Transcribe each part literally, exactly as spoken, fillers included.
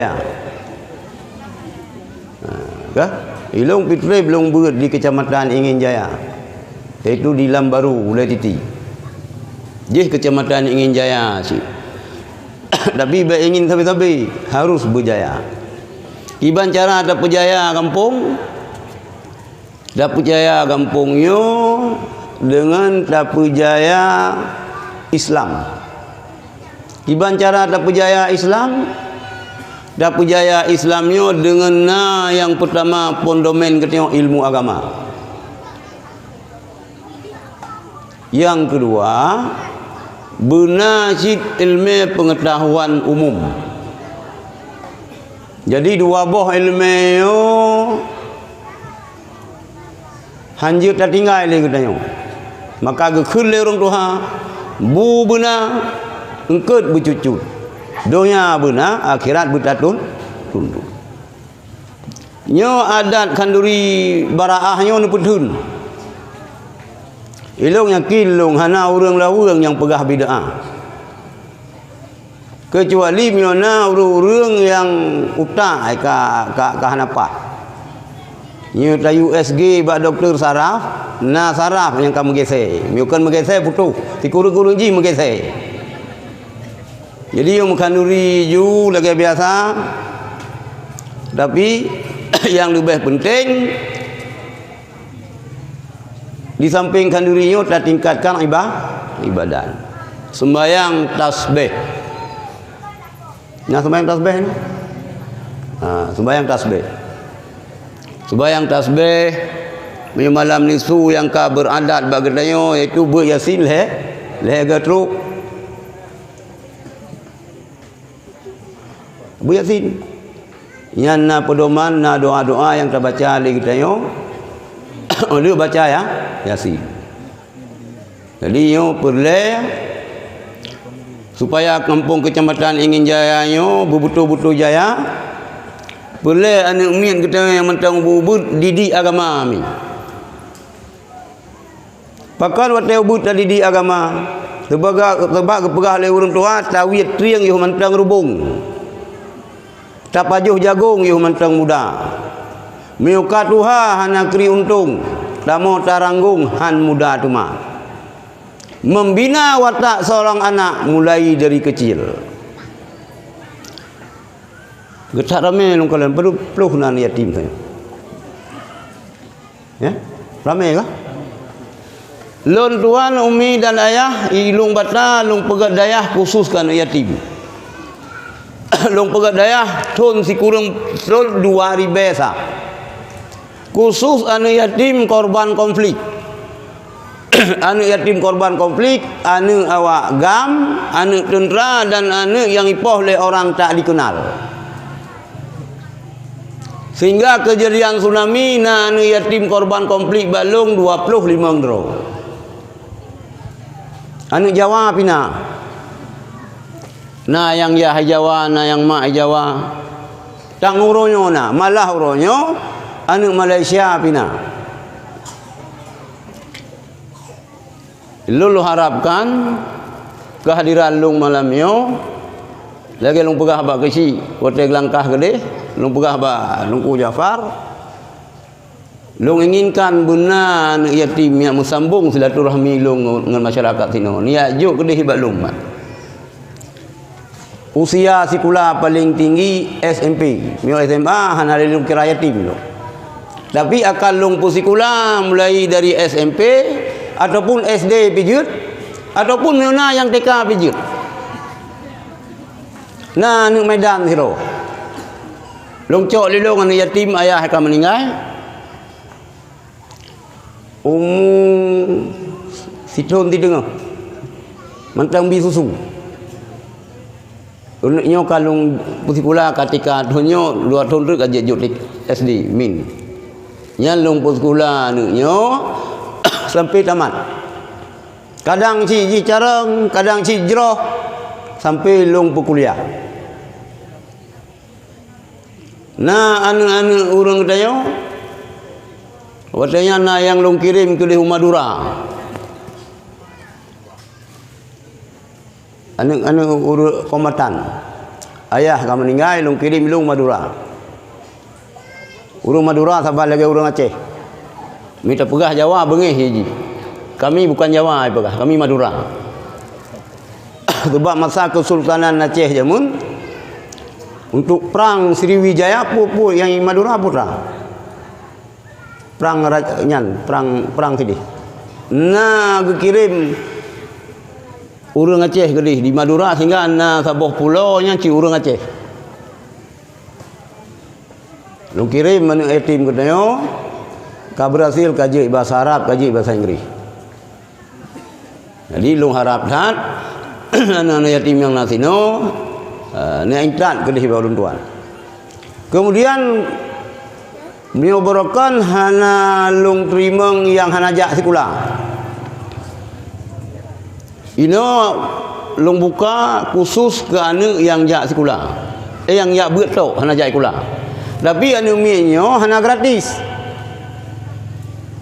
Jaya. Ha, kah? Ilong pitreb lôn beuet di Kecamatan Ingin Jaya, yaitu di Lambaru, Ulai Titi. Jih Kecamatan Ingin Jaya cit. Tapi bèk ingin sabe-sabe, harus beujaya. Kiban cara tapeujaya gampông, tapeujaya gampông nyoe deungon tapeujaya Islam. Kiban cara tapeujaya Islam? Tapeujaya Islam nyoe deungon na nyang peutama pondomen geutanyoe ilmu agama. Nyang keudua, beuna cit ileumèe peungeutahuan umum. Jadi dua boh ileumèe nyoe hanjeuet tatinggai lé geutanyoe. Maka geukheun lé ureueng tuha, bu beuna, eungkôt beucut-cut. Donya beuna, akhirat beutatun-, tunduk. Nyoe adat khanduri baraah nyoe neupeutheun. Ilong yakin lôn hana ureueng laweueng nyang peugah bid'ah. Keucuali meunyoe na ureueng-ureueng nyang utak ka, ka, ka hana paih. Nyoe ta U S G bak dokto saraf, na saraf nyang ka meugeusé. Meunyoe kon meugeusé putôh, sikureueng-kureueng jih meugeusé. Jadi nyang meukanuri ju lagèe biasa, tapi nyang leubeh peunteng, di sampéng khanduri nyoe tatingkatkan iba-, ibadat. Seumbahyang tasbih. Nah, seumbahyang tasbih ni. Ha, seumbahyang tasbih. Seumbahyang tasbih, meunyoe malam nisfu nyang ka beuradat bak geutanyoe, yaitu beuet Yasin lhèe, lhèe geutrok. Beuet Yasin. Nyan na peudoman, na doa-doa nyang tabaca lé geutanyoe, ulèe baca ya, Yasin. Jadi nyoe peureulèe supaya gampông Kecamatan Ingin Jaya nyoe beubeutôi-beutôi jaya, peureulèe aneuk miet geutanyoe nyang mantong ubit-ubit didik agama mi. Pakon watèe ubit tadidik agama? Seubaga-, seubab geupeugah lé ureueng tuha, tawiet trieng yoh mantong rubông. Tapajoh jagông yoh mantong muda. Meunyoe ka tuha hana kri untông, tamoe taranggông han muda teuma. Membina watak seorang anak mulai dari kecil. Geutak ramé lôn kalon, padum ploh na yatim saja. Ya? Ramé kah? Lôn tuan, umi dan ayah, i lôn bata, lôn peugöt dayah khusus keu aneuk yatim. Lôn peugöt dayah thôn sikureueng thôn dua ribèe sa. Khusus aneuk yatim korban konflik. Aneuk yatim korban konflik, aneuk awak GAM, aneuk teuntra, dan aneuk nyang ipoh lé orang tak dikenal. Sehingga keujadian tsunami na aneuk yatim korban konflik bak lôn dua ploh limong droe. Aneuk Jawa pih na. Na nyang yah i Jawa, na nyang mak i Jawa. Tang uroe nyoe na, malah uroe nyoe aneuk Malaysia pih na. Lôn, lôn harapkan keuhadiran lôn malam nyoe, lagèe lôn peugah bak keuchik watèe geulangkah keudeh, lôn peugah bak Teungku Jafar, lôn inginkan beuna aneuk yatim nyang meusambong silaturahmi lôn ngon, ngon masyarakat sinoe, neujak jok keudeh bak lôn mat. Usia sikula paleng tinggi S M P. Meunyoe S M A hana lé lôn kira yatim lôn. Tapi akan lôn peusikula mulai dari S M P ataupun S D pih jeuet, ataupun meunyoe na nyang T K pih jeuet. Na aneuk Medan sidroe. Lôn cok lé lôn aneuk yatim, ayah ka meuninggai. Umu sithon sideungoh, mantong bi susu. Aneuk nyoe ka lôn peusikula ka T K, thon nyoe dua thon treuk ka jeuet jok S D, min. Nyan lôn peusikula aneuk nyoe sampai tamat. Kadang cit jih carông, kadang cit jroh, sampai lôn peukuliah. Na aneuk-aneuk ureueng geutanyoe, watèe nyan na nyang lôn kirém keudeh u Madura. Aneuk-aneuk ureueng kombatan. Ayah ka meuninggai, lôn kirém ilôn Madura. Ureuëng Madura saban lagée ureuëng Aceh. Mita peugah Jawa beungéh jih. Kami bukan Jawa, peugah, kami Madura. Sebab masa Kesultanan Aceh jameun, untuk perang Sriwijaya, peue-peue nyang Madura putra. Perang ra-, nyan, perang, perang sideh. Na geukirém ureuëng Aceh keudeh di Madura, sehingga na saboh pulo nyang cit ureuëng Aceh. Lôn kirém aneuëk yatim geutanyoe, ka berhasil ka jeuet bahasa Arab, ka jeuet bahasa Inggris. Jadi lôn harab that, aneuëk-aneuëk yatim nyang na sinoe, eh, neuintat keudeh bak ulôn tuan. Kemudian, meunyoe beurokon hana lôn teurimong nyang hana jak sikula. Inoe lôn buka khusus keu aneuëk nyang jak sikula. Eh, nyang jak beuet tok hana jak sikula. Tapi aneuëk miet nyoe hana gratis.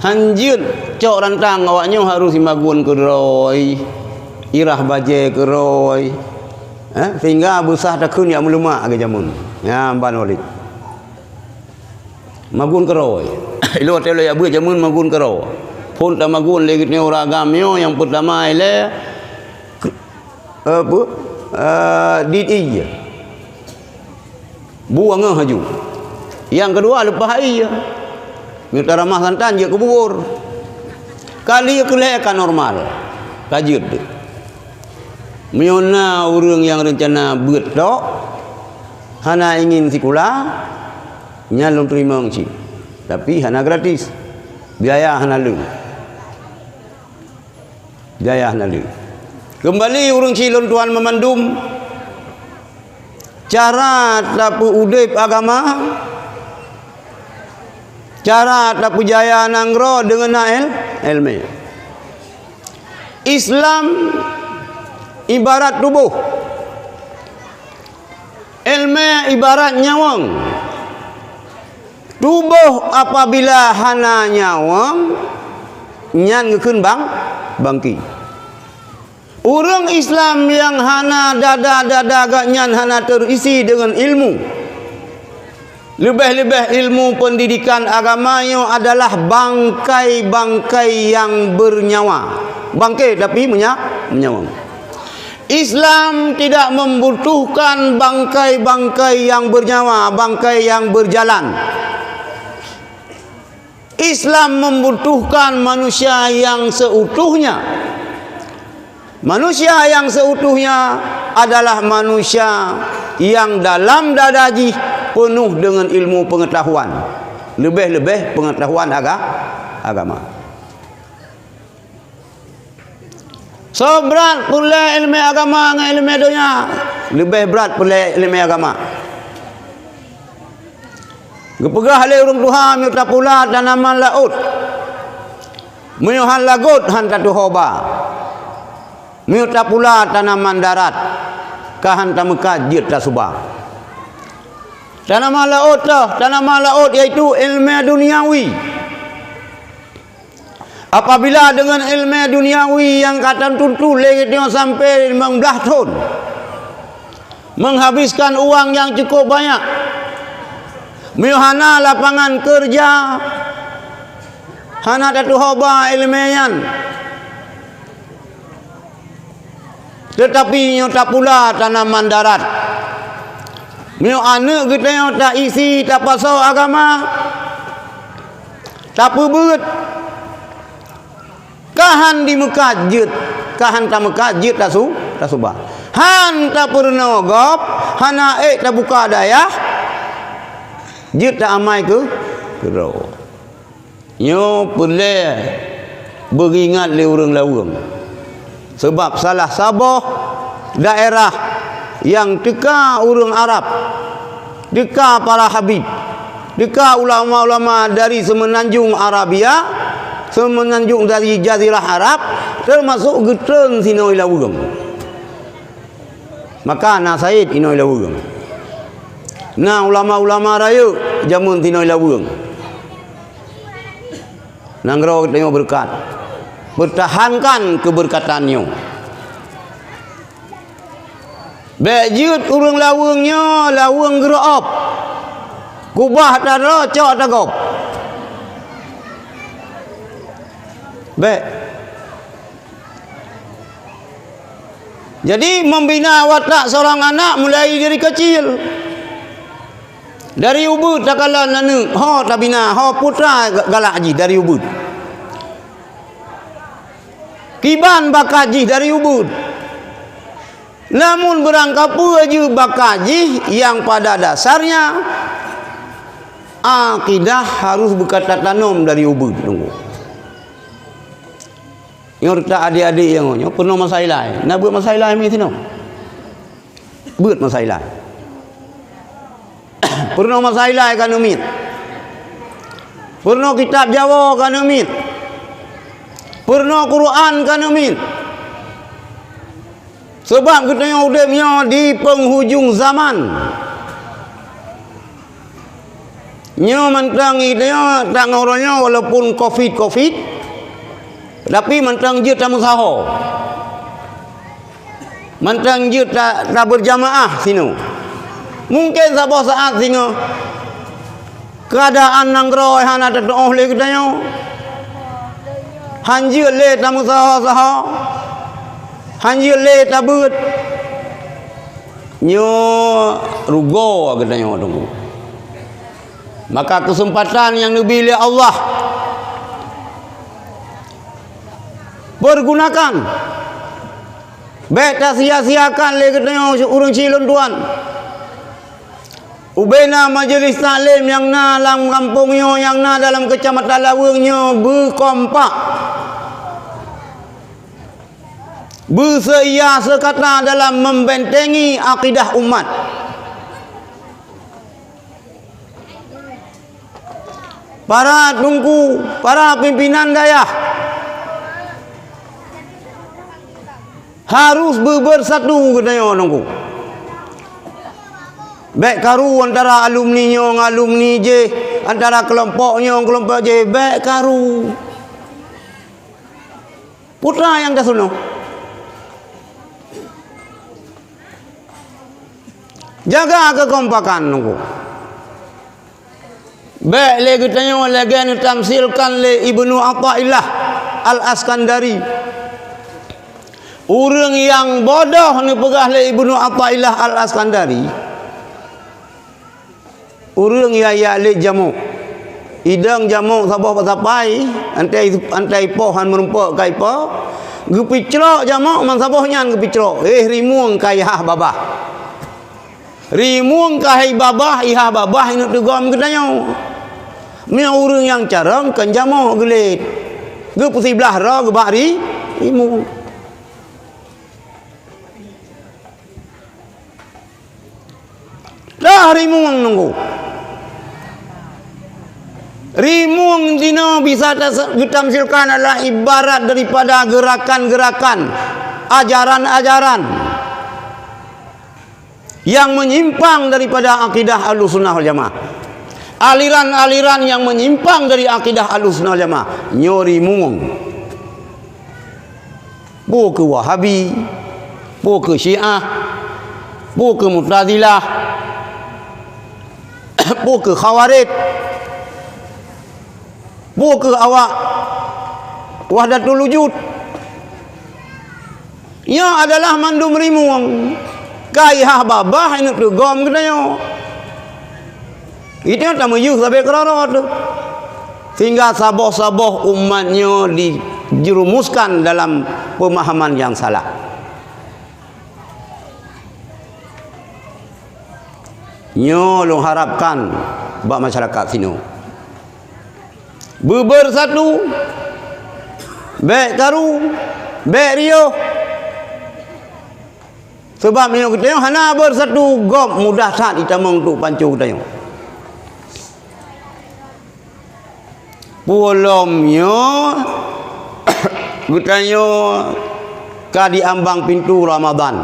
Han jeuet cok rantang awaknyoe harôh simagun keudroe, irah bajée keudroe, eh, sehingga beusah takheun jak meuleumak lagée jameun. Nyan ban Walid. Magun keudroe. Ilôn watée lôn jak beuet jameun magun keudroe. Phon tamagun lé geutanyoe ureuëng agam nyoe nyang peutama ilée, eh, peue? Eh, dit ie. Bu angoh laju. Nyang keudua leupah ie. Meunyoe taramah santan jeuet keu bubur. Kali keulhée ka normal. Ka jeuet. Meunyoe na ureuëng nyang reuncana beuet tok, hana ingin sikula, nyan lôn teurimong cit. Tapi hana gratis. Biaya hana lé. Biaya hana lé. Keumbali ureuëng cit lôn tuan meumandum, cara tapeuudeb agama, cara tapeujaya nanggroe deungon na él-, éleumé. Islam ibarat tuboh. Éleumé ibarat nyawöng. Tuboh apabila hana nyawöng, nyan geukheun bang-, bangki. Ureuëng Islam nyang hana dada-dada geuhnyan hana teuisi deungon ilmu. Leubeh-leubeh ilmu peundidikan agama nyoe adalah bangkai-bangkai nyang beunyawa. Bangke tapi meunya-, meunyawa. Islam tidak membutuhkan bangkai-bangkai yang bernyawa, bangkai yang berjalan. Islam membutuhkan manusia yang seutuhnya. Manusia yang seutuhnya adalah manusia yang dalam dada jih penuh dengan ilmu pengetahuan, leubeh-leubeh pengetahuan aga-, agama. Soe brat peureulée iéleumé agama ngon iéleumé donya? Leubeh brat peureulée iéleumé agama. Geupeugah lé ureuëng tuha, "Meunyoe tapula tanaman laôt, meunyoe han lagot han tatuho ba. Meunyoe tapula tanaman darat, ka han tameukat jeuet tasuba." Tanaman laôt toh, tanaman laôt yaitu iéleumé duniawi. Apabila deungon iéleumé duniawi nyang ka tantuntu lé geutanyoe sampoe limong blaih thon, menghabiskan uang nyang cukup banyak, meunyoe hana lapangan keureuja, hana tatuho ba iéleumé nyan. Teutapi nyoe tapula tanaman darat. Meunyoe aneuëk geutanyoe taisi tapasoe agama, tapeubeuet, ka han dimeukat jeuet, ka han tameukat jeuet tasu-, tasuba. Han tapeurunoe gob, hana ék tabuka dayah, jeuet taamai keu, keudroe. Nyoe peureulée beuingat lé ureuëng laweueng. Sabab salah saboh daerah nyang teuka ureuëng Arab, teuka para habib, teuka ulama-ulama dari Seumeunanjong Arabia, Seumeunanjong dari Jazirah Arab, teumasok geutreun sinoe laweueng. Maka na said inoe laweueng. Na ulama-ulama rayeuk jameun sinoe laweueng. Nanggroe geutanyoe beureukat. Peurtahankan keubeureukatanyoe. Bék jeuet ureuëng laweueng nyoe laweueng geureuôb, kubah tadroe cok tagob. Bék. Jadi, membina watak seorang anak mulai dari kecil. Dari ubeut takalon aneuëk, ho tabina, ho putra ga-, galak jih dari ubeut. Kiban bakat jih dari ubeut. Namun, beurangkapeue jih bakat jih, yang pada dasarnya akidah harus beukatatanom dari ubeut. Nyoe reutak adik-adik nyang nyoe peurunoe masa ilai. Na beuet masa ilai mi sinoe? Beuet masa ilai. Peurunoe masa ilai ka neumiet. Peurunoe kitab Jawoe ka neumiet. Peurunoe Quran ka neumiet. Sabab geutanyoe udeb nyoe di penghujung zaman. Nyoe mantong geutanyoe tangoh uroe nyoe walaupun covid-covid, tapi mantong jeuet tameusaho. Mantong jeuet ta-, tabeurjamaah sinoe. Mungken saboh saat singoh keuadaan nanggroe hana tatuoh lé geutanyoe. Hanjeuet lé tameusaho-saho. Hanjeuet lé tabeuet. Nyoe rugoe geutanyoe teungku. Maka keuseumpatan nyang neubi lé Allah, peurgunakan. Bék tasia-siakan lé geutanyoe ureuëng silon tuan. Ubena majelis taklim nyang na lam gampông nyoe, nyang na dalam keucamatan Laweueng nyoe beukompak, beuseuia seukata dalam membentengi akidah umat. Para teungku, para pimpinan dayah harus beubersatu geutanyoe teungku. Bék karu antara alumni nyoe ngon alumni jéh, antara keulompok nyoe ngon keulompok jéh, bék karu. Putra nyang taseunoe. Jaga keukompakan teungku. Bék lé geutanyoe lagée neutamsilkan lé Ibnu Athaillah Al-Iskandari. Ureuëng nyang bodoh neupeugah lé Ibnu Athaillah Al-Iskandari. Ureuëng nyang jak lét jamok. Idong jamok saboh bak sapai, antai, antai poh han meurumpok kai po, geupicrok jamok man saboh nyan geupicrok. Eh, rimueng ka ihah babah. Rimueng ka hai babah, ihah babah ineuk teugom geutanyoe. Meunyoe ureuëng nyang carông kon jamok geulét. Geupeusiblah droe geubak ri-, rimueng. Dah rimueng teungku. Rimueng dinoe bisa tas-, geutamsilkan adalah ibarat daripada gerakan-gerakan, ajaran-ajaran yang menyimpang daripada akidah Ahlussunnah wal Jamaah. Aliran-aliran yang menyimpang dari akidah Ahlussunnah wal Jamaah, nyoe rimueng. Peue keu Wahabi, peue keu Syiah, peue keu Mu'tazilah, peue keu Khawarij, peue keu awak Wahdatul Wujud. Nyoe adalah mandum rimueng. Ka ihah babah ineuk teugom geutanyoe. Itu nyang tameuyeuh sabe keurara teuh. Sehingga saboh-saboh umat nyoe dijerumuskan dalam pemahaman yang salah. Nyoe lôn harapkan bak masyarakat sinoe. Beubersatu, bék karu, bék riôh. Sabab meunyoe geutanyoe hana bersatu, gob mudah that itamong untuk panco geutanyoe. Peue lom nyoe, geutanyoe ka di ambang pintu Ramadan.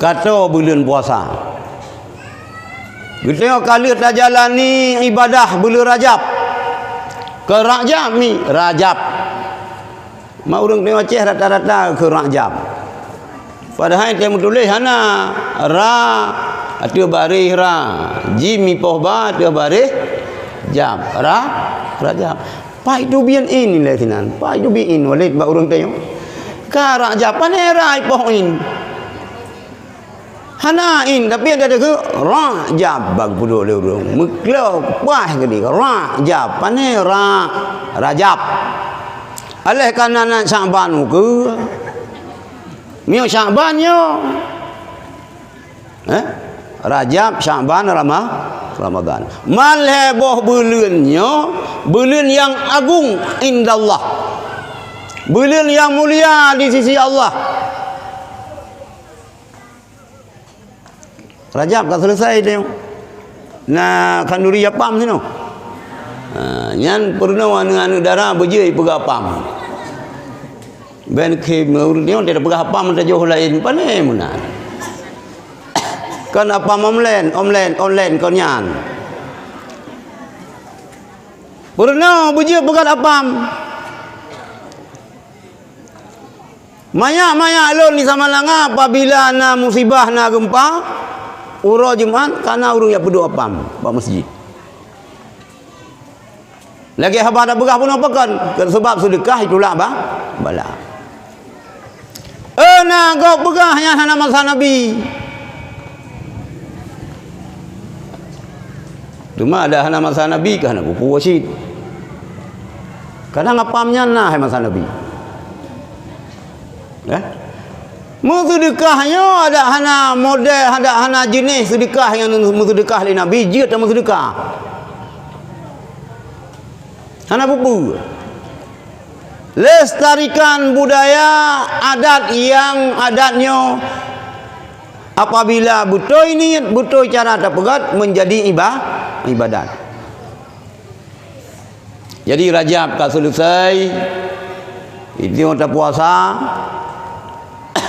Ka toe buleuen puasa. Geutanyoe ka lheueh tajalani ibadah buleuen Rajab. Keu Rajab mi, Rajab. Ma ureuëng teuh Aceh rata-rata keu Rajab. Padahai teuh meutuléh hana ra ateueh baréh ra, jim ipoh ba ateueh baréh jab, ra Rajab. Pai tu bien in lé sinan, pai tu bien in Walid bak ureuëng teuh. Ka Rajab pane ra ipoh in. Hana in, tapi ada deungoe Rajab bak peuduek lé ureuëng. Meuklo kupaih keudéh Rajab, pane ra Rajab. Aleh kana na Syakban ukeue. Miyueb Syakban nyoe. Eh? Rajab, Syakban, Rama-, Ramadan. Malhé boh buleuen nyoe, buleuen nyang agong indallah. Buleuen nyang mulia di sisi Allah. Rajab ka selesai teuh. Na khanduri apam sinoe. Ha, nyan peurunoe aneuëk-aneuëk dara beujeuet peugah apam. Ben khém ureuëng nyoe teupeugah apam tajoh laén pane meunan. Kan apam online, online, online kon nyan. Peurunoe beujeuet peugah apam. Manyak-manyak lôn di Samalanga apabila na musibah, na geumpa, uroe Jumat kana ureuëng nyang peuduek apam bak masjid. Lagée haba tapeugah bunoe pakon, keu sabab seudeukah itulak ba-, bala. Eh, na gob peugah nyan hana masa Nabi. Teuma ada hana masa Nabi ka hana peue-peue cit. Kadang apam nyan na hai masa Nabi. Eh? Meuseudeukah nyoe ada hana model, ada hana jeuneh seudeukah nyang meuseudeukah lé Nabi, jeuet tameuseudeukah. Hana peue-peue. Lestarikan budaya adat nyang adat nyoe apabila beutôi niet, beutôi cara tapeugét menjadi iba-, ibadat. Jadi Rajab ka selesai, itu tapuasa.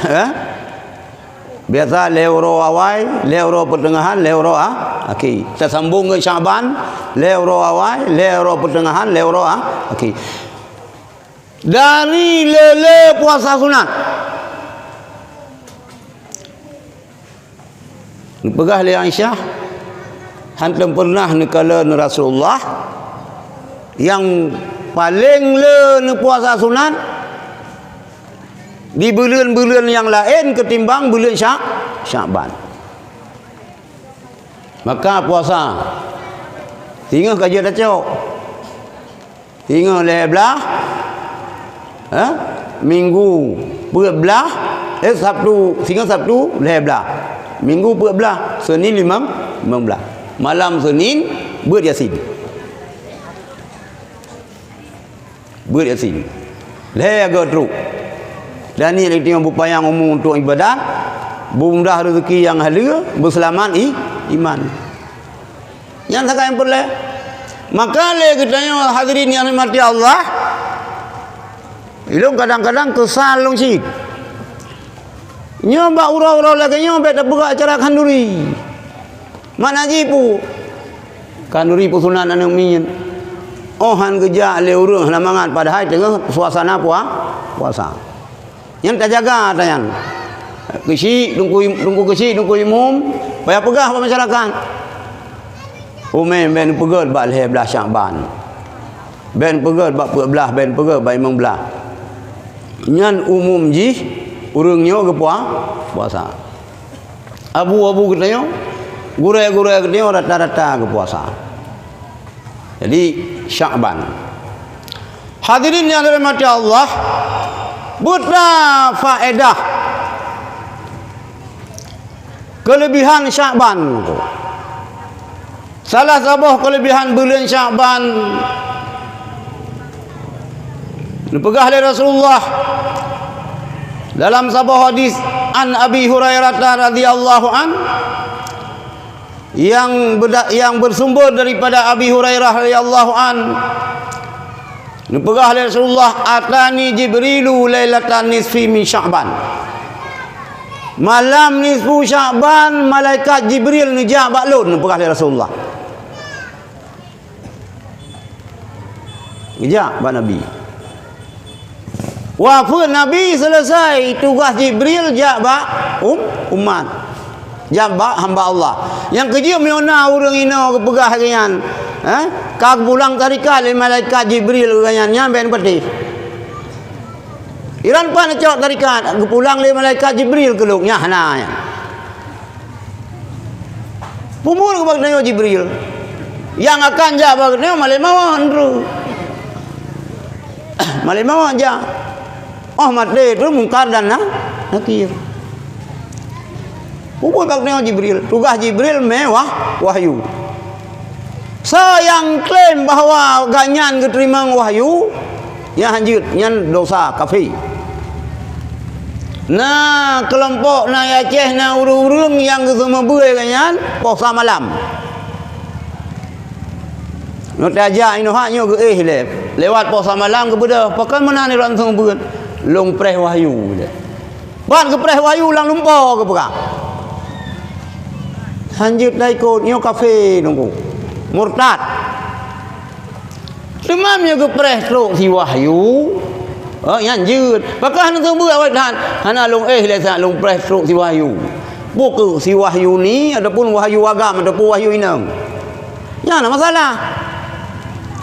Eh? Biasa lhée uroe awai, lhée uroe peuteungahan, lhée uroe a-, akhé. Tasambong ngon Syakban, lhée uroe awai, lhée uroe peuteungahan, lhée uroe a-, akhé. Dari le-le puasa sunat. Neupeugah lé Aisyah, hántom peureunah neukalon Rasulullah nyang paleng le neupuasa sunat di buleuen-buleuen nyang laén keutimbang buleuen Sya-, Syakban. Maka puasa, singoh ka jeuet tacok. Singoh lhée blaih, eh, Minggu peuet blaih, eh, Sabtu, singoh Sabtu lhée blaih. Minggu peuet blaih, Senin limong, limong blaih. Malam Senin, beuet Yasin. Beuet Yasin. Lhée agoe trok. Dan nyan lé teungoh beupanyang umu untuk ibadat, beumudah rezeki nyang haleue, beuseulamat i-, iman. Nyan sagai nyang peureulée. Maka lé geutanyoe hadirin nyang rahmati Allah, ilôn kadang-kadang keusal lôn cit. Nyoe bak uroe-uroe lagée nyoe bék tapeugah acara khanduri. Makna jih peue? Khanduri peusunat aneuëk miet. Oh hán geujak lé ureuëng hana mangat padahai teungoh suasana pua-, puasa. Nyan tajaga ata nyan. Keuchik, teungku, teungku keuchik, teungku imum, payah peugah bak masyarakat. Umum bék neupeugét bak lhée blaih Syakban. Bék neupeugét bak peuet blaih, bék neupeugét bak limong blaih. Nyan umum jih ureuëng nyoe geupua-, puasa. Abu-abu geutanyoe, gurée-gurée geutanyoe rata-rata geupuasa. Jadi, Syakban. Hadirin nyang dirahmati Allah, buta faedah keulebihan Syakban tu. Salah saboh keulebihan buleuen Syakban, neupeugah lé Rasulullah dalam saboh hadis, an Abi Hurairah radhiyallahu an, yang beda-, yang bersumber daripada Abi Hurairah radhiyallahu an, neupeugah lé Rasulullah, "Atani Jibrilu lailatan nisfi min Sya'ban." Malam nisfu Sya'ban, malaikat Jibril neujak bak lôn, neupeugah lé Rasulullah. Geujak bak Nabi. Wafeuet Nabi selesai, tugaih Jibril jak bak um-, umat. Jak bak hamba Allah. Nyang keujeuet meunyoe na ureuëng inoe geupeugah lagée nyan, eh, ka geupulang tarekat lé malaikat Jibril keu gobnyan, nyan bék neupatéh. Iran pan cok tarekat, geupulang lé malaikat Jibril keu lôn, nyan hana nyan. Peue buet bak geutanyoe Jibril? Nyang akan jak bak geutanyoe malée mawöt, Andrew. Malée mawöt jak. Oh maté tu Mungkar dan Na-, Nakir. Peue buet bak geutanyoe Jibril? Tugaih Jibril mé wah-, wahyu. Soe nyang klaim bahwa gobnyan geuteurimong wahyu, nyan hanjeuet, nyan dosa kafé. Na keulompok na Aceh na ureuëng-ureuëng nyang geuseumeubeuet gobnyan poh sa malam. Nyoe tajak inoe hak nyoe geuéh lé, lewat poh sa malam geubeudôh, pakon meunan droe seumeubeuet, lôn preh wahyu lé. Ban geupreh wahyu lam lumpo geupeugah. Hanjeuet na ikot, nyoe kafé nunggu. Murtad. Teuma meunyoe geupreh trok si wahyu, oh, nyan jeuet. Pakon hana seumeubeuet awai that, hana lôn éh lé saat lôn preh trok si wahyu. Peue keuh si wahyu ni, ataupun wahyu agam, ataupun wahyu inong. Nyan na masalah.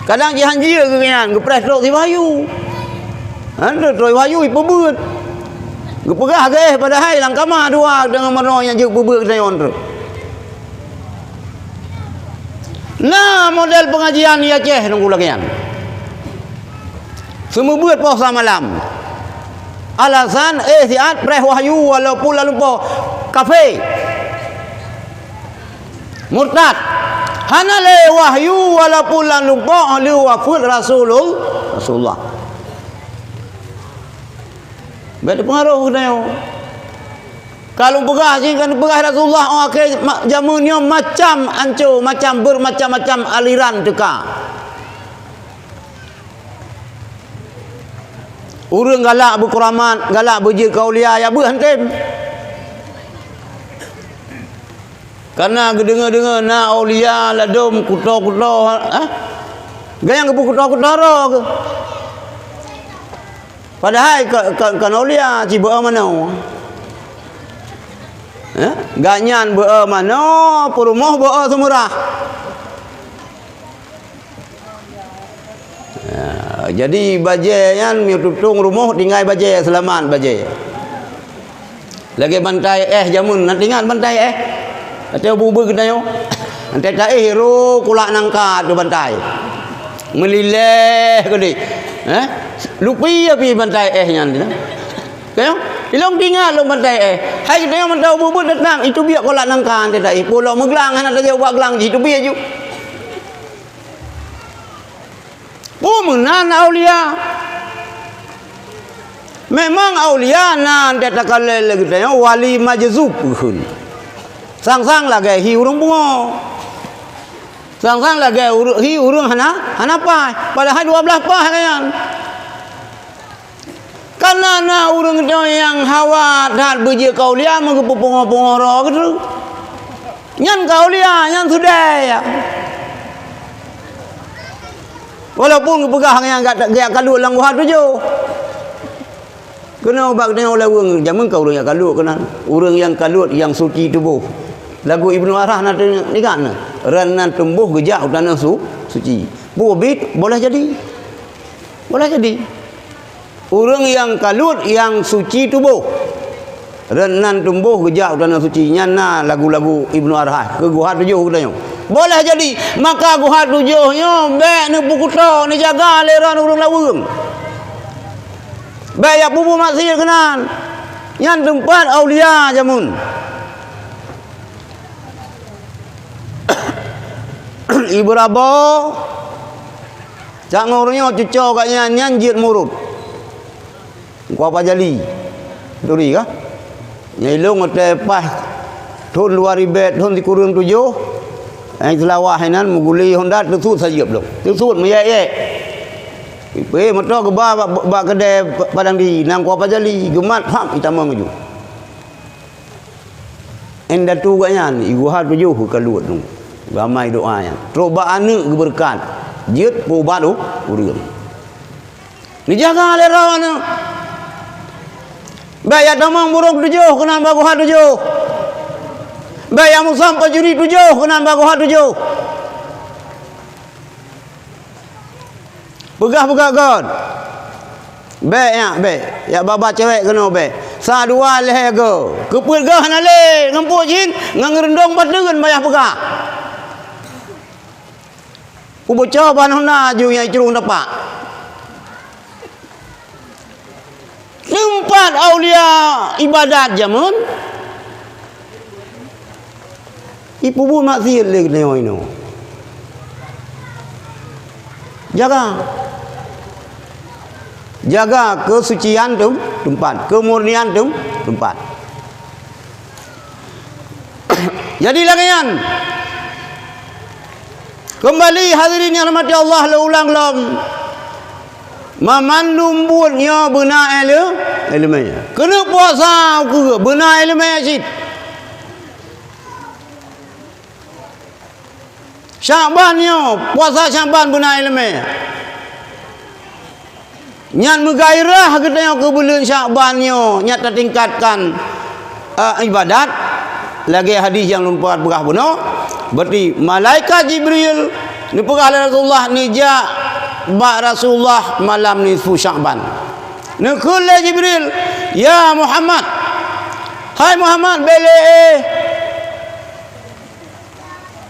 Kadang jihan jeuet geuh nyan, geupreh trok si wahyu. Han trok wahyu, ipeubeuet. Geupeugah geuh padahai lam kama dua deungon meunoe nyang jeuet peubeuet geutanyoe treuk. Na model pengajian di Aceh nunggu lagée nyan. Seumeubeuet poh sa malam. Alasan, eh, siat preh wahyu walaupun lam lumpo kafé. Murtad. Hana lé wahyu walaupun lam lumpo lheueh wafeuet Rasulul-, Rasulullah. Bék teupeungaroh geutanyoe. Ka lôn peugah jih, ka lôn peugah Rasulullah, oh, akhé ma-, jameun nyoe macam anco, macam bermacam-macam aliran teuka. Ureuëng galak beukuramat, galak beujeuet keu aulia, ya beuh han tem. Karena geudeungoe-deungoe na aulia ladom kuto-kuto, eh? Gayang geupeu kuto-kuto roh geuh. Padahai ka, ka, ka aulia, ci beu manoe. Eh? Gobnyan beu manoe, peurumoh beu seumeurah. Ya, jadi bajée nyan meunyoe tutong rumoh tinggai bajée, seulamat bajée. Lagée bantai éh jameun, na teuingat bantai éh? Ateueh bubu geutanyoe. Bantai taéh ro kulak nangka tu bantai. Meulilée keudeh. Eh? Lupi api bantai éh nyan tu. Kayong, ilong teuingat lom bantai éh. Hai geutanyoe mantong bubu teutap, itu biak kulak nangka bantai taéh. Pulo meuglang hana tajak ubak glang jih, itu biak ju. Peue meunan aulia? Memang aulia na, dek takalon lé geutanyoe wali majzub kheun. Sang-sang lagée hi ureuëng pungo. Sang-sang lagée ureu-, hi ureuëng hana, hana paih. Padahai dua blaih paih nyan. Kana na ureuëng nyoe nyang hawa that beujeuet keu aulia meugeupeu pungoh-pungoh roh geuh. Nyan keu aulia, nyan sudai. Walaupun geupeugah nyan gak, gak kaluet lam guha tujoh. Keunoe bak nyoe laweueng jameun ka ureuëng nyang kaluet keunan. Ureuëng nyang kaluet nyang suci tuboh. Lagu Ibnu Arah na teuingat na. Ran nan tumboh geujak u tanoh su-, suci. Peue bit boleh jadi. Boleh jadi. Ureuëng nyang kaluet nyang suci tuboh, ran nan tumboh geujak u tanoh suci, nyan na lagu-lagu Ibnu Arhas keu guha tujoh geutanyoe. Boleh jadi, maka guha tujoh nyoe bék neupeukuto, neujaga lé droe ureuëng laweueng. Bék jak peubuet maksiet keunan. Nyan teumpat aulia jameun. Ibu Rabo, cak ngon ureuëng nyoe cuco gak nyan, nyan jeuet murub. Engkau apa jali? Turi kah? Nyang ilong watée paih thon dua ribée, thon sikureueng tujoh, nyang seulawah inan meuguli honda teusut sajieb lom. Teusut meuyek-yek. Ipe moto geuba bak, bak keudée padang di, nang ku apa jali, geumat, hap, itamong laju. Indatu gobnyan, i guha tujoh kaluet nyoe. Ramai doa nyan. Trok bak aneuëk geubeureukat. Jeuet peuubat u-, ureuëng. Neujaga lé droe aneuëk. Bék jak tamong burông tujoh keunan bak goh tujoh. Bék jak musam pancuri tujoh keunan bak goh tujoh. Peugah-peugah göt. Bék nyak, bék. Jak ba-ba cewek keunoe bék. Sa dua lhèe go. Keupeuet geuh hana lé, ngon pue jih, ngon reundong bateuen payah peugah. Peubucoe ban hana aju nyang icurong tapak. Teumpat aulia ibadat jameun, ipeubuet maksiet lé geutanyoe inoe. Jaga. Jaga keusucian teum-, teumpat, keumurnian teum-, teumpat. Jadi lagèe nyan, keumbali hadirin nyang rahmati Allah, lôn ulang lom, mamandum buet nyoe beuna ileu-, ileumèe. Keuneuk puasa ukeue beuna ileumèe cit. Syakban nyoe, puasa Syakban beuna ileumèe. Nyan meugairah geutanyoe keu buleuen Syakban nyoe, nyan tatingkatkan, eh, ibadat. Lagèe hadis nyang lôn peugah bunoe, berarti malaikat Jibril neupeugah lé Rasulullah, neujak bak Rasulullah malam nisfu Syakban. Neukheun lé Jibril, "Ya Muhammad, hai Muhammad, bék lé éh."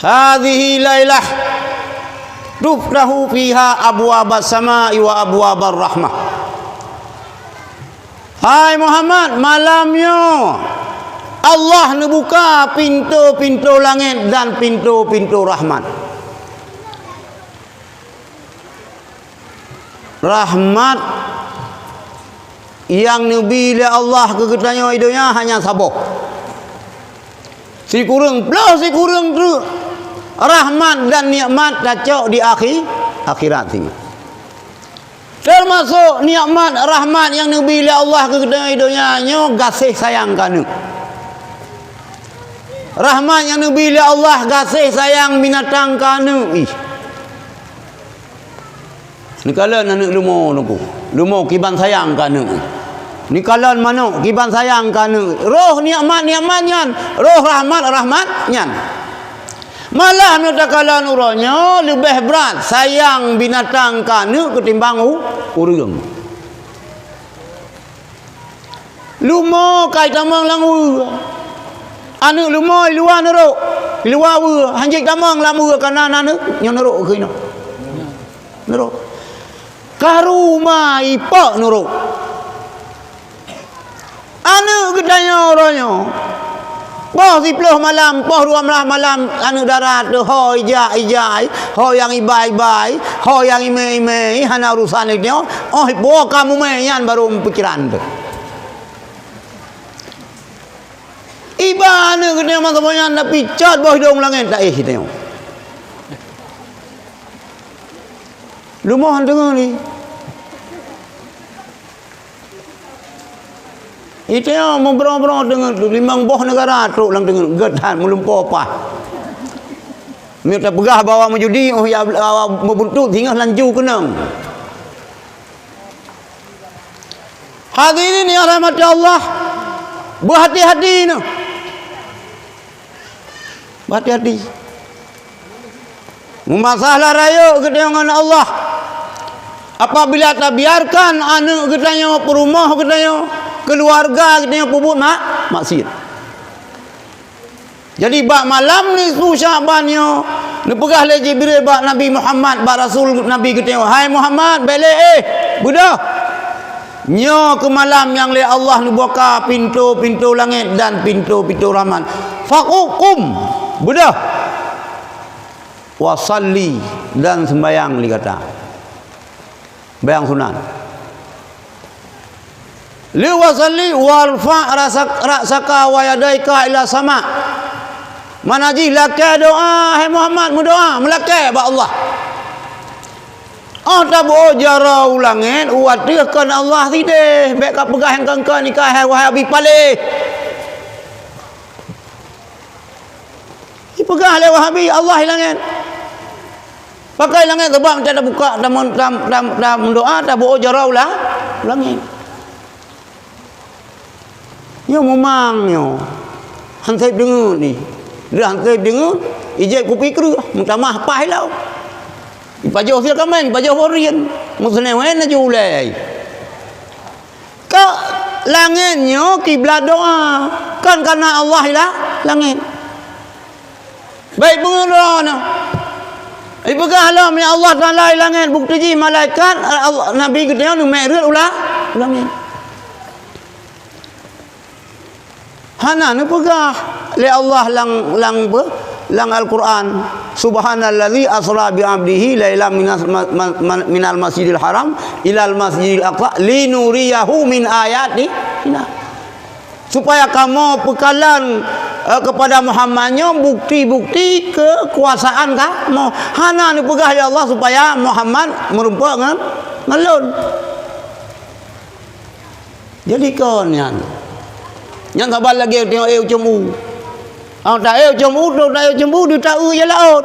Hadhihi lailah tuftahu fiha abwabas samai wa abwabar rahmah. Hai Muhammad, malam nyoe Allah neubuka pintoe-pintoe langét dan pintoe-pintoe rahmat. Rahmat nyang neubi lé Allah keu geutanyoe di donya hanya saboh. Sikureueng ploh sikureueng treuk rahmat dan nikmat tacok di akhi-, akhirat singoh. Teumasok nikmat rahmat nyang neubi lé Allah keu geutanyoe di donya nyoe gaséh sayang keu aneuk. Rahmat nyang neubi lé Allah gaséh sayang binatang keu aneuk ih. Neukalon aneuk leumo, leumo kiban sayang keu aneuk. Neukalon manok kiban sayang keu aneuk. Roh nikmat-nikmat nyan, roh rahmat-rahmat nyan. Malah meunyoe takalon uroe nyoe leubeh brat sayang binatang keu aneuk keutimbang u-, ureueng. Leumo ka itamong lam weue. Aneuk leumo i luwa neurok, i luwa weue, hanjeuet tamong lam weue kareuna aneuk nyoe neurok keunoe. Neurok. Ka rhoma ipok neurok. Aneuk geutanyoe uroe nyoe, poh siploh malam, poh dua blah malam, aneuk dara teuh ho ijak-ijak, ho nyang ibai-ibai, ho nyang imé-imé, hana urusan lé nyoe, oh ipo ka mumé nyan barô meupeucreang teuh. Iba aneuk geutanyoe masa boh nyan, tapi cot boh idong langét taéh geutanyoe. Leumo han deungoe lé. Geutanyoe meubroe-broe deungon limong boh neugara trok lam deungon gét that meulumpoe paih. Meunyoe tapeugah bahwa meujudi, oh ya, bahwa meubuntot singoh laju keunong. Hadirin yang rahmati Allah, beuhati-hati neuh. Beuhati-hati. Meumasalah rayeuk geutanyoe ngon Allah. Apabila tabiarkan aneuk geutanyoe, peurumoh geutanyoe, keuluwarga geutanyoe peubuet mak-, maksiet. Jadi, bak malam nisfu Sya'ban nyoe, neupeugah lé Jibril bak Nabi Muhammad, bak Rasul Nabi geutanyoe, "Hai Muhammad, bék lé éh, beudôh! Nyoe keuh malam nyang lé Allah neubuka pintoe-pintoe langét dan pintoe-pintoe rahmat. Faqum, beudôh! Wa shalli, dan seumbahyang lé gata." Bayang sunat. Lheueh wa shalli warfa' rasak-, ra'saka wa yadaika ila sama. Makna jih lakée doá, hai Muhammad, meudoá, meulakée bak Allah. Óh taboh jaroe u langét, u ateueh kon Allah sideh, bék kapeugah nyang kon-kon nikae, hai wahai Abi Paléh. Ipeugah lé Wahabi, Allah i langét. Pakon i langét? Sabab meunyoe tabuka, tamon-, tam-, tam-, tameudoá, taboh jaroe u la-, u langét. Nyoe mumang nyoe. Han sép deungon ni. Dah han sép deungon, ijép kupi kreueh, meutamah paih laôt. Ipajoh sie kaméng, ipajoh boh rien, meuseuneuen laju ulée. Keu langét nyoe kiblat doa, kon kareuna Allah i la-, langét. Bék peungeut droeneuh. Ipeugah lom, "Ya Allah Taala i langét," bukeuti jih malaikat, Allah, Nabi geutanyoe neumé rhot u la-, u langét. Hana neupeugah lé Allah lam, lam, lam Al-Qur'an, "Subhanalladzi asra bi 'abdihi lailan minas ma-, ma-, ma-, minal masjidil haram ilal masjidil aqsa linuriyahu min ayatina." Supaya kamoe peukalon, eh, kepada Muhammad nyoe bukeuti-bukeuti keukuasaan kamoe. Hana neupeugah lé Allah supaya Muhammad meurumpok ngon, ngon lôn. Jadi kon nyan. Nyan saban lagée teuh éh ucom u. Awak ta éh ucom u, trok ta éh ucom u, deuh ta eu ié laôt.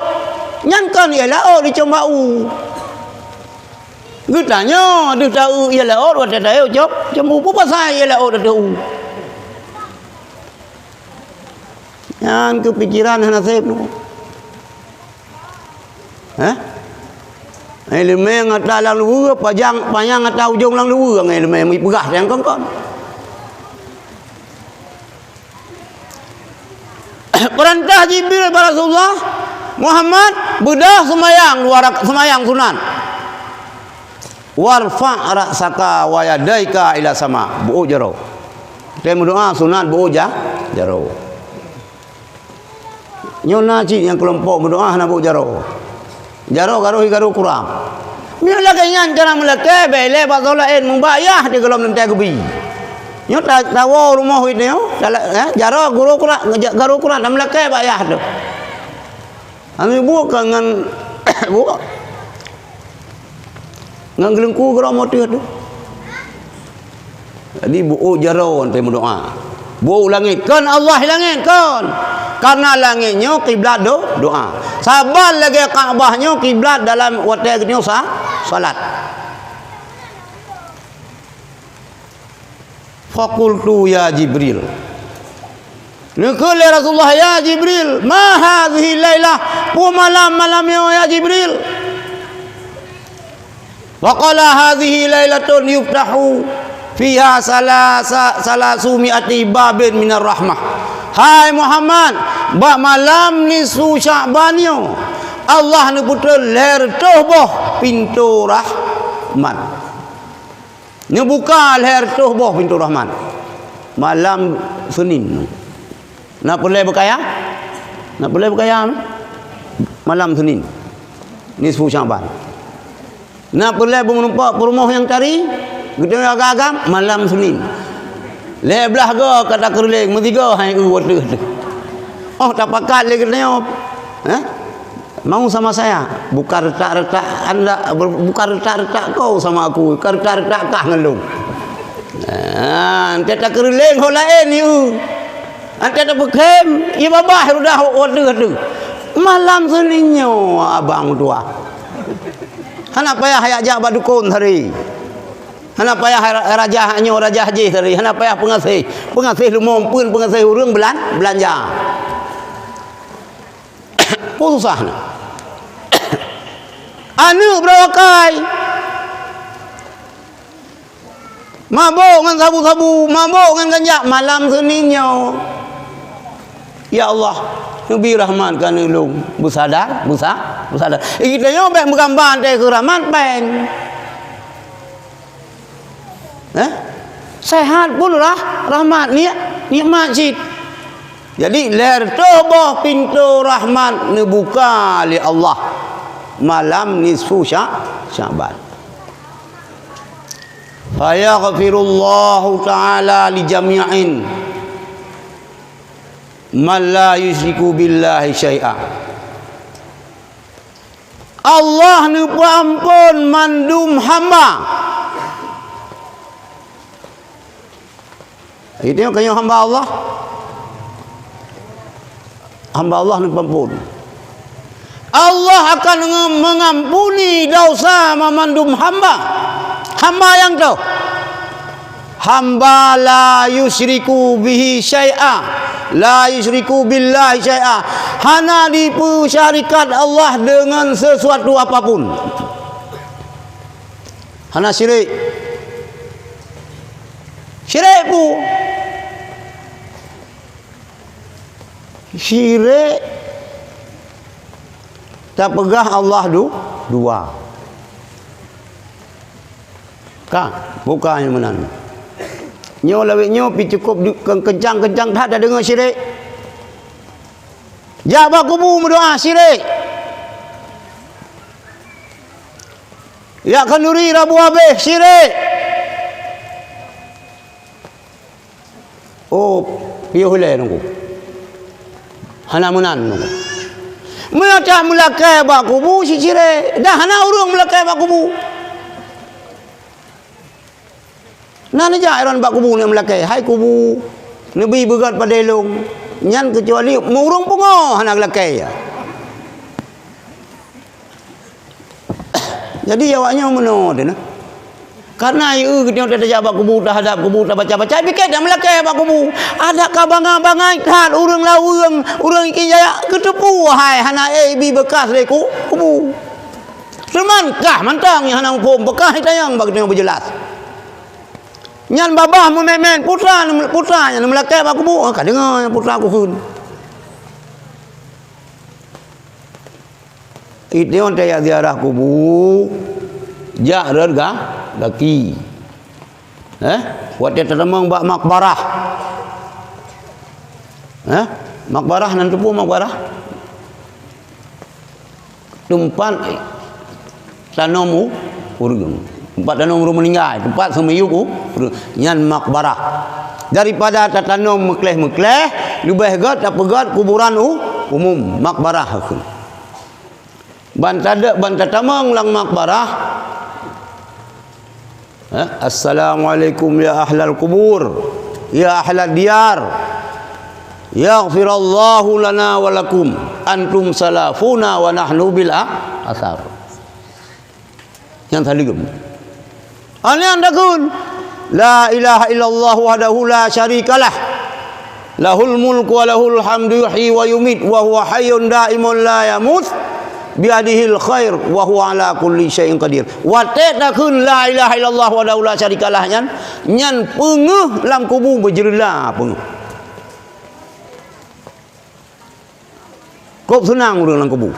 Nyan kon ié laôt dicom bak u. Geutanyoe deuh ta eu ié laôt watée ta éh ucom, ucom u. Peue pasai ié laôt ateueh u? Nyan keupikiran hana sép nyoe. Hah? Iéleumé ngon ata lam luweue, panyang, panyang ata ujong lam luweue ngon iéleumé, meupeugah nyang kon-kon. Peurintah Jibril bak Rasulullah, "Muhammad, beudôh seumayang dua rak-, seumayang sunat. Warfa' ra'saka wa yadaika ila sama." Beuôt jaroe. Watée meudoá sunat beuôt ja-, jaroe. Nyoe na cit nyang keulompok meudoá hana beuôt jaroe. Jaroe garoh i garoe kuram. Meunyoe lagée nyan cara meulakée, bék ilée bak soe laén, mubak yah di gohlom leuntée geubi. Nyoe ta-, tawoe rumoh itu nyoe, ta-, eh, jaroe garoh kuram, ja-, garoh kuram, tameulakée bak yah teuh. Hana buet ka ngon, buet. Ngon geuleungku keudroe meuteue teuh. Jadi, beuôt jaroe watée meudoá. Beuôt langét. Kon Allah langét, kon. Kareuna langét nyoe kiblat do-, doá. Saban lagée Ka'bah nyoe kiblat dalam watée geutanyoe sa-, salat. Faqultu ya Jibril. Neukheun lé Rasulullah, "Ya Jibril, ma hadhihi lailah?" Peue malam-malam nyoe, ya Jibril? Faqala, "Hadhihi lailatun yuftahu fiha salasa, salasu mi'ati babin minar rahmah." Hai Muhammad, bak malam nisfu Sya'ban nyoe, Allah neupeutrön lhée reutôh boh pintoe rahmat. Neubuka lhée reutôh boh pintoe rahmat. Malam Senin. Na peureulée beukaya? Na peureulée beukaya malam Senin. Nisfu Sya'ban. Na peureulée beumeurumpok peurumoh nyang tari, geutanyoe agam-agam, malam Senin. Lhée blaih goe ka takeureuleng, meusigoe hai eu watée teuh. Oh, tapakat lé geutanyoe. Hah? Mau sama saya? Bukan retak-retak anda, bu-, bukan retak-retak kau sama aku, bukan retak-retak kah ngon lôn. Ah, entée takeureuleng ho laén yue. Entée tapeukhem, ié babah rudah watée teuh. Malam Senin nyoe abang tuah. Hana payah jak bak dukon tari. Hana payah ra-, rajah nyoe, rajah jih tari. Hana payah peungaséh. Peungaséh leumo peuen, peungaséh ureuëng belan-, beulanja. Peue susah na? Aneuëk beurawakai. Mabök ngon sabu-sabu, mabök ngon ganja malam Senin nyoe. Ya Allah, neubi rahmat keu aneuëk lôn. Beusadar, beusa-, beusadar. Eh, geutanyoe bék meugamba teuh keu rahmat péng. Eh? Sehat pun rah-, rahmat, ni-, nikmat cit. Jadi, lhée reutôh boh pintoe rahmat neubuka lé Allah malam nisfu Sya-, Sya'ban. Fayaghfirullahu ta'ala li jami'in man la yusyriku billahi syai'a. Allah neupeuamphon mandum hamba. Itu nyoe hamba Allah. Hamba Allah neupeuamphon. Allah akan nge-, mengampuni dosa mandum hamba. Hamba nyang toh. Hamba la yusyriku bihi syai'a, la yusyriku billahi syai'a, hana dipeusyarikat Allah deungon sesuatu apapun. Hana syirik. Syirik peue? Syirik tapeugah Allah du-, dua. Ka, bukan nyang meunan. Nyoe lawét nyoe pi cukup du-, keu-, keuncang-keuncang that tadeungoe syirik. Jak bak kubu meudoa syirik. Jak khanduri rabu habéh syirik. Oh, piôh ilée nunggu. Hana meunan nunggu. Meunyoe cah meulakée bak kubu syirik, dah hana ureuëng meulakée bak kubu. Na neujak droen bak kubu neuk meulakée, "Hai kubu, neubi beugét padé lôn." Nyan keucuali meu ureuëng pungo hana geulakée ya. Jadi awaknyoe meunoe teuh na. Karena ieu geutanyoe tajak bak kubu, tahadab kubu, tabaca-baca, pike tameulakée bak kubu. Adak ka bangai-bangai that ureuëng laweueng, ureuëng ikijaya geuteupeue hai hana éh ibi beukas lé ku-, kubu. Teuman kah mantong nyang hana muphom, beukas itanyong bak geutanyoe beujeulaih. Nyan babah meumet-met putra, putra nyan meulakée bak kubu, ka deungoe putra kukheun. Iteueng tajak ziarah kubu, jak rot ga-, gaki. Eh? Watée tatamong bak makbarah. Eh? Makbarah nan teupeue makbarah? Teumpat tanom u-, ureuëng. Teumpat tanom ureuëng meuninggai, teumpat seumiyueb u-, ureuëng. Nyan makbarah. Daripada tatanom meukleh-meukleh, leubeh gét tapeugét kuburan u-, umum, makbarah kheun. Ban tadek, ban tatamong lam makbarah. Ha? "Assalamualaikum ya ahlal kubur, ya ahlad diyar. Yaghfirallahu lana wa lakum. Antum salafuna wa nahnu bil a-, athar." Nyang saleuem. Nyan takheun, "La ilaha illallah wahdahu la syarikalah. Lahul mulku wa lahul hamdu yuhyi wa yumit wa huwa hayyun daimun la yamut. Biyadihil khair wa huwa ala kulli syai'in qadir." Watée takheun la ilaha illallah wahdahu la syarikalah nyan, nyan peungeuh lam kubu beujeureulah peungeuh. Kôb seunang ureuëng lam kubu.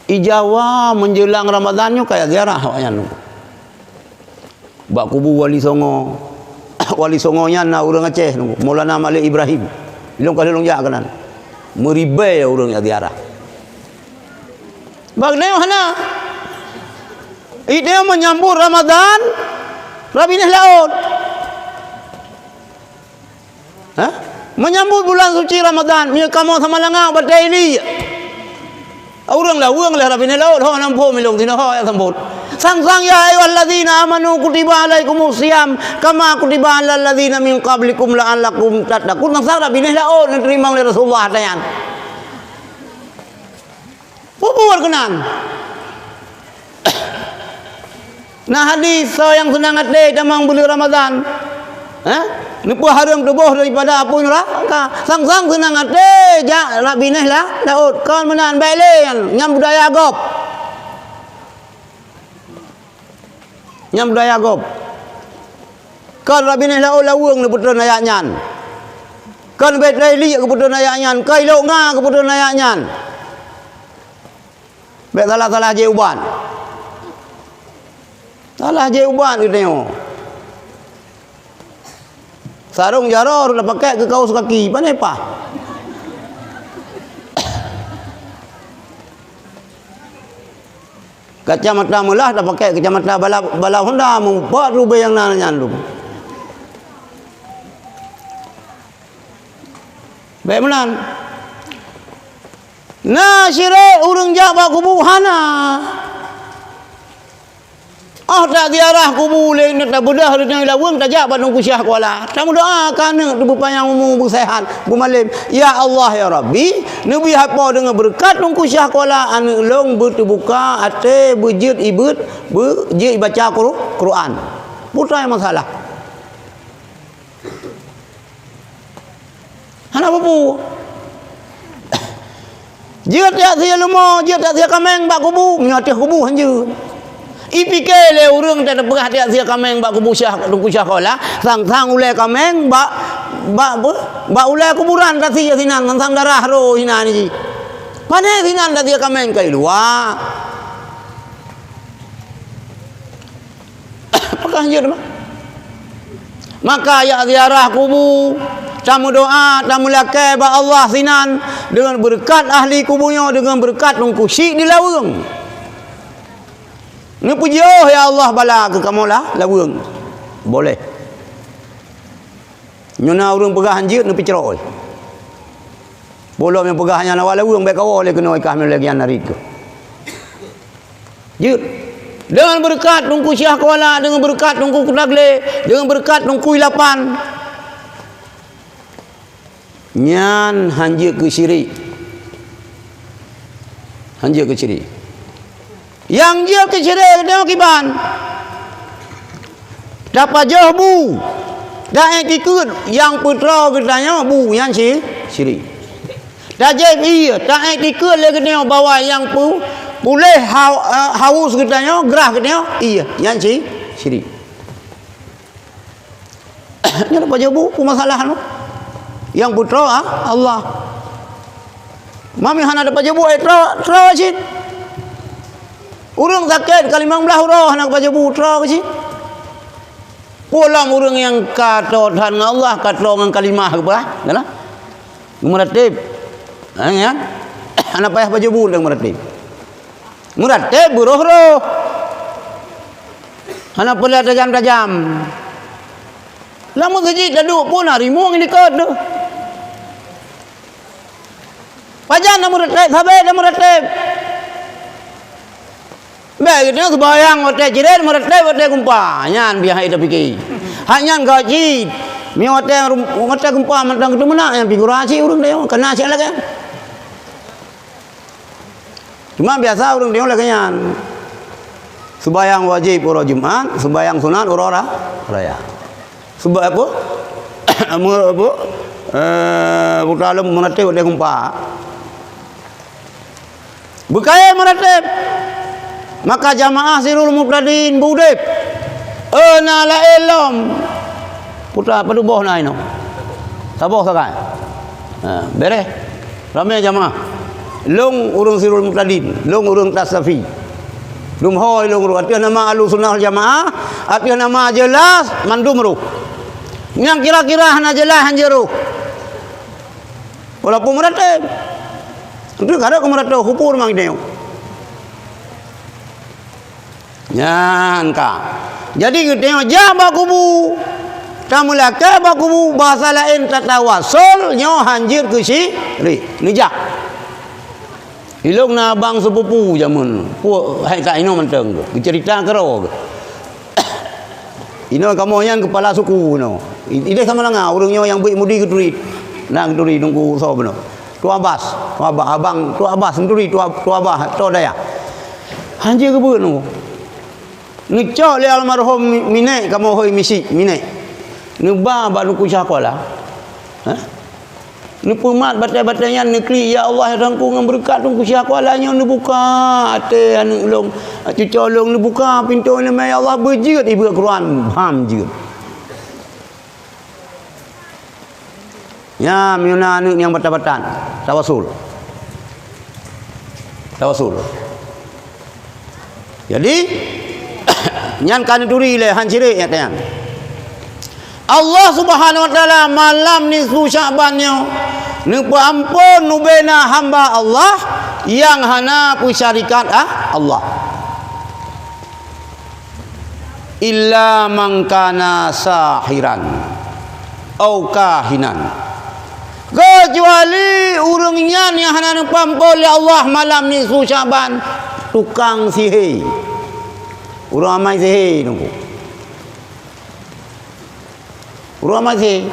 I Jawa meunjeulang Ramadhan nyoe kaya ziarah awaknyan. Bak kubu Wali Songo. Wali Songo nyan na ureuëng Aceh, Maulana Malik Ibrahim. Ilong kali lôn jak keunan. Meuribée ureuëng jak ziarah. Bak nyoe hana. Iteueng menyambut Ramadhan, Rabinéh Laôt. Hah? Menyambut bulan suci Ramadhan, meunyoe kamoe sama langa batée ili. Ureuëng laweueng lé Rabinéh Laôt, ho na muphom ilong tinoh ho nyang sambot. Sang-sang, "Ya ayyuhalladzina amanu kutiba alaikumus siyam kama kutiba alal ladzina min qablikum la'allakum tattaqun." Sang-sang Rabinéh Laôt neuteurimong lé Rasulullah tanyan. Peubuet keunan. Na hadis soe nyang seunang até tamong buleuen Ramadhan, eh, neupeuhareuem tuboh daripada apui neuraka. Sang-sang seunang até jak Rabinéh La-, Laôt. Kon meunan, bék lé nyan, nyan budaya gob. Nyan budaya gob. Kon Rabinéh Laôt laweueng neupeutrön ayat nyan. Kon Bét Railik geupeutrön ayat nyan. Kon Ilok Nga geupeutrön ayat nyan. Bék salah-salah jeuet ubat. Salah jeuet ubat geutanyoe. Sarong jaroe rot tapakék keu kaos kaki, pane paih. Kacamata meulah tapakék kacamata bala, bala Honda, meupat rubée nyang na nyan lom. Bék meunan. Na syirik ureuëng jak bak kubu? Hana. Oh, taziarah kubu lé, tabeudôh lé laweueng, tajak bak Teungku Syah Kuala. Tameudoa keu aneuk teuh beupanyang umu, beuseuhat, beumalem. Ya Allah, ya Rabbi, neubi hapo deungon beureukat Teungku Syah Kuala, aneuk lôn beuteubuka até, beujeuet ibeuet, beujeuet ibaca Qur-, Quran. Peue masalah? Hana peue-peue. Jeuet jak sie leumo, jeuet jak sie kaméng bak kubu, meunyoe ateueh kubu hanjeuet. Ipike lé ureuëng teupeugah jak sie kaméng bak kubu Syah, Teungku Syah Kolah, sang-sang ulée kaméng bak, bak, bak, bak ulée kuburan tasie sinan, sang-sang darah roh sinan jih. Pane sinan tasie kaméng ka i luwa. Pakon hanjeuet mah. Maka jak ziarah kubu, tameudoá, tameulakée bak Allah sinan, deungon beureukat ahli kubu nyoe, deungon beureukat Teungku Syik di Laweueng. Neupeujioh, ya Allah, bala keu kamoe la-, Laweueng. Boleh. Nyoe na ureuëng peugah hanjeuet, neupeucroe. Bolom nyang peugah nyan awak Laweueng bék kawoe lé keunoe kah meulagée nyan hari keuh. Jeuet. Deungon beureukat Teungku Syah Kuala, deungon beureukat Teungku Kutaglé, deungon beureukat Teungku Ilapan. Nyan hanjeuet keu syirik. Hanjeuet keu syirik. Nyang jeuet keu syirik geutanyoe kiban? Tapajoh bu, taék tikeue nyang peutroe geutanyoe bu, nyan si-, syirik. Tajép ié, taék tikeue lé geutanyoe bahwa nyang pu-, puléh ha-, eh, haus geutanyoe, grah geutanyoe, ié, nyan si-, syirik. Nyan tapajoh bu, peue masalah nyoe? Nyang peutroe, ah, Allah. Mami hana tapajoh bu, eh, troe, troe cit. Ureuëng sakét ka limong blaih uroe hana tapajoh bu, troe cit. Peue lom ureuëng nyang ka toe that ngon Allah, ka toe ngon kalimah geupeugah, kan? Meuratéb. Ha, nyan. Hana payah pajoh bu dan meuratéb. Meuratéb beuroh-roh. Hana peureulée tajam-tajam. Lam meuseujid taduek pun na rimueng likot tu. Pajan na meuratéb, sabe na meuratéb. Bék geutanyoe seubayang watée cirét, meuratéb watée geumpa. Nyan biasa hai tapike. Hak nyan gajih. Mi watée rum-, watée geumpa mantong geuteumeunak nyang figurasi ureuëng tanyoe, kana cit lagée. Cuma biasa ureuëng tanyoe lagée nyan. Seubayang wajéb uroe Jumat, seubayang sunat uroe ra-, raya. Sebab apa? Amu apa? Eh, putra lom meuratéb watée geumpa. Beukayée meuratéb. Maka jamaah Sirul Mubtadin beudeb. Eh, na laén lom. Putra padub boh na inoe. Saboh sagai. Ha, beres. Ramé jamaah. Lôn ureuëng Sirul Mubtadin, lôn ureuëng Tasafi. Lôn hôi lôn ureuëng ateueh nama Ahlussunnah wal Jamaah, ateueh nama jeulaih mandum roh. Nyang kira-kira hana jeulaih hanjeuet roh. Walaupun meuratéb. Itu kada keu meuratéb hubur mang nyoe. Nyan ka. Jadi geutanyoe jak bak kubu, tameulakée bak kubu, bahasa laén tatawassul, nyoe hanjeuet keu syirik. Neujak. Ilong na abang sepupu jameun, puak hai ka inoe mantong, geuceurita keudroe. Inoe kamoe nyan keupala suku inoe. I-, ideh sama langa ureuëng nyoe nyang beuet mudi geuturi. Na geuturi nunggu soe bunoe. Tuan Abbas, Tuan Abbas, abang Tuan Abbas sendiri, Tuan, Tuan Abbas, Tuan Dayah. Hanjeuet geubeuet nunggu. Neucok lé almarhum mi-, minék kamoe hôi misi minék. Neuba bak Teungku Syah Kuala. Ha? Neupeumat batée-batée nyan neuklik, "Ya Allah, ya Tuhanku, ngon beureukat Teungku Syah Kuala nyoe neubuka até aneuëk lôn, cucoe lôn, neubuka pintoe iéleumé, ya Allah, beujeuet ibuet Quran." Bam jeuet. Nyan meunyoe na aneuëk nyang batat-batat, tawasul. Tawasul. Jadi, nyan ka neuturi lé han syirik nyan. Allah Subhanahu wa Taala malam nisfu Sya'ban nyoe neupeuamphon ubena hamba Allah nyang hana peusyarikat, ah, Allah. Illa man kana sahiran au kahinan. Keucuali ureuëng nyan nyang hana neupeuamphon lé Allah malam nisfu Sya'ban, tukang sihé. Ureuëng amai sihé nunggu. Ureuëng amai sihé.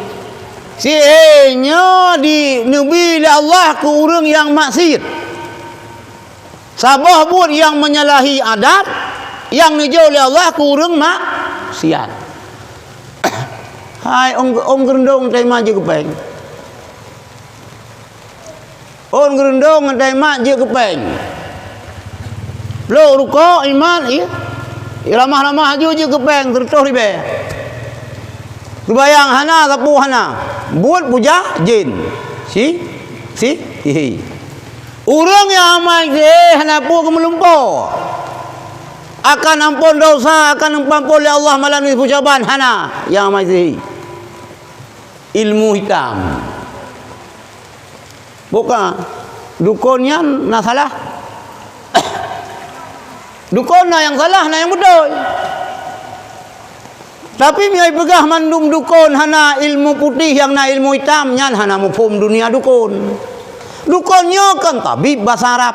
Sihé nyoe di, neubi lé Allah keu ureuëng nyang maksiet. Saboh buet nyang menyalahi adat nyang neujok lé Allah keu ureuëng maksiat. Hai ôn, ôn geureundong teuimat jeuet keu péng. Ôn geureundong teuimat jeuet keu péng. Plôk rukok imat, iya. Ramah-ramah aju jeuet keu péng, seureutôh ribèe. Seumayang hana, sapeue hana. Buet puja jén. Si, si, hihi. Ureueng nyang amai sihé hana peue geumeulumpoe. Akan ampôn dosa, akan geupampôn lé Allah malam nisfu Syaban, hana nyang amai sihé. Ilmu hitam. Bukan. Dukon nyan na salah. Dukon na nyang salah, na nyang beutôi. Tapi meunyoe peugah mandum dukon hana ilmu putéh, nyang na ilmu hitam, nyan hana muphom dunia dukon. Dukon nyoe kan tabib basa Arab.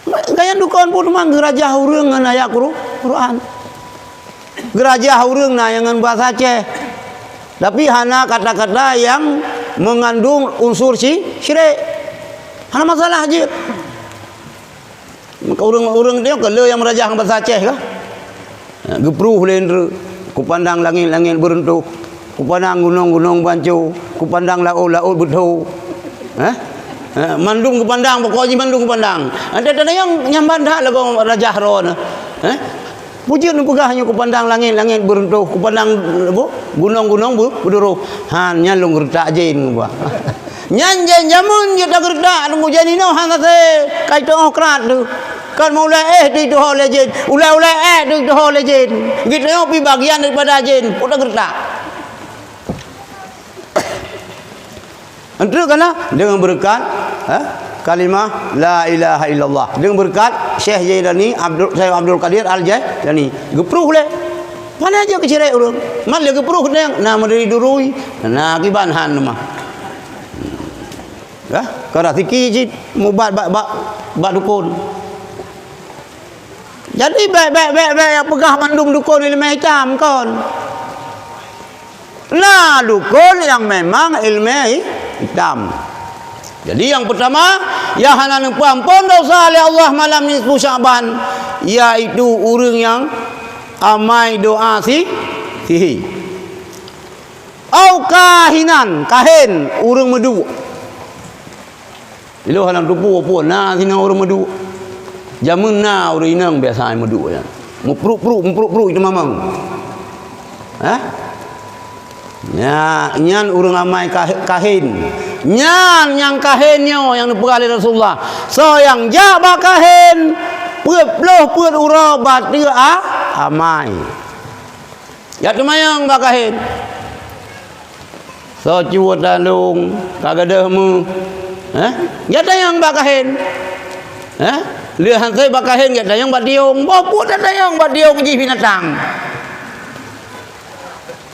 Gaya dukon pun memang geurajah ureueng ngon ayat Qur-, Quran. Geurajah ureueng na nyang ngon basa Aceh. Tapi hana kata-kata nyang mengandung unsur si-, syirik. Hana masalah jeuet. Maka ureueng-ureueng nyoe ka le nyang meurajah ngon basa Aceh kah? Ha, geupruh lé Indra, kupandang langét-langét beuruntuh, kupandang gunong-gunong banco, kupandang laôt-laôt beutho. Hah? Ha, mandum kupandang, pokok jih mandum kupandang. Ada tanda nyang nyaman that lagoe rajah droe nyoe. Hah? Peue jeuet neupeugah nyoe kupandang langét-langét beuruntuh, kupandang, apa, gunong-gunong beu-, beuduro. Han, nyan lôn geureutak jén, geuba. Nyan jén jameun jeuet tageureutak, teungku jén inoe hana se kai teuôh krat teuh. Kan meuulée éh teuh ituho lé jén, ulée-ulée éh teuh ituho lé jén. Geutanyoe pih bagian daripada jén, peue tageureutak. Enteuk kana deungon beureukat, eh, kalimah la ilaha illallah. Deungon beureukat Syekh Jailani, Abdul, Syekh Abdul Qadir Al-Jailani. Geupruh lé. Pane jeuet keu cirek ureueng. Man lé geupruh deungon, na meuduri durui, na kiban han leumah. Dah, ka raseuki cit mubat bak, bak, bak dukon. Jadi, bék, bék, bék, bék nyang peugah mandum dukon ileumé itam, kon. Na dukon nyang memang ileumé itam. Jadi, nyang peutama, nyang hana neupeuampon dosa lé Allah malam nisfu Sya'ban, yaitu ureueng nyang amai doa si-, sihé. Au kahinan, kahen, ureueng meuduek. Ilôn hana teupeue peue na sinoe ureueng meuduek. Jameun na ureueng inong biasa meuduek nyan. Meupruk-pruk, meupruk-pruk teuma mang. Hah? Nya, nyan ureueng amai kah-, kahen. Nyan nyang kahen nyoe nyang neupeugah lé Rasulullah. Soe nyang jak bak kahen, peuet ploh peuet uroe bateue a-, amai. Jak teumanyong bak kahen. Soe cue talong ka gadôh meu? Hah? Jak tanyong bak kahen. Hah? Lheueh han sép bak kahen jak tanyong bak tiong. Boh peue tatanyong bak tiong jih binatang.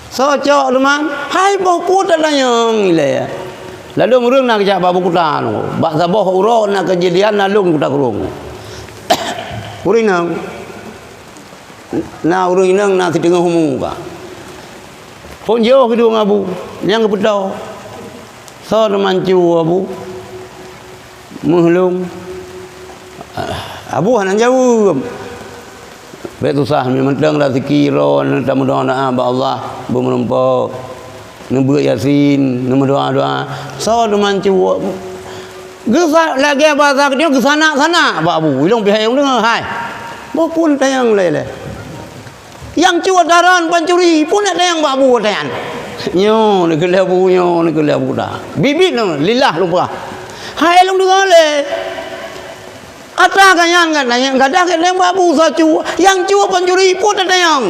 Soe cok leuman? Hai boh peue tatanyong ilée. Lalu ureueng na geujak bak bukuta nyoe. Bak saboh uroe na keujadian na lôn kuta kurong. Ureueng inong. Na ureueng inong na siteungoh umu ka. Phon jiôh keudua ngon abu, nyang geupeutoe. Soe teuma cue abu? Meuh lôn. Abu hana jaweueb. Bék susah, mantong raseuki droe, tameudoa-doa bak Allah, beumeurumpok. Neubeuet Yasin, neumeudoa-doa. Soe teuma cue? Geusa-, lagée basa geutanyoe geusanak-sanak bak abu. Ilôn pih hai lôn deungoe, hai. Boh peue tatanyong lé-lé. Nyang cue taran pancuri, peue tatanyong bak abu watée nyan. Nyoe, neukeuleh abu, nyoe, neukeuleh abu dah. Bit-bit nyoe, lillah lôn peugah. Hai lôn deungoe lé. Ata ka nyan ka tanyong, gadah ka tanyong bak abu soe cue. Nyang cue pancuri, peue tatanyong.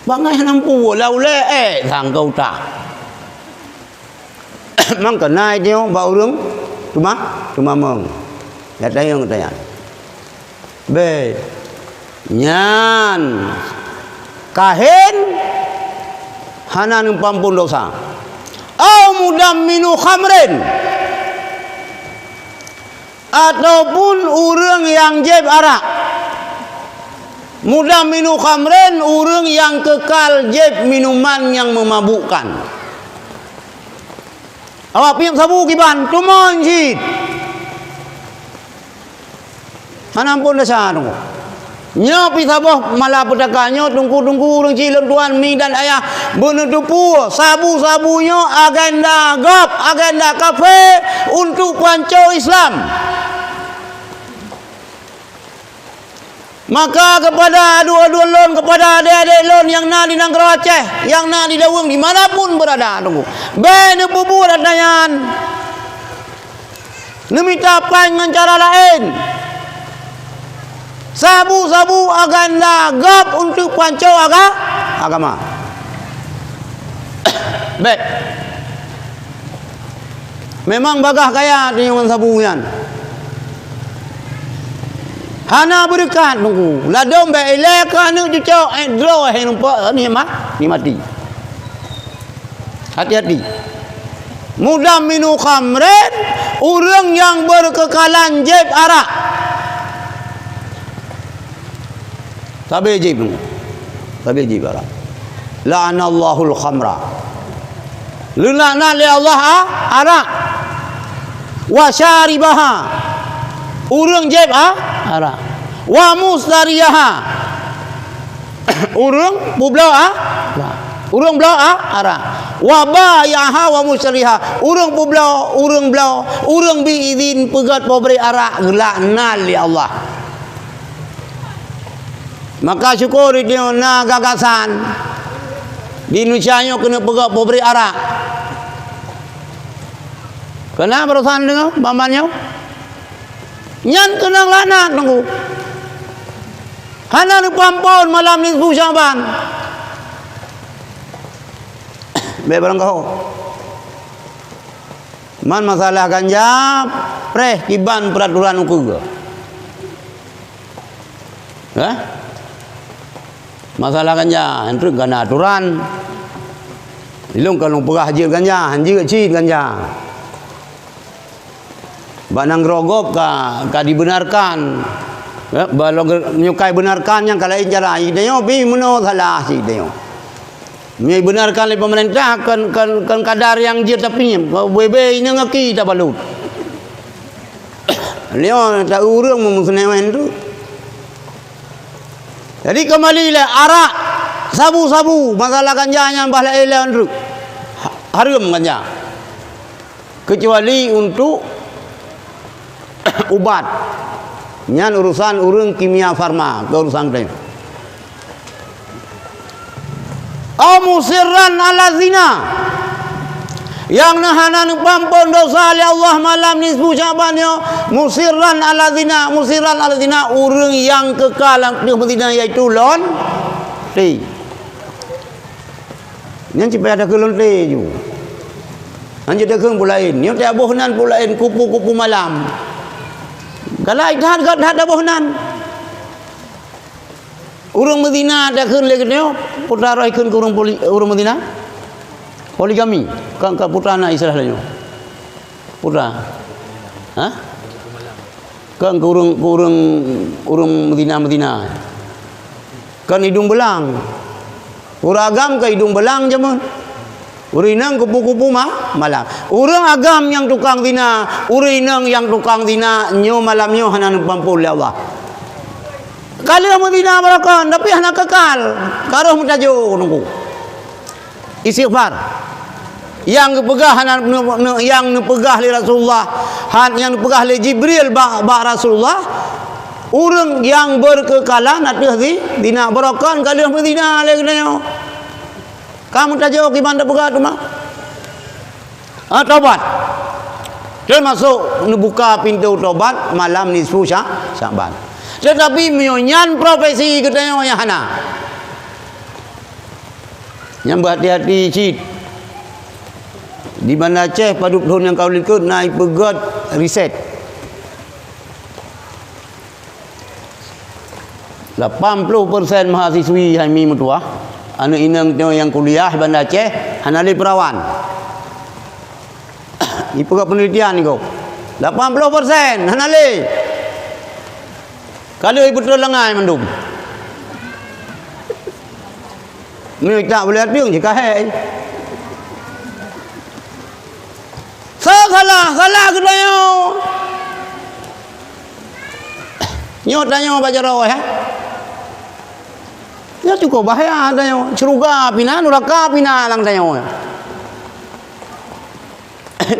Bangai hana mampu, lau lé, eh, sangka uta. Mangkana nyoe bak ureueng teuma, teuma mong. Ya tanyong tanya. Bé. Nyan. Kahen hana neupampon dosa. Au mudamminu khamrin. Ataupun ureueng nyang jieb arak. Mudamminu khamrin, ureueng nyang keukal jieb minuman nyang meumabukkan. Awak piep sabu kiban, tumon cit. Hana ampon desya teungku. Nyoe pih saboh malapetaka nyoe, teungku-teungku, ureuëng chik lôn tuan, mi dan ayah, beuneuteupeu sabu-sabu nyoe agenda gob, agenda kafé untuk panco Islam. Maka kepada adu-adu lôn, kepada adék-adék lôn nyang na di nanggroe Aceh, nyang na di daweueng, di mana pun berada, teungku, bék neupeubuet atra nyan. Neumita péng ngon cara laén. Sabu-sabu agenda gob untuk panco aga-, agama. Bék. Memang bagah kaya tanyoe ngon sabu nyan. Hana beureukat, teungku. Ladôm bék ilée keu aneuk cucok, eh, droe hai numpok, ni mah, ni mati. Hati-hati. Mudaminu khamrin, ureuëng nyang beurkeukalan jieb arak. Sabe jieb, sabe jieb arak. La'anallahul khamra. Leulaknat lé Allah a-, arak. Wa syaribaha. Ureuëng jieb a-, arak. Wa mustariyaha. Ureuëng peubloe a-, arak. Ureuëng bloe a-, arak. Wa bai'aha wa mustariha. Ureuëng peubloe, ureuëng bloe, ureuëng bi idin peugét pabrik arak, geulaknat lé Allah. Maka syukur di tanyoe na gagasan di Indonesia nyoe keuneuk peugét pabrik arak. Keunan barosan deungoe, ban-ban nyoe. Nyan keunong laknat, teungku. Hana neupeuamphon malam nisfu Sya'ban. Bék barangkaho. Man masalah ganja, preh kiban peuraturan ukeue. Hah? Masalah ganja, han treuk ka na aturan. Ilong ka lôn peugah jeuet ganja, han jeuet cit ganja. Bak nanggroe gob ka, ka dibenarkan. Eh, ba lôn ge-, meunyoe ka ibenarkan nyan ka laén cara. Tanyoe pih meunoe salah cit tanyoe. Meunyoe ibenarkan lé pemerintah, kon, kon, kon kadar nyang jeuet tapi nyan, bebe inong aki tabalut. Lé nyoe ta ureuëng meuseuneuen tu. Jadi kembali lé arak, sabu-sabu, masalah ganja nyan bah laén lé treuk. Ha-, hareuem ganja. Kecuali untuk ubat. Nyan urusan ureuëng kimia farma, keu urusan tanyoe. Au musirran ala zina. Nyang na hana neupeuamphon dosa lé Allah malam nisfu Sya'ban nyoe, musirran ala zina, musirran ala zina, ureuëng nyang keukal lam ateueh beuzina, yaitu lonte. Nyan cit payah takheun lonte ju. Nyan cit takheun peue laén. Nyoe teuh boh nan peue laén, kupu-kupu malam. Galak that, that, that boh nan. Ureuëng meuzina takheun lé geutanyoe, putra roh ikheun keu ureuëng poli-, ureuëng meuzina? Poligami. Kan ka putra na istilah lé nyoe. Putra. Hah? Kan keu ureuëng, keu ureuëng, ureuëng meuzina-meuzina. Kan idong beulang. Ureuëng agam ka idong beulang jameun. Ureuëng inong kupu-kupu ma-, malam. Ureuëng agam nyang tukang zina, ureuëng inong nyang tukang zina, nyoe malam nyoe hana neupeuamphon lé Allah. Ka lheueh meuzina barokon, tapi hana keukal. Ka roh meutajô teungku. Istighfar. Nyang geupeugah hana ne-, ne-, nyang neupeugah lé Rasulullah, han-, nyang neupeugah lé Jibril bak, bak Rasulullah, ureuëng nyang beurkeukalan ateueh zi-, zina barokon ka lheueh meuzina lé geutanyoe. Ka meutajô kiban tapeugah teuma. Ah, taubat. Teumasok neubuka pintoe taubat malam nisfu Sya-, Sya'ban. Tetapi meunyoe nyan profesi geutanyoe nyang hana. Nyan beuhati-hati cit. Di Banda Aceh padub thon nyang ka likot na ipeugét riset. Lapan ploh persen mahasiswi hai mi meutuwah, aneuk inong tanyoe nyang kuliah Banda Aceh hana lé peurawan. Ipeugét peunelitian niko. Lapan ploh persen hana lé. Ka lheueh ipeutron langai mandum. Meunyoe tak boleh ateueng, jikahai. Sa-, salah, salah geutanyoe. Nyoe tanyoe bak jaroe, eh. Nyoe cukup bahaya tanyoe. Syeuruga pih na, nuraka pih na lam tanyoe.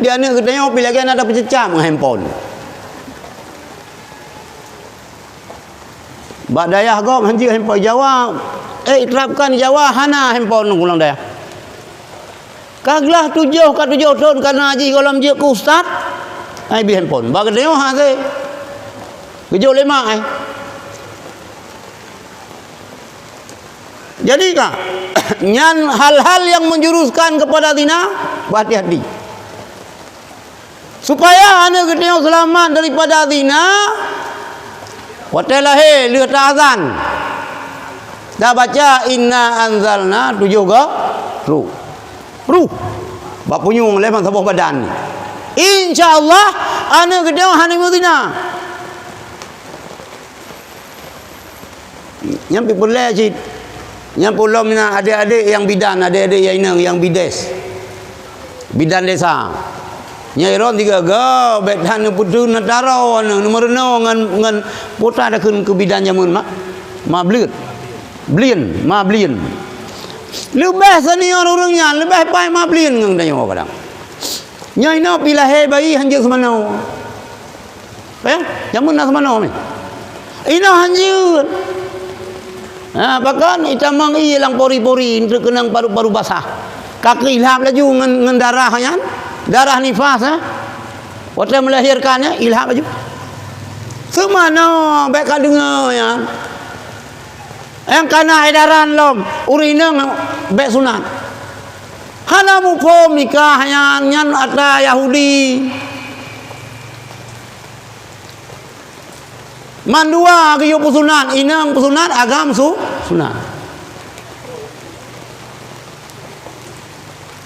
Di aneuk geutanyoe pih lagèe na tapeucecam ngon handphone. Bak dayah gob hanjeuet handphone Jawa. Eh, iterapkan Jawa, hana handphone ureueng dayah. Ka glah tujoh, ka tujoh thon ka na jih gohlom jeuet keu ustaz. Ai bi handphone. Bak geutanyoe hase. Geujok lé mak ai. Jadi ka, nyan hal-hal yang menjuruskan kepada zina, berhati-hati. Supaya aneuk geutanyoe seulamat daripada zina, watèe lahé lheueh taazan, tabaca inna anzalna tujoh go, pruh. Pruh. Bak punyueng lé meusaboh badan. Insya Allah, aneuk geutanyoe hana meuzina. Nyan pih peureulèe cit. Nyan pih lom na adék-adék nyang bidan, adék-adék nyang inong nyang bides. Bidan desa. Nyan droen tiga go, bèk that neupeuteun neutaro, neu-, neumeurunoe ngon, ngon pota takheun keu bidan jameun ma, ma bleuet. Blien, ma blien. Leubeh senior ureueng nyan, leubeh paih ma blien ngon tanyoe kadang. Nyan inoe pih lahé bayi hanjeuet seumanoe. Eh, jameun na seumanoe meuh. Inoe hanjeuet. Ha, pakon itamong ié lam pori-pori, eunteuk keunong paru-paru basah. Ka keu ilhab laju ngon, ngon darah nyan, darah nifas, eh. Watèe melahirkan, eh, ilhab laju. Seumanoe, bèk ka deungö nyan. Nyang ka na edaran lom, ureueng inong bèk sunat. Hana muphom nikah nyan, nyan atra Yahudi. Mandua geuyue peusunat, inong peusunat, agam su-, sunat.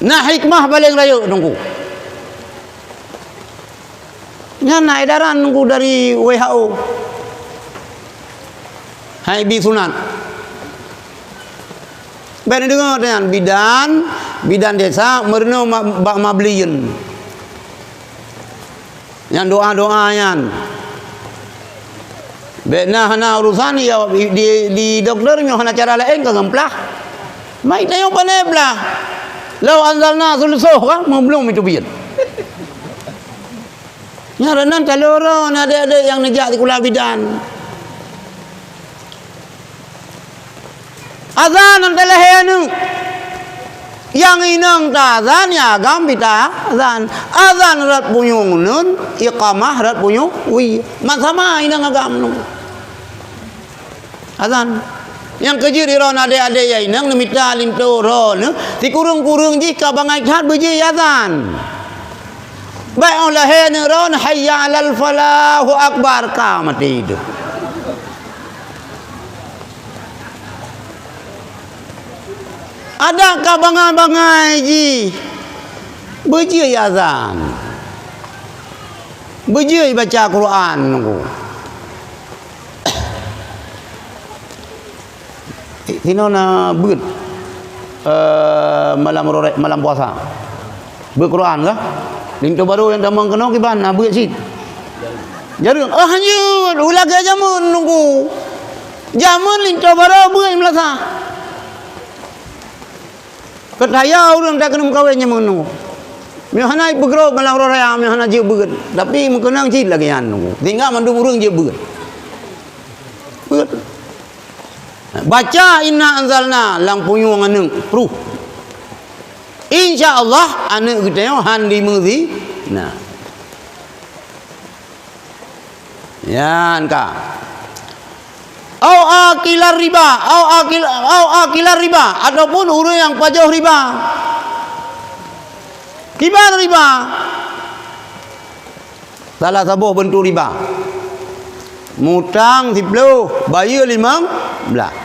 Na hikmah paleng rayeuk, Teungku. Nyan na edaran, Teungku, dari W H O. Hai bi sunat. Bèk neudeungö nyan, bidan, bidan desa, meurunoe ma-, bak ma blien. Nyan doa-doa nyan. Bèk na hana urusan, ya, di, di dokto nyoe hana cara laén ka geumplah. Mai tanyoe pane blah. Lau anzalna sulusoh ka, meubelom itu biet. Nyan nan talo droen adék-adék nyang neujak sikula bidan. Azan nyang talahé aneuk. Nyang inong taazan, nyang agam pih taazan. Azan rot punyueng uneun, iqamah rot punyueng wie. Man sama inong agam nyoe. Azan. Nyang keujeuet droen adék-adék nyang inong neumita linto droen, sikureueng-kureueng jih ka bangai that beujeuet azan. Bèk óh lahé aneuk droen, "Hayya 'alal falah, Allahu Akbar," ka maté idup. Adak ka bangai-bangai jih, beujeuet azan. Beujeuet baca Quran nunggu. Sinoe na beuet, eh, malam rorek, malam puasa. Beuet Quran kah? Linto barô nyang tamong keunoe kiban na beuet cit. Jareueng, oh, hanjeuet, ulagèe jameun nunggu. Jameun linto barô beuet meulasah. Keu taya ureueng takeuneuk meukawen jameun nunggu. Meuhana ipeugrôp malam roraya, meuhana jeuet beuet. Tapi meukeunong cit lagèe nyan nunggu. Tinggai mandum ureueng jeuet beuet. Beuet. Baca inna anzalna lam punyueng aneuk, pruh. Insya Allah aneuk geutanyoe han dimeuzi. Nah. Nyan ka. Au akilar riba, au akil, au akilar riba, ataupun ureueng nyang pajoh riba. Kiban riba? Salah saboh beuntuk riba. Mutang siplôh, bayeue limong blah.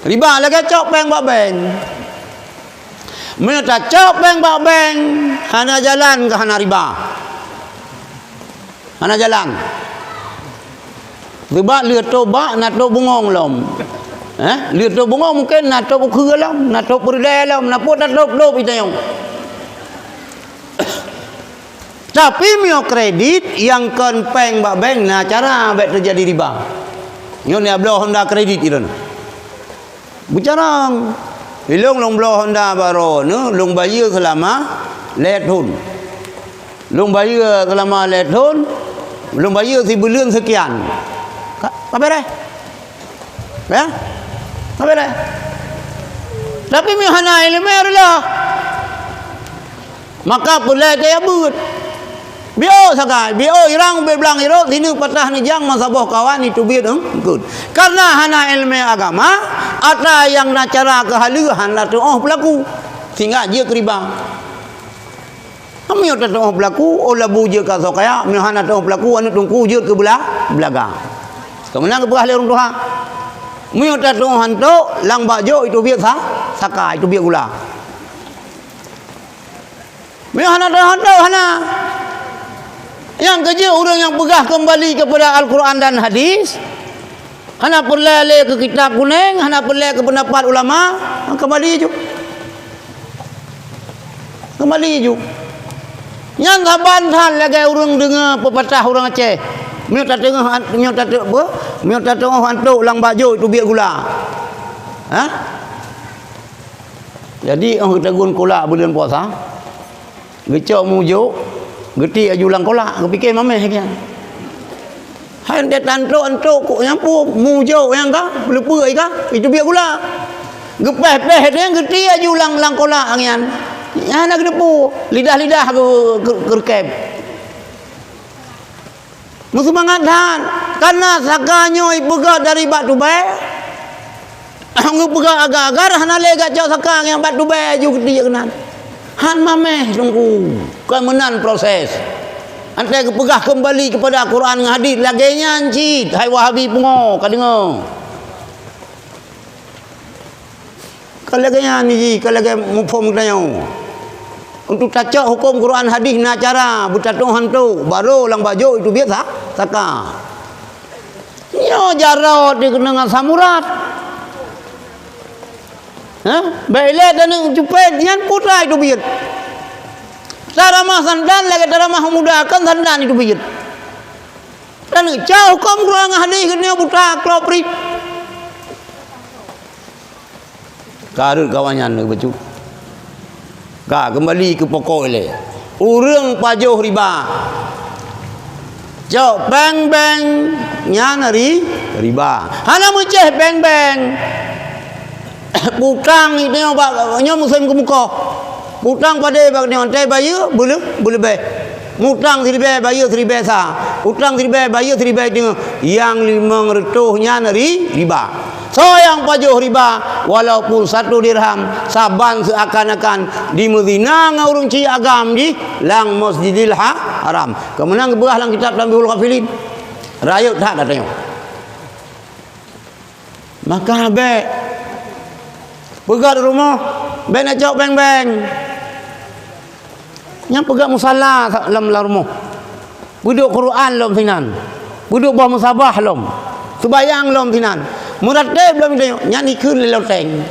Riba lagèe cok péng bak bank. Meunyoe tacok péng bak bank, hana jalan keu hana riba. Hana jalan. Sabab lheueh tôb bak na tôb bungong lom. Eh, lheueh tôb bungong mungken na tôb ukeue lom, na tôb peureulèe lom, na peuet na tôb-tôb itanyong. Tapi meunyoe kredit nyang kon péng bak bank, na cara bèk teujadi riba. Nyoe neubloe honda kredit itu. Beucarông. Ilông lôn bloe honda bak droeneuh, lôn bayeue seulama lhèe thon. Lôn bayeue seulama lhèe thon, lôn bayeue sibuleuen seukian. Ka, ka beureh? Ya? Ka beureh? Tapi meuhana iéleumé reuloh. Maka peureulèe keu beuet. Biôh sagai, biôh irang ubé blang irot, sineuk patah neujang meusaboh kawan iteubiet eungkôt. Kareuna hana iéleumé agama, atra nyang na cara keu haleue hana teuôh peulaku, sehingga jeuet keu riba. Meunyoe tateuôh peulaku, oh labu jeuet keu asoe kaya, meunyoe hana teuôh peulaku, aneuk teungku jeuet keu beula-, beulaga. Keu meunan geupeugah lé ureueng tuha. Meunyoe tateuôh hantok, lam bak jok iteubiet sa-, saka, iteubiet gula. Meunyoe hana teuhantok, hana. Nyang keujeuet ureueng nyang peugah keumbali keupada Al-Quran dan Hadis, hana peureulèe lé keu kitab kunéng, hana peureulèe keu peundapat ulama, keumbali ju. Keumbali ju. Nyan saban that lagèe ureueng deungö peupatah ureueng Aceh. Meunyoe tateungoh an-, meunyoe tate-, apa? Meunyoe tateuôh hantok lam bak jok teubiet gula. Hah? Jadi, 'oh geutagun kulak buleuen puasa, geucok mujok, geutiek aju lam kulak, geupike mamèh nyan. Hai, 'oh tantok-antok kok nyang pu-, mujok nyang ka, peuleupeuk ka, iteubiet gula. Geupéh-péh nyan geutiek aju lam, lam kulak nyan. Nyan hana geuteupeue, lidah-lidah geu-, geu-, geureukeb. Meuseumangat that, kareuna saka nyoe ipeugöt dari bak tubèe. Geupeugöt agar-agar hana lé geucok saka nyang bak tubèe aju geutiek keunan. Han mamèh teungku, kon meunan proses. Antai geupeugah keumbali keupada Quran ngon Hadis, lagèe nyan cit, hai Wahabi pungo, ka deungö. Ka lagèe nyan jih, ka lagèe muphom geutanyoe. Untuk tacok huköm Quran Hadis na cara, beutatong hantok, barô lam bak jok iteubiet sa-, saka. Nyoe jaroe dikeue ngon asam urat. Hah? Bèk ilèe taneuk cupet, nyan peue teuma iteubiet. Taramah santan, lagèe taramah muda, kon santan iteubiet. Taneuk cok huköm Quran Hadis keunoe buta, kloe prit. Ka rhot kawan nyan bacut. Ka keumbali keu pokok ilèe. Ureueng pajoh riba. Cok péng bank nyan ri-, riba. Hana meucéh péng bank. Utang nyoe bak, nyoe musém keumeukoh. Utang padé bak nyoe, teubayeue beuleu-, beuleubeh. Mutang siribèe bayeue siribèe sa, utang siribèe bayeue siribèe teungoh, nyang limong reutôh nyan ri-, riba. Soe nyang pajoh riba, walaupun satu dirham, saban seuakan-akan jimeuzina ngon ureueng chik agam jih lam Masjidil Ha-, Haram. Keu meunan geupeugah lam kitab Tanbihul Ghafilin. Rayeuk that gata nyoe. Maka bèk peugöt rumoh, bèk na cok bank-bank. Nyang peugöt musala sa-, lam, lam rumoh. Peuduek Quran lom sinan. Peuduek boh musabah lom. Seubayang lom sinan. Meurateb lom sinan. Nyan ikheun lé loteng.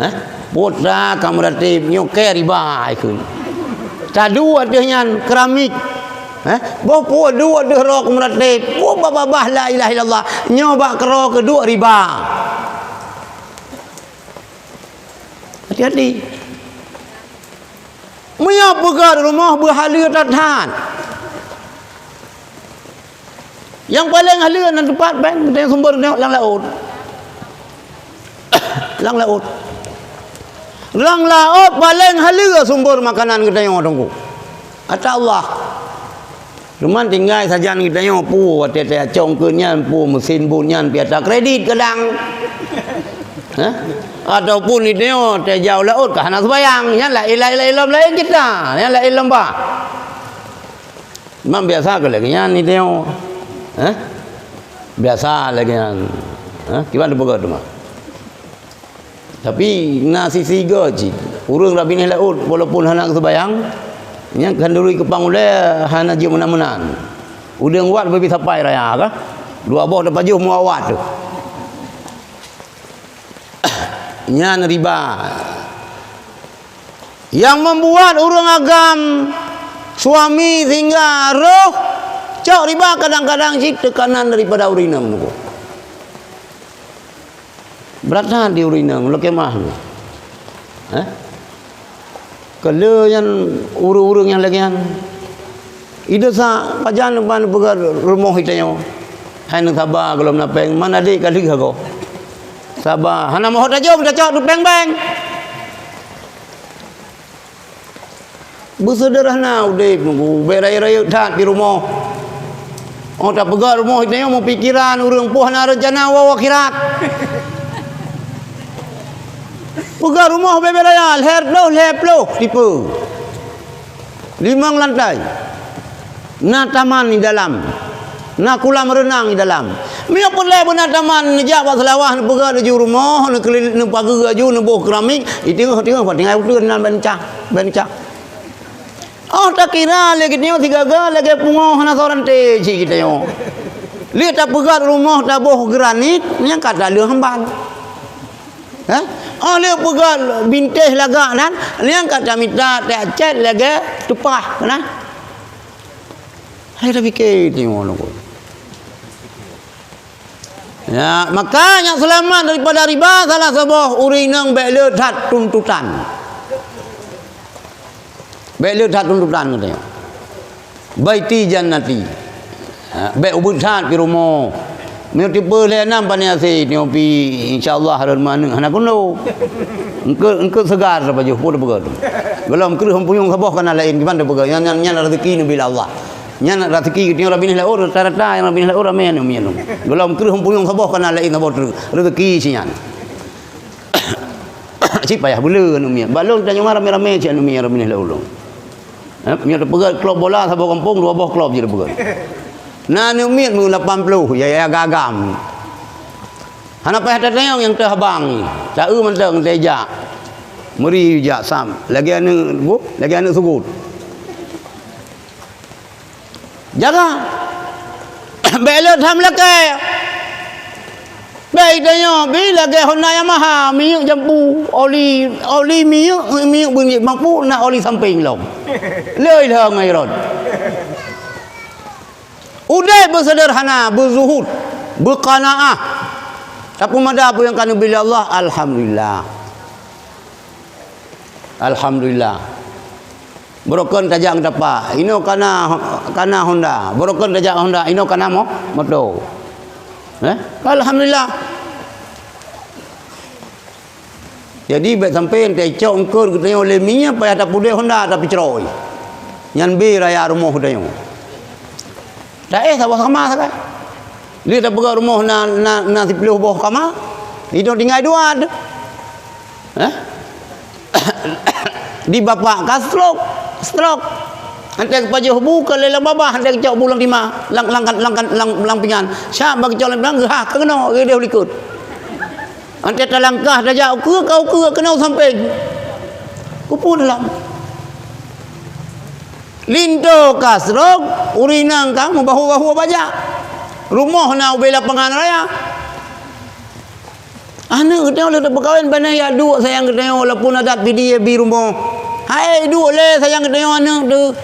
Hah? Peue teuma ka meurateb nyoe keu riba ikheun. Taduek ateueh nyan keramik. Hah? Boh peue duek ateueh roh meurateb. Peue babah-babah la ilaha illallah. Nyoe bak keudroe keu duek riba. Hati-hati. Meunyoe peugöt rumoh beuhaleue that-that. Nyang paleng haleue na teumpat péng, geutanyoe sumber nyoe lam laôt. Lam laôt. Lam laôt paleng haleue sumber makanan geutanyoe teungku. Ata Allah. Cuman tinggai sajan geutanyoe peue watèe tacok keu nyan, peue meusin buet nyan piata kredit kadang. Hah? Ataupun geutanyoe teuja u laôt ka hana seubayang. Nyan laén, laén, laén lom laén cerita. Nyan laén lom bah. Memang biasa keu lagèe nyan geutanyoe. Hah? Biasa lagèe nyan. Hah? Kiban teupeugah teuma. Tapi na sisi gét cit. Ureueng rab binéh laôt, walaupun hana geuseubayang, nyan khanduri keupang ulèe hana jeuet meunan-meunan. Udeueng wat beubi sapai raya kah? Dua boh tapajoh muawat tu. Nyan riba. Nyang membuat ureueng agam suami sehingga roh cok riba kadang-kadang cit teukanan daripada ureueng inong nyoe. Brat that di ureueng inong, lôn keumah lôn. Hah? Keu lheueh nyan ureueng-ureueng nyang lagèe nyan. Ideh sa pajan ban peugah rumoh itanyoe. Hai neuh saba gohlom na péng, man adék ka lheueh agoe. Saba, hana meuhot tajom, tacok tu péng bank. Beuseuderhana udép nunggu, bèk rayeuk-rayeuk that di rumoh. Oh, tapeugah rumoh itanyoe meupikiran ureueng poh hana reuncana woe akhirat. Peugah rumoh bèk-bèk raya, lhèe ploh, lhèe ploh tipe. Limong lantai. Na taman di dalam. Na kulam reunang di dalam. Meunyoe peureulèe beuna taman, neujak bak seulawah, neupeugah laju rumoh, neukeulil-, neupageue laju, neuboh keramik, di teungoh-teungoh, tinggai uteuen nan ban cah, ban cah. Oh, takira lé geutanyoe sigaga lagèe pungoh hana soe ranté cit geutanyoe. Lé tapeugah rumoh taboh granit, nyang ka taleueng hambal. Hah? Oh, lé peugah bintéh lagak nan, nyang ka tamita tacét lagèe teupah, nah. Hai tapike teungoh lôn. Ya, maka nyang seulamat daripada riba salah saboh ureueng inong bèk le that tuntutan. Bèk le that tuntutan geutanyoe. Baiti jannati. Ha, bèk ubit that pi rumoh. Meunyoe tipe lhèe nam pane asé, nyoe pi insya Allah hareuem aneuk hana kundo. Engkeu, engkeu seugar tapajoh, peue tapeugah tu. Gohlom kreueh meupunyueng saboh kana laén, kiban tapeugah. Nyan, nyan, nyan rezeki neubi lé Allah. Nyan rezeki geutanyoe ureueng binéh laôt, rata-rata nyang ureueng binéh laôt ramé aneuk miet. Gohlom kreueh meupunyueng saboh kana laén saboh treuk. Rezeki si nyan. Cit payah beuleu aneuk miet. Bak lôn tanyoe ramé-ramé cit aneuk miet ureueng binéh laôt lôn. Eh, meunyoe tapeugah klub bola saboh gampông, dua boh klub jih tapeugah. Na aneuk miet meu lapan ploh, ya, ya, gagam. Hana payah tatanyong nyang teuh abang, ta-eu mantong teuh jak. Meuri jak sam, lagèe aneuk bu, lagèe aneuk sugut. Jaga. Bèk le tham lakèe. Bèk itanyoe bi lagèe Honda Yamaha, minyeuk jampu, oli, oli minyeuk, minyeuk beunjeuet mampu, na oli sampéng lom. Le ilham ngon rot. Udép beuseuderhana, beuzuhud, beuqanaah. Tapeumada peue nyang ka neubi lé Allah, alhamdulillah. Alhamdulillah. Barokon tajak ngon tapak, inoe kana, kana Honda. Barokon tajak Honda, inoe kana mo-, moto. Eh? Alhamdulillah. Jadi, bèk sampoe tacok eungkôt geutanyoe lé minyeuk payah tapudeh Honda tapeucrôi. Nyan bèk raya rumoh geutanyoe. Taéh saboh kama sagai. Lé tapeugah rumoh na, na, na siploh boh kama, inoe tinggai dua teuh. Hah? Di bapak ka stroke, stroke. Anté geupajoh bu ka lé lam babah, anté geucok bu lam tima, lam, lam, lam, lam, lam pingan. Siap bak geucok lam pingan, geuhah ka keunoe, geudeh u likot. Anté talangkah tajak ukeue, ka ukeue keunoe sampéng. Kupeue dalam. Linto ka stroke, ureueng inong ka meubahu-bahu bajak. Rumoh na ubé lapangan raya. Aneuk geutanyoe lheueh tapeukawen, bana jak duek sayang geutanyoe, walaupun adat pidie bi rumoh. Hai duek lé sayang geutanyoe aneuk teuh.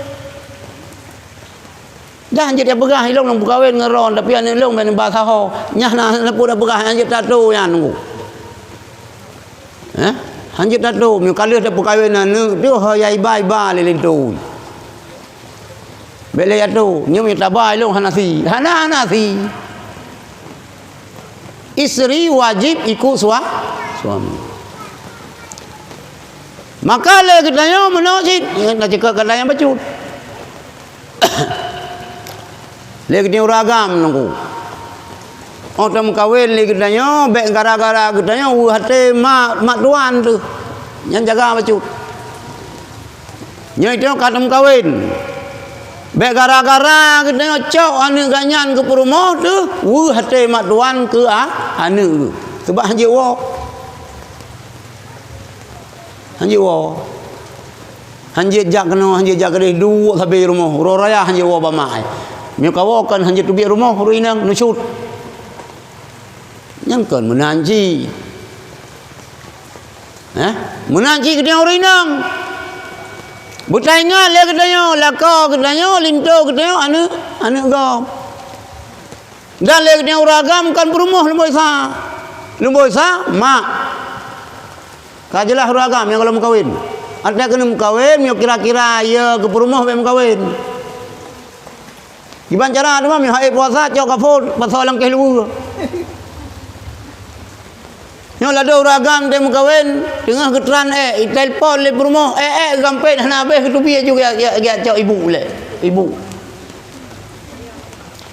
Dah jeuet tapeugah ilong lôn peukawen ngon droen, tapi aneuk lôn ban ba saho. Nyan na, na peue tapeugah, han jeuet tato nyan nunggu. Hah? Han jeuet tato, meunyoe ka lheueh tapeukawen aneuk teuh, ho ya iba-iba lé linto. Bèk lé atô, nyoe mita ba ilong hana si. Hana, hana si. Istri wajib ikut sua-, suami. Maka lé geutanyoe meunoe cit, na ceukeut gata nyang bacut. Lé geutanyoe ureueng agam nunggu. Oh, tameukawen lé geutanyoe, bèk gara-gara geutanyoe weueh até mak, mak tuan teuh. Nyan jaga bacut. Nyoe tanyoe ka tameukawen. Bèk gara-gara geutanyoe cok aneuk gata nyan keu peurumoh teuh, weueh até mak tuan keu a-, aneuk geuh. Sabab han jeuet woe. Han jeuet woe. Han jeuet jak keunoe, han jeuet jak keudeh, duek sabe rumoh. Uroe raya han jeuet woe bak mak ai. Meunyoe ka woe kan han jeuet teubiet rumoh, ureueng inong, neucut. Nyang kon meunan cit. Hah? Meunan cit geutanyoe ureueng inong. Beutaingat lé geutanyoe, lakoe geutanyoe, linto geutanyoe, aneuk, aneuk gob. Dan lé geutanyoe ureueng agam kon peurumoh lom sa. Leumboi sa, mak. Ka jeulaih ureueng agam nyang gohlom meukawen. Watèe keuneuk meukawen, meunyoe kira-kira ya geupeurumoh bèk meukawen. Kiban cara teuma, meunyoe hase puasa, cok kafon, pasoe lam kèh luweue. Nyoe ladôm ureueng agam teuh meukawen, teungoh geutran èk, itelpon lé peurumoh, èk, èk, gampet hana habéh, geuteubiet ju geujak, geujak, geujak cok ibu lé. Ibu.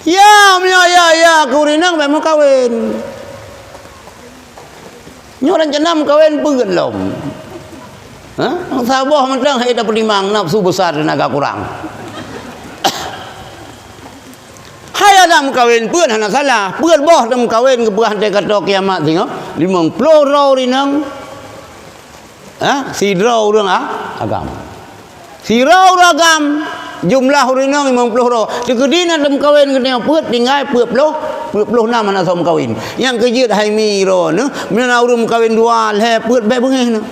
Ya, meunyoe ya, ya, keu ureueng inong bèk meukawen. Nyoe rencana meukawen peuet lom. Ha? Saboh mantong hana tapeutimang, nafsu besar, tenaga kurang. Hai adak meukawen peuet hana salah, peuet boh teumeukawen geupeugah teuka kiamat singoh, limong ploh droe ureueng inong. Ha? Sidroe ureueng a-, agam. Sidroe ureueng agam, jumlah ureueng inong limong ploh droe. Teukeudi na teumeukawen geutanyoe peuet, tinggai peuet ploh, peuet ploh nam hana soe meukawen. Nyang keujeuet hai mi droeneuh, meunyoe na ureueng meukawen dua, lhèe, peuet, bèk beungèh neuh.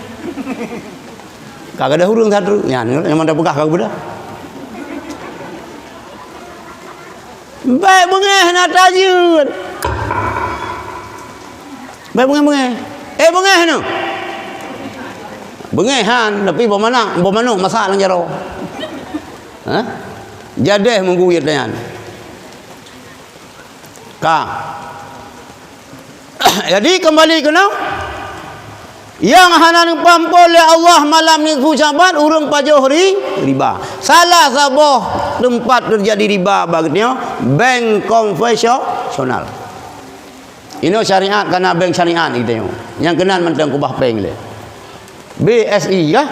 Ka gadôh ureueng satu, nyan, nyan mantong peugah ka geubeudôh. Bèk beungèh na tajeuet. Bèk beungèh-beungèh. Eh, beungèh nyoe. Beungèh han, tapi boh manok, boh manok masak lam jaroe. Hah? Jadeh meuguyet nyan. Ka. Jadi, kembali keunoe, nyang hana neupeuampôn lé Allah malam nisfu Syaban, ureueng pajoh ri-, riba. Salah saboh teumpat teujadi riba bak geutanyoe, bank konvensional. Inoe syariat, kana bank syariat geutanyoe. Nyang keunan mantong kubah péng lé. B S I kah?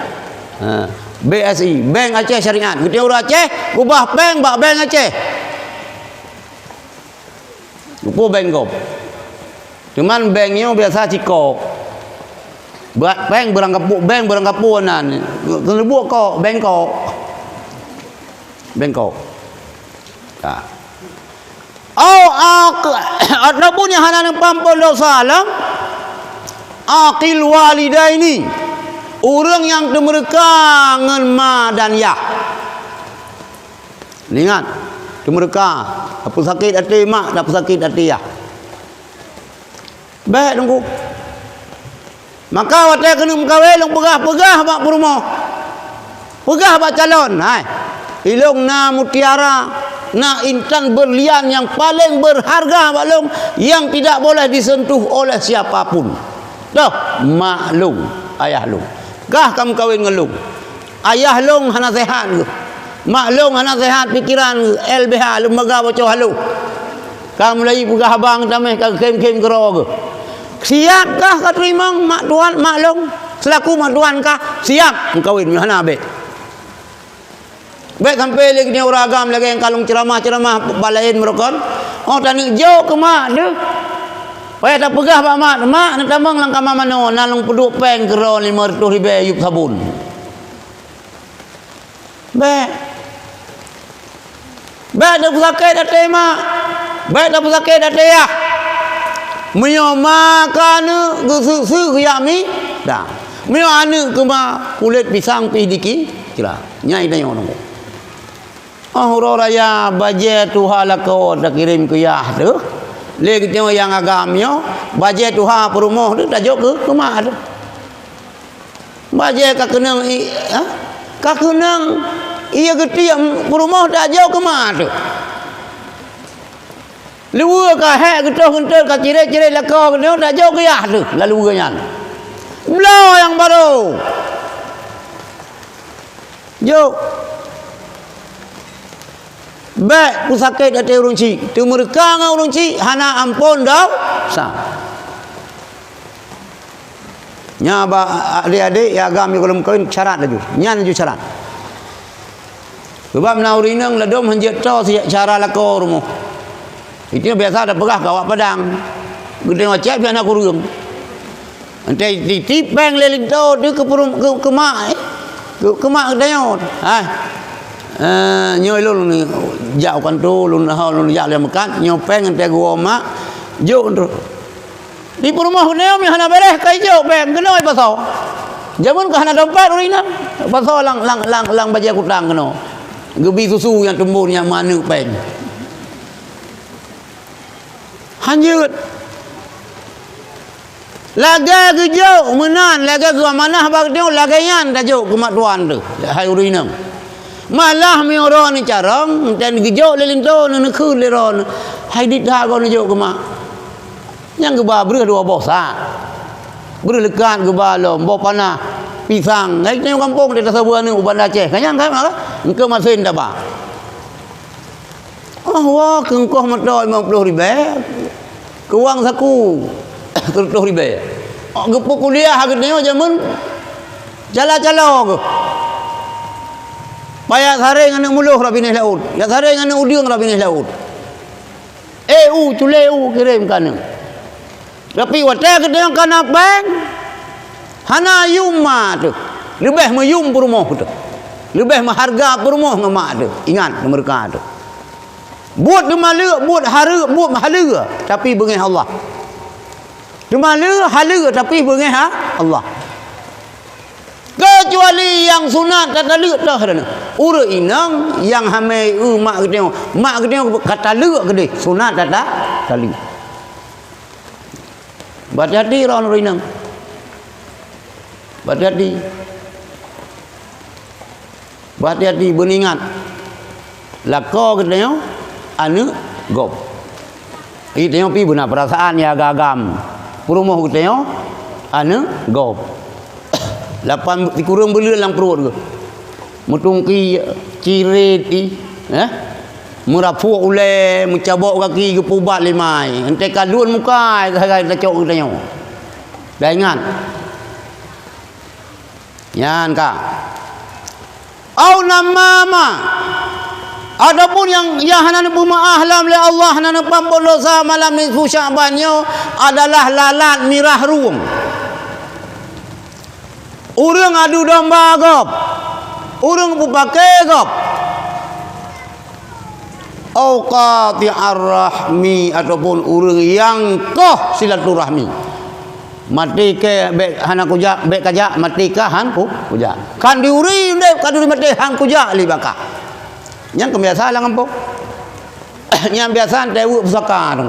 Ha, B S I, Bank Aceh Syariat. Geutanyoe ureueng Aceh, kubah péng bak bank Aceh. Lupo bank gob. Cuman bank nyoe biasa ciko. Bak péng beurangkapeue, bank beurangkapeue nan. Keuneuk buet kok, bank kok. Bank kok. Ka. Au aq-, ataupun nyang hana neupeuampôn dosa lom, aqil walidaini, ureueng nyang teumeureuka ngon ma dan yah. Ingat, teumeureuka, tapeusakét até mak, tapeusakét até yah. Bèk teungku. Maka watèe keuneuk meukawen, lôn peugah-peugah bak peurumoh. Peugah bak calon, "Hai, ilôn na mutiara, na intan berlian nyang paleng berharga bak lôn, nyang tidak boleh disentuh oleh siapa pun. Toh, mak lôn, ayah lôn. Kah ka meukawen ngon lôn." Ayah lôn hana seuhat geuh. Mak lôn hana seuhat pikeran geuh. L B H, lembaga boco haloh. Ka mulai peugah haba ngon tameh ka khém-khém keudroe geuh. Siap kah ka teurimong mak tuan, mak lôn? Seulaku mak tuan kah siap meukawen nyoe hana bèk. Bèk sampai lé geutanyoe ureueng agam lagèe nyang ka lôn ceuramah-ceuramah bak laén meurokon. Oh, taneuk jok keu mak deuh. Payah tapeugah bak mak, "Mak, neutamong lam kama manoe, na lôn peuduek péng keudroe limong reutôh ribèe yup sabon." Bèk. Bèk tapeusakét até mak. Bèk tapeusakét até yah. Meunyoe ma keu aneuk geuseuk-seuk geuyami, dah. Meunyoe aneuk keu ma, kulét pisang pih diki, kira. Nyan geutanyoe nunggu. Oh, uroe raya bajèe tuha lakoe takirém keu yah teuh. Lé geutanyoe nyang agam nyoe, bajèe tuha peurumoh teuh tajok keu, keu ma teuh. Bajèe ka keunong i-, ha? Ka keunong ie geutiek peurumoh tajok keu ma teuh. Luweue ka hék geutoh geunteut ka cirét-cirét lakoe geutanyoe tajok keu yah teuh lam luweue nyan. Bloe nyang barô. Jok. Bèk peusakét até ureueng chik. Teumeureuka ngon ureueng chik hana ampôn dosa. Nyan bak adék-adék nyang agam nyang gohlom kawén syarat laju. Nyan laju syarat. Sabab na ureueng inong ladôm hanjeuet toe cara lakoe rumoh. Itu biasa tapeugah keu awak Padang. Geutanyoe cit pih hana kureueng. Entah titip péng lé linto teuh keu peurum-, keu, keu mak, eh. Keu, keu mak geutanyoe. Hai. Eh, nyoe lôn jak u kantô, lôn, lôn jak lé meukat, nyoe péng entah geuwoe mak, jok tu. Di peurumoh geutanyoe meuhana bèrèh ka ijok péng, keunoe pasoe. Jameun ka hana dompet ureueng inong. Pasoe lam, lam, lam, lam bajèe kutang keunoe. Geubi susu nyang teumbon nyang meuaneuk péng. Hanjeuet. Lagée geujok meunan, lagée geuamanah bak geutanyoe, lagée nyan tajok keu mak tuan teuh, hai ureuëng inong. Malah meunyoe droeneuh carông, enteuk geujok lé linto, neuneukheun lé droeneuh, hai dit that goe neujok keu mak. Nyang geuba breueh dua boh sa. Breueh leukat geuba lom, boh panah, pisang. Hai tanyoe gampông teuh tasaboh aneuëk u Banda Aceh. Ka nyan ka, maka engkeu masen taba. Oh, woe keu ongkoh moto limong ploh ribée, keu wang saku seratus ribée. Oh, geupeu kuliah geutanyoe jameun calo-calo geuh. Payah saré ngon aneuëk muloh rot binéh laôt, ya saré ngon aneuëk udeueng rot binéh laôt. Eh, u, culé u, kirém ka aneuëk. Tapi watée geutanyoe ka na péng, hana yum ma teuh. Leubeh meuyum peurumoh teuh. Leubeh meuhareuga peurumoh ngon mak teuh. Ingat, meureuleuka teuh. Buet teuma le, buet hareuek, buet haleue, tapi beungéh Allah. Teuma le, haleue, tapi beungéh ha-, Allah. Keucuali nyang sunat tataleuek toh droeneuh. Ureuëng inong nyang hamé eu mak geutanyoe, mak geutanyoe ka taleuek keudeh, sunat tata-, taleuek. Beuhati-hati droeneuh ureuëng inong. Beuhati-hati. Beuhati-hati, beuingat. Lakoe geutanyoe aneuëk gob. Geutanyoe pih beuna peurasaan nyang agam-agam. Peurumoh geutanyoe aneuëk gob. Lapan sikureueng buleuen lam pruet geuh. Meutungki, cirét, eh? Meurapok ulée, meucabok gaki, geupeubat lé mai. Enteuk ka lôn muka, hai-hai tacok geutanyoe. Dah ingat. Nyan ka. Au namama. Ataupun nyang, nyang hana neupeumeu'ah lom lé Allah, hana neupampôh desya malam nisfu Sya'ban nyoe adalah lalat mirah rueng. Ureuëng adu domba gob. Ureuëng peupaké gob. Au qati'ar rahmi, ataupun ureuëng nyang koh silaturahmi. Maté keu bék hana kujak, bék kajak, maté ka han ku-, kujak. Kan diuri udeb, ka diuri maté han kujak lé baka. Nyang keubiasa lam gampông. Nyang biasa teuweuek pusaka tu.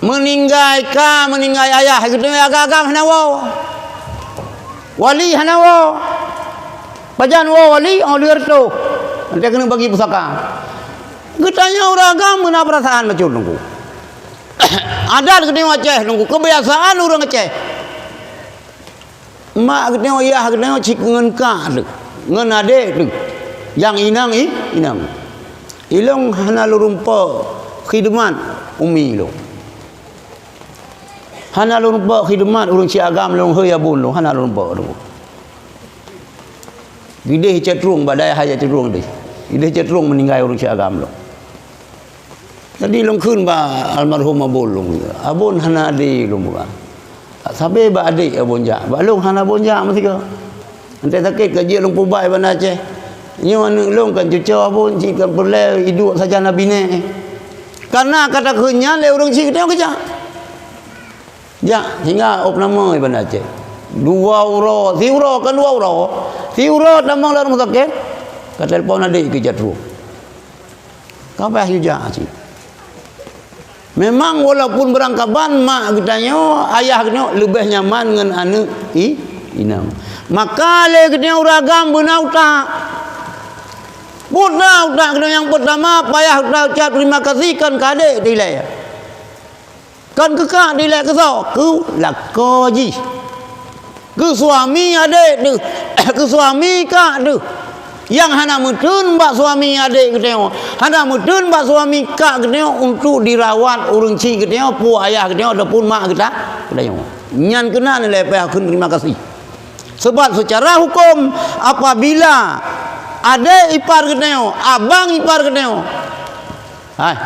Meuninggai ka, meuninggai ayah, geutanyoe agam-agam hana woe. Wali hana woe. Pajan woe wali, oh, lheueh reutôh. Nanti keuneuk bagi pusaka. Geutanyoe ureuëng agam meuna peurasaan bacut Teungku. Adat geutanyoe Aceh Teungku, keubiasaan ureuëng Aceh. Mak geutanyoe, yah geutanyoe cit ngon kak teuh, ngon adék teuh, nyang inong i-, inong. Ilong hana lôn rumpok khidmat umi lôn. Hana lôn rumpok khidmat ureuëng cit agam lôn, hei abon lôn, hana lôn rumpok tu. Idéh cit trueng, bak dayah cit trueng deh. Idéh cit trueng meuninggai ureuëng cit agam lôn. Jadi lôn kheun bak almarhum abon lôn, abon hana adé lôn buka. Sabe bak adék abon jak, bak lôn hana abon jak meusigoe. Enteuk sakét ka jeuet lôn peubat i Banda Aceh. Nyoe aneuëk lôn kan cucoe abon cit, kan peureulée iduek sajan na binéh. Kareuna ka takheun nyan lé ureuëng cit geutanyoe geujak. Jak, hingga ôb nama i Banda Aceh. Dua uroe, siuroe kan dua uroe. Siuroe tamong lam rumoh sakét, ka telepon adék keu jak trueng. Ka payah yue jak cit. Memang walaupun beurangkaban mak geutanyoe, ayah geutanyoe leubeh nyaman ngon aneuëk i-, inong. Maka lé geutanyoe ureuëng agam beuna utak. Beuna utak geutanyoe nyang peurtama, payah geutanyoe ucab terima kasih kon keu adék dilée. Kon keu kak dilée keu soe? Keu lakoe jih. Keu suami adék teuh, keu suami kak teuh. Nyang hana meuteun bak suami adék geutanyoe, hana meuteun bak suami kak geutanyoe untuk dirawat ureuëng cit geutanyoe, pu ayah geutanyoe ataupun mak geuta-, geutanyoe. Nyan keunan lé payah kheun terima kasih. Sebab secara huköm, apabila adék ipar geutanyoe, abang ipar geutanyoe, hai,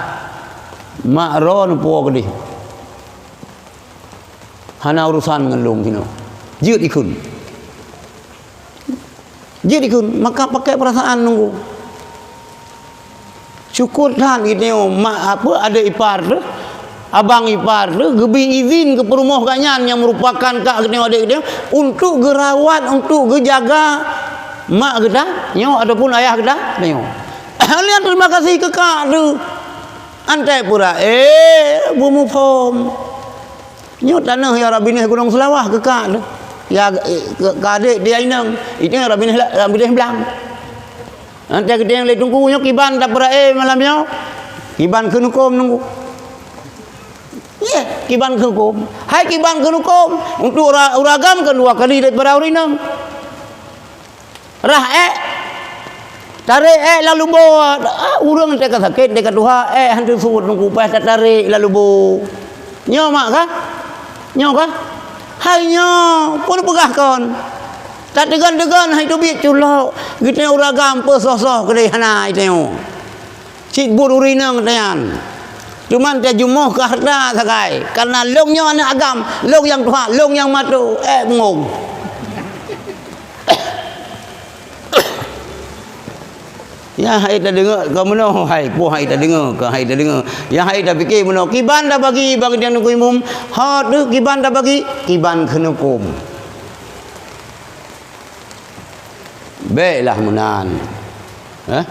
mak droeneuh po keudeh. Hana urusan ngon lôn sinoe. Jeuet ikheun. Jeuet ikheun, maka pakai perasaan nunggu. Syukur that geutanyoe mak, apa, adék ipar teuh, abang ipar teuh geubi izin keu peurumoh gobnyan nyang meurupakan kak geutanyoe, adék geutanyoe, untuk geurawat, untuk geujaga mak geutanyoe ataupun ayah geutanyoe. Lôn terima kasih keu kak teuh. Antai peura, eh, beumuphom. Nyoe tanoh ya Rabineh Gunong Seulawah keu kak tu. Ya, eh, keu, keu adék di inong. Itu ya Rabineh la-, Rabineh Blang. Nanti geutanyoe lé Teungku nyoe kiban tapeureulée malam nyoe. Kiban keuneuk huköm Teungku. Yeh, kiban keuneuk huköm. Hai kiban keuneuk huköm. Untuk ura-, ureueng agam kan dua kali daripada ureueng inong. Rhah ék. Tarek ék lam lubo. Ah, ureueng teuka sakét, teuka tuha, ék han teusuet Teungku, paih tatarek lam lubo. Nyoe mak kah? Nyoe kah? Hai nyoe, peue neupeugah kon? Tateugon-teugon hai teubiet culok. Geutanyoe ureueng agam peusoh-soh keudeh hana geutanyoe. Cit buet ureueng inong tanyan. Cuman tajumoh keu hareuta sagai. Karena lôn nyoe aneuk agam, lôn nyang tuha, lôn nyang mato, ék beungong. Nyang hai tadeungoe ka meunoe, hai, peue hai tadeungoe, ka hai tadeungoe. Nyang hai tapike meunoe, kiban tabagi bak geutanyoe Teungku Imum, ho teuh kiban tabagi, kiban keuneuk huköm. Bèk lah meunan. Eh?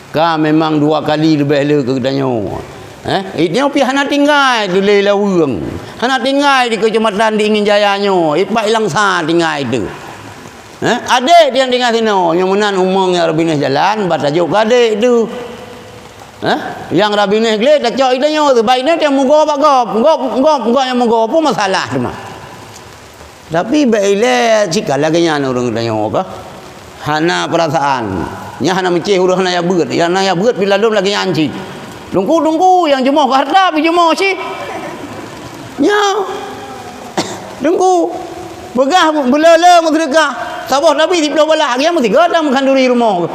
Ka memang dua kali leubeh le keu geutanyoe. Eh? Geutanyoe pih hana tinggai di Lelaweueng. Hana tinggai di keucamatan di Ingin Jaya nyoe. Ipak Ilangsa tinggai teuh. Eh? Adék nyang tinggai sinoe, nyang meunan umong nyang Rabineh jalan, bah tajok keu adék teuh. Eh? Nyang Rabineh glé tacok geutanyoe teuh, bah geutanyoe nyang mugoe bak gob. Gob, gob, gob nyang mugoe, peue masalah teuma? Tapi bèk ilèe cit ka lagèe nyan ureueng tanyoe ka. Hana peurasaan. Nyan hana meucéh ureueng hana jak beuet. Nyang na jak beuet pih ladôm lagèe nyan cit. Teungku-teungku nyang jumoh keu hareuta pih jumoh cit. Nyoe. Teungku. Peugah beuleu-leu meuseudeukah. Saboh tabi siplôh balah. Nyang meusigoe tam khanduri rumoh.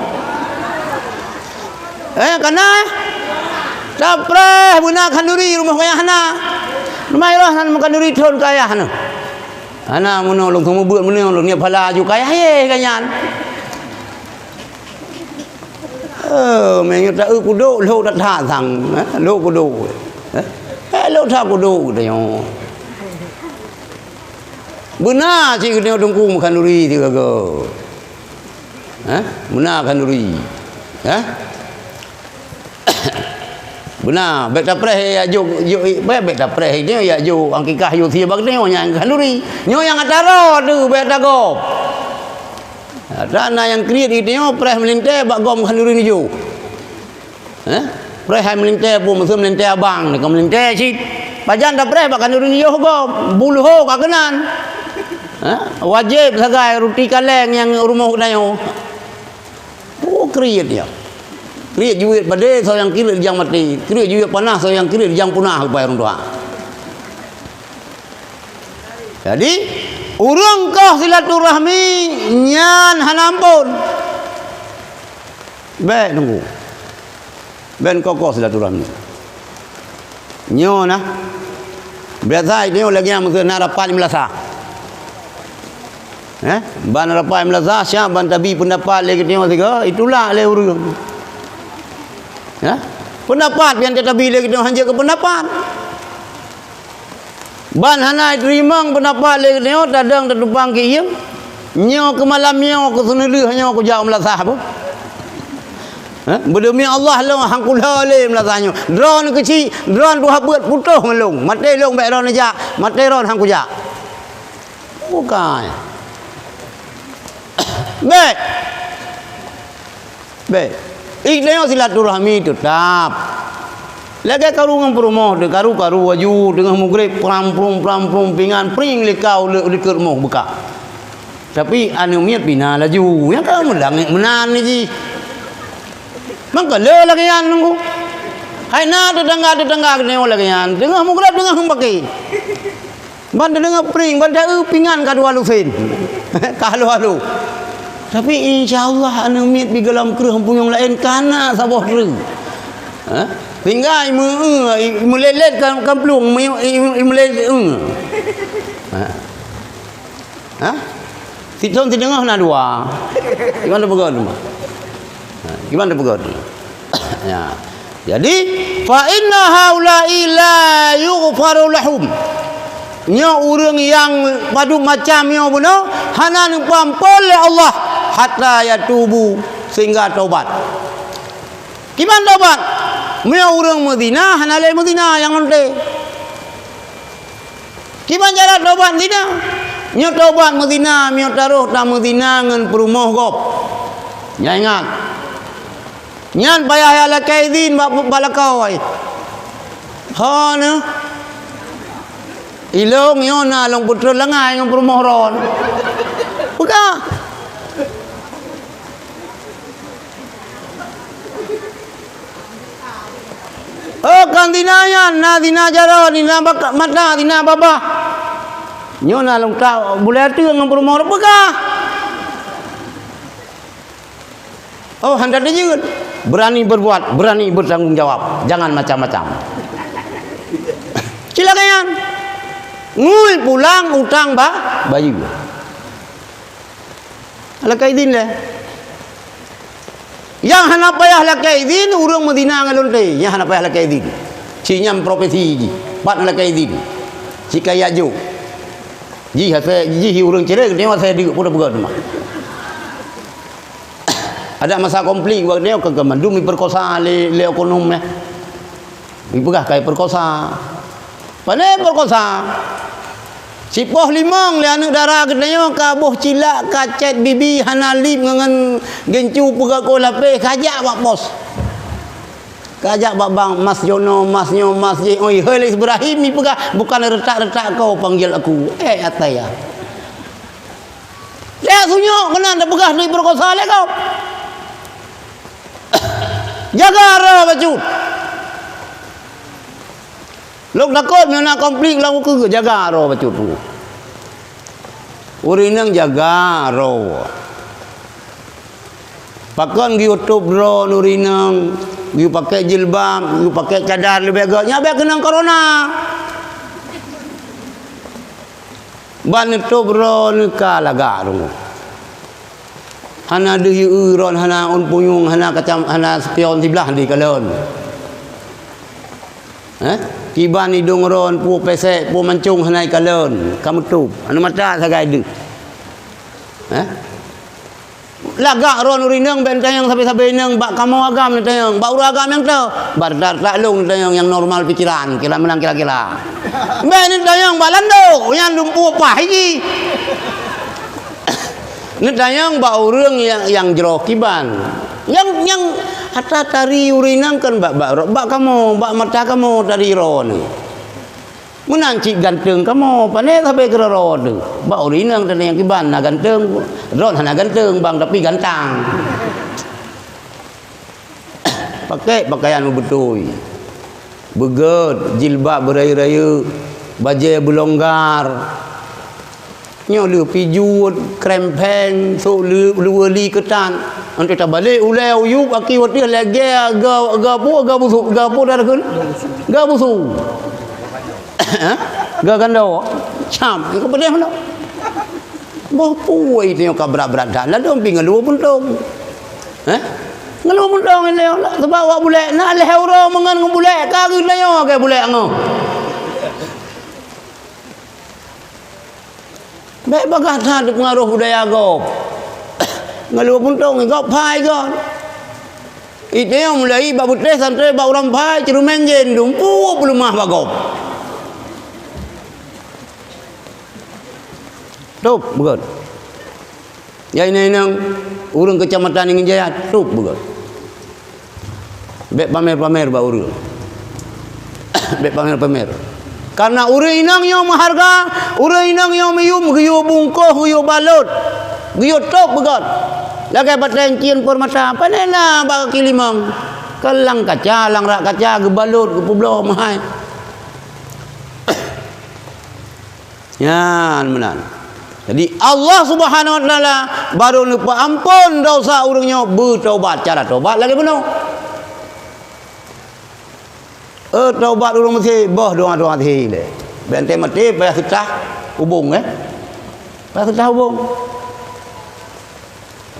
Eh, kana? Tapreh beuna khanduri rumoh kayah hana. Teuma roh nan meukhanduri thon kayah na. Hana meunoe lôn seumeubeuet meunoe lôn niet phala aju kayah yeh ka nyan. Eh, meunyoe ta-eu kudok, lhok that-that sang, eh, lhok kudok. Eh, eh, lhok that kudok geutanyoe. Beuna cit geutanyoe teungku meukhanduri sigoe-goe. Eh, beuna khanduri. Eh? Beuna, bèk tapreh jak jok, jok, bèk, bèk tapreh nyoe jak jok akikah yoh sie bak geutanyoe nyang khanduri. Nyoe nyang atra droe teuh bèk tagob. Atra na nyang kriet geutanyoe preh meulintèe bak gob khanduri neujok. Eh? Preh hai meulintèe pun, meuseu meulintèe abang, ka meulintèe cit. Pajan tapreh bak khanduri neujok gob, buluho ka keunan. Eh? Wajéb sagai ruti kaleng nyang rumoh geutanyoe. Oh, kriet nyan. Kriet jeuet padé soe nyang kriet rijang maté. Kriet jeuet panah soe nyang kriet rijang punah, rupai ureueng tuha. Jadi, ureueng koh silaturahmi nyan hana ampôn. Bèk teungku. Bèk koh-koh silaturahmi. Nyoe na. Biasa nyoe lagèe nyang meuseu na rapat meulasah. Eh, ban rapat meulasah, siap ban tabi peundapat lé geutanyoe sigoe, itulak lé ureueng. Eh, peundapat nyang tabi lé geutanyoe hanjeuet keu peundapat. Ban hana teurimong peundapat lé geutanyoe, tadong tatumpang keu ié. Nyoe keu malam nyoe, keu seuneulheueh nyoe kujak meulasah beuh. Hah? Beudemi Allah lôn han kulhô lé meulasah nyoe. Droeneuh keuchik, droeneuh tuha beuet putôh ngon lôn. Maté lôn bèk droeneuh jak, maté droeneuh han kujak. Bukai. Bèk. Bèk. Ié tanyoe silaturahmi teutap. Lagèe karu ngon peurumoh teuh, karu-karu aju teungoh mugreb, pram prung, pram prung, pingan pring lé ka u likot rumoh beuka. Tapi aneuk miet pih na laju. Nyang ka meulangét meunan jih. Mangka le lagèe nyan teungku. Hai na teutangga-teutangga geutanyoe lagèe nyan. Teungoh mugreb, teungoh meupaké. Ban teudeungoe pring, ban ta-eu pingan ka dua lusen. Ka halo-halo. Tapi insya Allah aneuk miet bak gohlom kreueh punyueng laén ka na saboh treuk. Ha? Sehingga imeu-, imeulet-let ka, ka plueng, imeu-, imeu-, imeulet-, ha. Ha? Sithon sideungoe na dua. Kiban tapeugah teuma? Ha, kiban tapeugah teuma? Ya. Jadi, fa inna haula'i la yughfaru lahum. Nyoe ureueng nyang padub macam nyoe bunoe hana neupeuampôn lé Allah hatta yatubu, sehingga taubat. Kiban taubat? Meunyoe ureueng meuzina hana lé meuzina nyang lonte. Kiban cara tobat zina? Nyoe tobat meuzina, meunyoe taroh tameuzina ngon peurumoh gob. Nyan ingat. Nyan payah jak lakée idhin bak, bak lakoe. Ho neuh. Ilôn nyoe na lôn peutrön langai ngon peurumoh droen. Peugah. Oh, kan zina nyan, na zina jaroe, zina bak-, mata, zina babah. Nyoe na lôn tak bulée ateueh ngon peurumoh droen peugah. Oh, hana tajeuet. Berani berbuat, berani bertanggung jawab. Jangan macam-macam. Cilaka nyan. Ngui pulang utang ba-, bayeue. Lakée idhin lé. Nyang hana payah lakée idhin, ureuëng meuzina ngon lonte. Nyang hana payah lakée idhin. Cit nyan profesi jih. Pat lakée idhin. Cit kajak jok. Jih asai, jih ureuëng cirek, nyoe asai deuk pun peugah teuma. Ada masa konflik, waktu nyoe ke, ke mandum diperkosa lé, lé oknum nyan. Dipeugah kai perkosa. Pane perkosa? Sipoh limong lé aneuëk dara geutanyoe ka boh cilak, ka cét bibi, hana lip ngon gincu peugah koh lapéh, kajak bak pos. Kajak bak bank, mas jonoe, mas nyoe, mas jih. Oi, hei lé Ibrahim, ipeugah bukan retak-retak kau panggil aku. Eh, atai ya. Lé sunyok keunan tapeugah diperkosa lé kau. Jaga roh bacut. Lôn takot meunyoe na konflik lam ukeue, jaga roh bacut. Ureuëng inong jaga roh. Pakon geuyue tôb droe ureuëng inong, geuyue pakai jilbab, geuyue pakai cadar leubeh gét, nyan bék keunong corona. Ban neutôb droe neuka lagak droe. Hana deuh yue droe, hana ôn punyueng, hana kacam, hana spion siblah di kalon. Eh? Kiban idong droe, peue pesek, peue mancong hana ikalon, ka meutôb. Hana mata sagai deuh. Eh? Lagak droe ureuëng inong bék neutanyong sabe-sabe inong bak kamoe agam neutanyong, bak ureuëng agam nyang teuh, bak retak-retak lôn neutanyong nyang normal pikeran, kira meunan kira-kira. Bék neutanyong bak landok, nyan lumpu pah jih. Neutanyong bak ureuëng nyang, nyang jroh kiban. Nyang, nyang atra tari ureuëng inong kan bak, bak, bak kamoe, bak mata kamoe tari droe nyoe. Meunan cit ganteng kamoe, pane sabe keudroe-droe teuh. Bak ureuëng inong teuh nyang kiban na ganteng, droe hana ganteng, bang, tapi gantang. Pakai pakaian beubeutôi. Beugét, jilbab beurayeuk-rayeuk, bajée beulonggar. Nyoe lheueh pijuet, krempeng, sôk leu-, luweue li keutan. Enteuk tabalek ulée uyueb aki watée lagée ga, ga bu, ga busu, ga bu dah kheun. Ga busu. Ga gando. Cam, engkau peudeh mana? Boh puwoe itu nyang ka brat-brat that. Lalu pi ngeulu puntong. Eh? Ngeulu puntong ini. Sebab awak bulek, nak lhée uroe meungon ngon bulek, ka geunayoe ke bulek ngoh. Bék bagaih that dipeungaroh budaya gob. Ngeulu puntong gob phai gob. Itée mulai bak butéh sampoe bak ureuëng phai, ceureumen jén dumpu peuleumah bak gob. Tôb beugét. Ya inong-inong ureuëng keucamatan Inggin Jaya, tôb beugét. Bék pamer-pamer bak ureuëng. Bék pamer-pamer. Karena ureuëng inong nyoe meuharga, ureuëng inong nyoe meuyuem geuyue bungkôh, geuyue balot, geuyue tôb beugét. Lagée batée encien peurmata, pane na bak kaki limong. Keu lam kaca, lam rak kaca geubalot, geupeubloe meuhai. Nyan meunan. Jadi, Allah Subhanahu wa Taala barô neupeuamphon desya ureuëng nyoe beutobat. Cara tobat lagée bunoe. Eh, tobat ureuëng Meusé, boh doá-doá sihé lé. Bék enteuk maté payah seutah ubông, eh. Payah seutah ubông.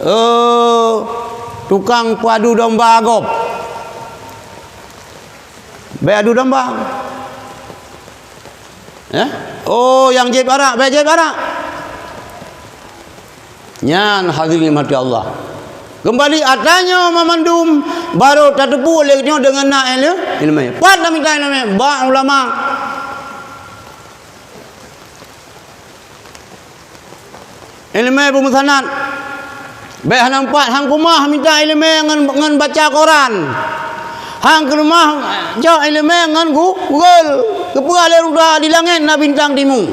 Eh, tukang peuadu domba gob. Bék adu domba. Eh? Oh, nyang jieb arak, bék jieb arak. Nyan hadirin rahmati Allah. Keumbali atra nyoe mamandum barô tateupeue lé nyoe deungon na ilé-, ileumé. Pat tamita ileumé? Bak ulama. Ileumèe peumeusanat. Bèk hana meupat, han keumah mita ileumèe ngon, ngon baca Quran. Han keumah cok ileumèe ngon Gu-, Google. Geupeugah lé ureueng tuha, di langèt na bintang timu.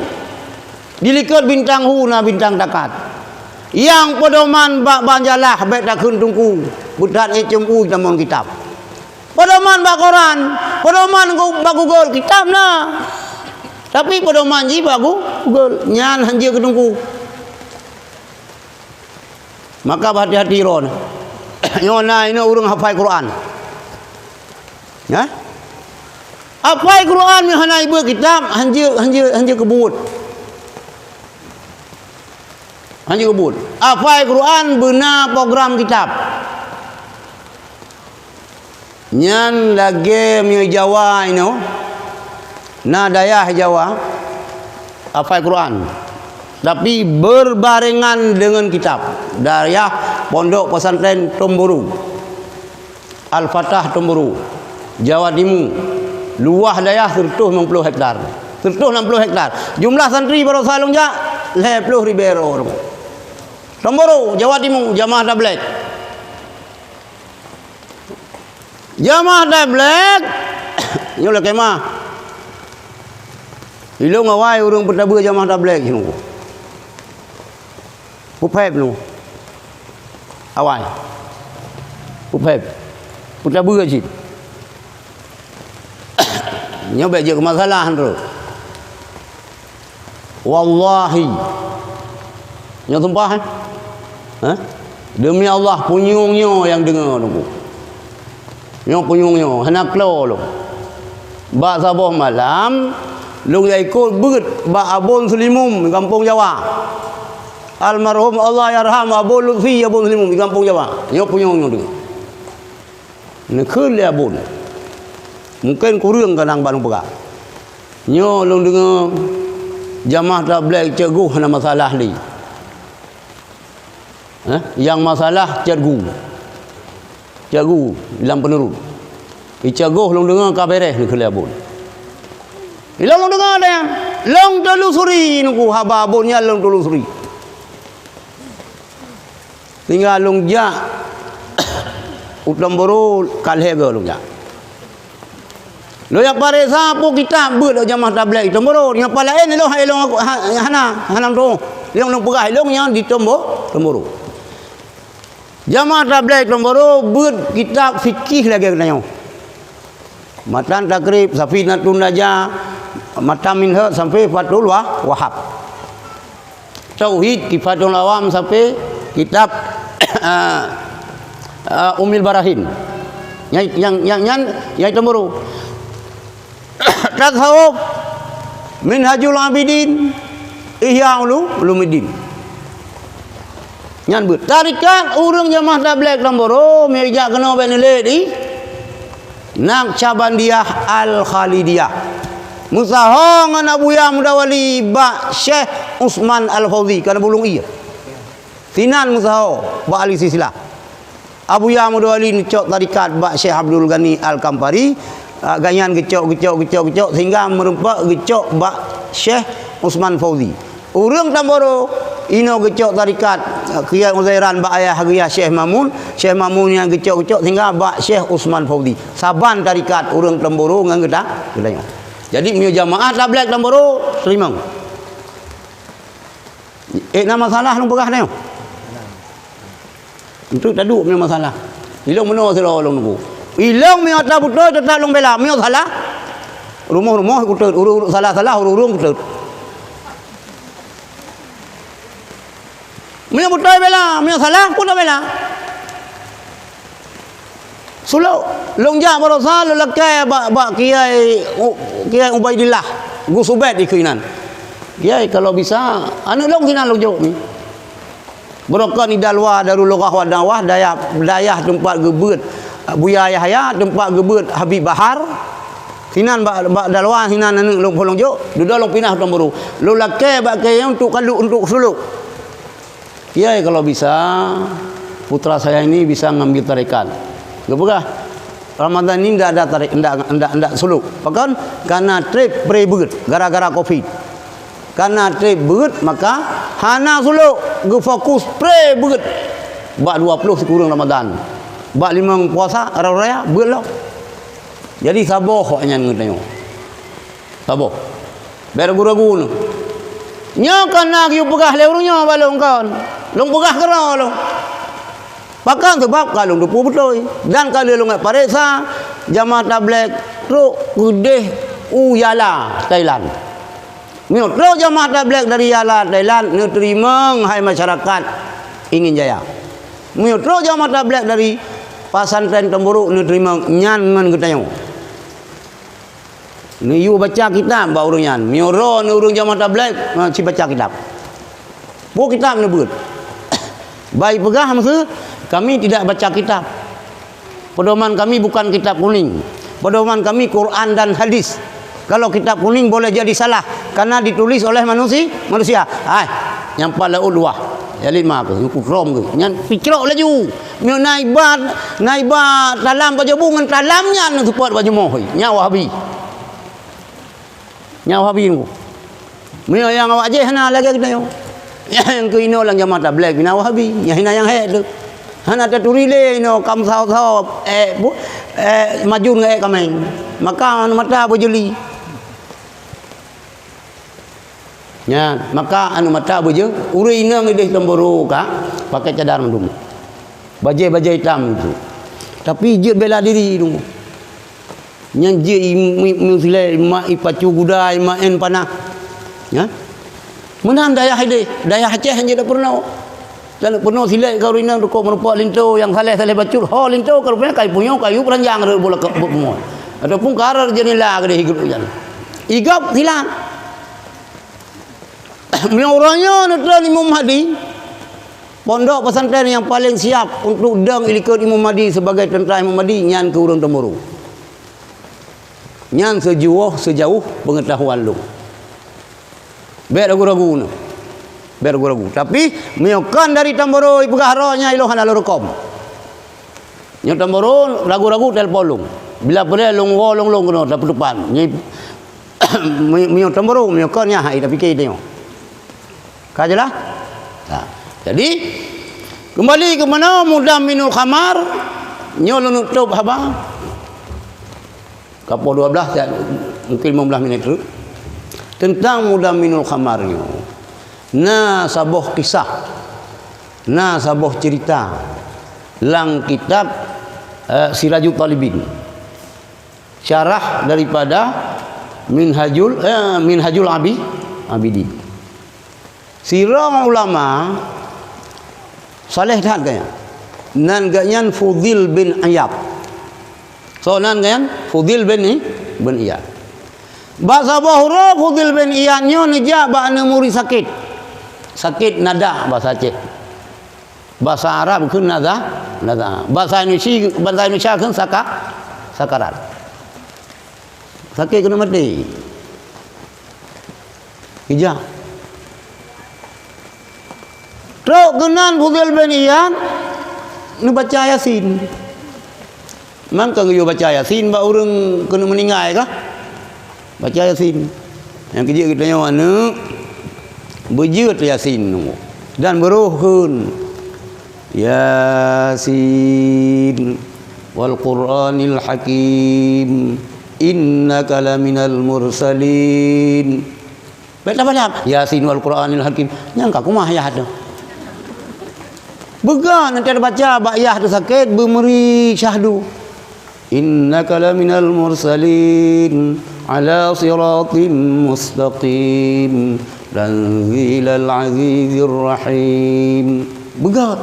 Di likot bintang hu na bintang takat. Nyang peudoman bak banjalah bèk takheun teungku. Beuthat ék cöm u tamong kitab. Peudoman bak Quran, peudoman gu-, bak Google, kitab na. Tapi peudoman jih bak gu-, Google, nyan hanjeuet keu teungku. Maka beuhati-hati droeneuh. Nyoe na inoe ureueng hafai Quran. Ya? Hafai Quran meuhana ibeuet kitab, hanjeuet, hanjeuet, hanjeuet keu buet. Hanjeuet keu buet. Hafai Quran beuna program kitab. Nyan lagèe meunyoe Jawa inoe, na dayah Jawa hafai Quran, tapi berbarengan dengan kitab. Dayah Pondok Pesantren Tomboro, Al-Fatah Tomboro, Jawa Timu, luwah dayah seratus enam puluh hektar. Seratus enam puluh hektar. Jumlah santri baroesa lôn jak, lhèe ploh ribèe droe. Tomboro, Jawa Timu, jamaah tabligh. Jamaah tabligh, nyoe lakèe meu'ah. Ilôn awai ureueng peutabeue jamaah tabligh nyoe. Peupèb nyoe. Awai. Peupèb. Peutabeue cit. Nyoe bèk jeuet keu masalah nyoe. Wallahi. Nyoe sumpah, eh? Hah? Demi Allah, punyueng nyoe nyang deungö teungku. Nyoe punyueng nyoe, hana klo lôn. Bak saboh malam, lôn jak ikot beuet bak Abon Seulimum, gampông Jawa. Almarhum Allahyarham Abon Lutfi Abon Seulimum, gampông Jawa. Nyoe punyueng nyoe deungö. Neukheun lé Abon. Mungken kureueng kadang bak lôn peugah. Nyoe lôn deungö jamaah tabligh Cot Guh hana masalah lé. Eh, nyang masalah Cot Gu. Cot Gu lam Peuneurut. Di Cot Guh lôn deungö ka bèrèh neukheun lé Abon. Ilôn lôn deungö deh. Lôn telusuri nungku haba Abon nyan lôn telusuri. Tinggai lôn jak u Tomboro ka lhèe goe lôn jak. Lôn jak pareksa peue kitab beuet lé jamaah tabligh Tomboro. Nyang paléng ilôn hai lôn ha-, hana, hana lôn tuoh. Lôn, lôn peugah ilôn nyan di Tombo-, Tomboro. Jamaah tabligh Tomboro beuet kitab fikih lagèe geutanyoe. Matan Takrib, Safinatun Najah, Matan Minhaj sampai Fathul Wah-, Wahhab. Tauhid, Tuhfatul Awam sampai kitab, ah, ah, Ummul Barahin. Nyang, nyang, nyang nyan, nyang Tomboro. Tasawuf, Minhajul Abidin, Ihya Ulu-, Ulumuddin. Nyan beuet. Tarekat ureueng jamaah tabligh Tomboro, meujak keunoe bèk neulé di Naqsyabandiyah Al-Khalidiyah. Meusaho ngon Abuya Mudawali bak Syekh Usman Al-Fauzi, kana bulong ié. Sinan meusaho bak ahli silsilah. Abuya Mudawali neucok tarekat bak Syekh Abdul Ghani Al-Kampari, ah, gobnyan geucok, geucok, geucok, geucok, sehingga meureumpok geucok bak Syekh Usman Fauzi. Ureueng Tomboro inoe geucok tarekat, ah, Kiai Uzairan bak ayah geuh Syekh Mamun, Syekh Mamun nyan geucok, geucok, sehingga bak Syekh Usman Fauzi. Saban tarekat ureueng Tomboro ngon geuta-, geutanyoe. Jadi, meunyoe jamaah tabligh Tomboro, teurimong. Eh, na masalah lôn peugah nyoe. Untuk taduek meunyoe masalah. Ilôn meunoe sidroe lôn nunggu. Ilôn meunyoe ata beutôi teutap lôn bela, meunyoe salah, rumoh-rumoh kuteut, ureueng-ureueng salah-salah, ureueng-ureueng kuteut. Meunyoe beutôi bela, meunyoe salah pun tabela. Sulok, lôn jak baroesa lôn lakèe bak, bak Kiai U-, Kiai Ubaidillah, Gus Ubed dikheun inan. Kiai, kalau bisa, aneuk lôn sinan lôn jok mi. Beurokon di Dalwa Darul Lughah wa Da'wah, dayah, dayah teumpat geubeuet Buya Yahya, teumpat geubeuet Habib Bahar. Sinan bak, bak Dalwa sinan aneuk lôn, lôn jok, dudoe lôn pinah u Tomboro. Lôn lakèe bak Kiai untuk kalu, untuk sulok. Kiai, kalau bisa, putra saya ini bisa ngambil tarekat. Geupeugah, Ramadhan ini ndak ada tarekat, ndak, ndak, ndak sulok. Pakon? Karena trép pré beuet, gara-gara covid. Kana treb beuet, maka hana sulok, geufokus pre beuet bak dua ploh sikureueng Ramadan. Bak limong puasa, raya-raya, beuet lom. Jadi, saboh awak nyan geutanyoe. Saboh. Bék ragu-ragu nyoe. Nyoe kana geuyue peugah lé ureuëng nyoe bak lôn kon. Lôn peugah keudroe lôn. Pakon? Sabab ka lôn teupeue beutôi. Dan ka lheueh lôn pareksa, jamaah tabligh trok keudeh u Yala, Thailand. Meunyoe trok jamaah tabligh dari Yala, Thailand, neuteurimong hai masyarakat Ingen Jaya. Meunyoe trok jamaah tabligh dari pesantren Teumburu, neuteurimong nyan ngon geutanyoe. Neuyue baca kitab bak ureuëng nyan. Meunyoe droeneuh ureuëng jamaah tabligh, ha, ci baca kitab. Peue kitab neubeuet? Bah jipeugah miseue, kami tidak baca kitab. Pedoman kami bukan kitab kuning. Pedoman kami Quran dan hadis. Kalau kitab kuning boleh jadi salah, karena ditulis oleh manusi-, manusia. Hai, nyang pat laôt luwah. Jadi ma kheueh, nyan kukrom kheueh. Nyan picrok laju. Meunyoe na iba, na iba talam pajoh bu ngon talam nyan seupôt bak jumoh. Nyan Wahabi. Nyan Wahabi nyoe. Meunyoe nyang awak jéh hana lagée geutanyoe. Nyang keu inoe lam jamaah tabligh bina Wahabi. Nyan hina nyang hék teuh. Hana taturi lé inoe kam saho-saho, eh, bu-, eh, majun ngon ék kaméng. Maka aneuk mata beujeuli. Nyan, maka aneuk mata beujeuet, ureuëng inong ideh Teumburu ka pakai cadar mandum. Bajée-bajée itam itu. Tapi jeuet bela diri dulu. Nyan jeuet i-, i-, i-, silée, mak ipacu guda, i-, mak en panah. Ya? Meunan dayah ideh, dayah Aceh jeuet peurunoe. Dan peurunoe silée ka ureuëng inong dukok meurumpok linto nyang saleh-saleh bacut, ho linto ka rupanya kayu punyueng, kayu peuranjang rot bola ke-, buet pungo. Ataupun karat jeunela keudeh hidup nyan. Igab silat. Meunyoe uroe nyoe neutreun Imam Mahdi, pondok pesantren nyang paleng siap untuk dong ilikot Imam Mahdi sebagai teuntara Imam Mahdi, nyan keu ureuëng Teumburu. Nyan seujuoh, seujauh peungeutahuan lôn. Bék ragu-ragu nyoe. Bék ragu-ragu. Tapi, meunyoe kon dari Teumburu ipeugah droe nyan, ilôn hana lôn reukom. Nyoe Teumburu, ragu-ragu telepon lôn. Bila peureulée lôn woe lôn, lôn keunoe tapeuteupat. Nyoe, meunyoe Teumburu, meunyoe kon nyan hai tapike tanyoe. Ka jeulaih? Nah, jadi, keumbali keu meunoe Mudamminul Khamar, nyoe lôn tôb haba. Ka poh dua belas, ya, mungkin lima belas minit teuk. Teuntang Mudamminul Khamar nyoe, na saboh kisah, na saboh cerita lam kitab, eh, Sirajut Talibin. Syarah daripada Minhajul, eh, Minhajul Abi-, Abidin. Sidroe ulama saleh that geuh nyan. Nan geuh nyan Fudhil bin Iyad. Soe nan geuh nyan? Fudhil bin I-, bin Iyad. Bak saboh uroe Fudhil bin Iyad nyoe neujak bak aneuk murit sakét. Sakét nadak basa Aceh. Basa Arab kheun naza-, naza. Basa Indonesia, basa Indonesia kheun saka-, sakarat. Sakét keuneuk maté. Geujak. Trok keunan Fudhil bin Iyad neubaca Yasin. Mangka geuyue baca Yasin bak ureuëng keuneuk meuninggai kah? Baca Yasin. Nyang keujeuet geutanyoe aneuk, beujeuet Yasin nunggu. Dan beurôh kheun, "Yasin wal Qur'anil Hakim, innaka laminal mursalin." Bék tabalap, "Yasin wal Qur'anil Hakim." Nyang ka kumah yah tu. Beuga nanti baca bak yah tu sakét, beumeuri syahdu. "Innaka laminal mursalin ala siratim mustaqim, tanzilal azizir rahim." Beuga.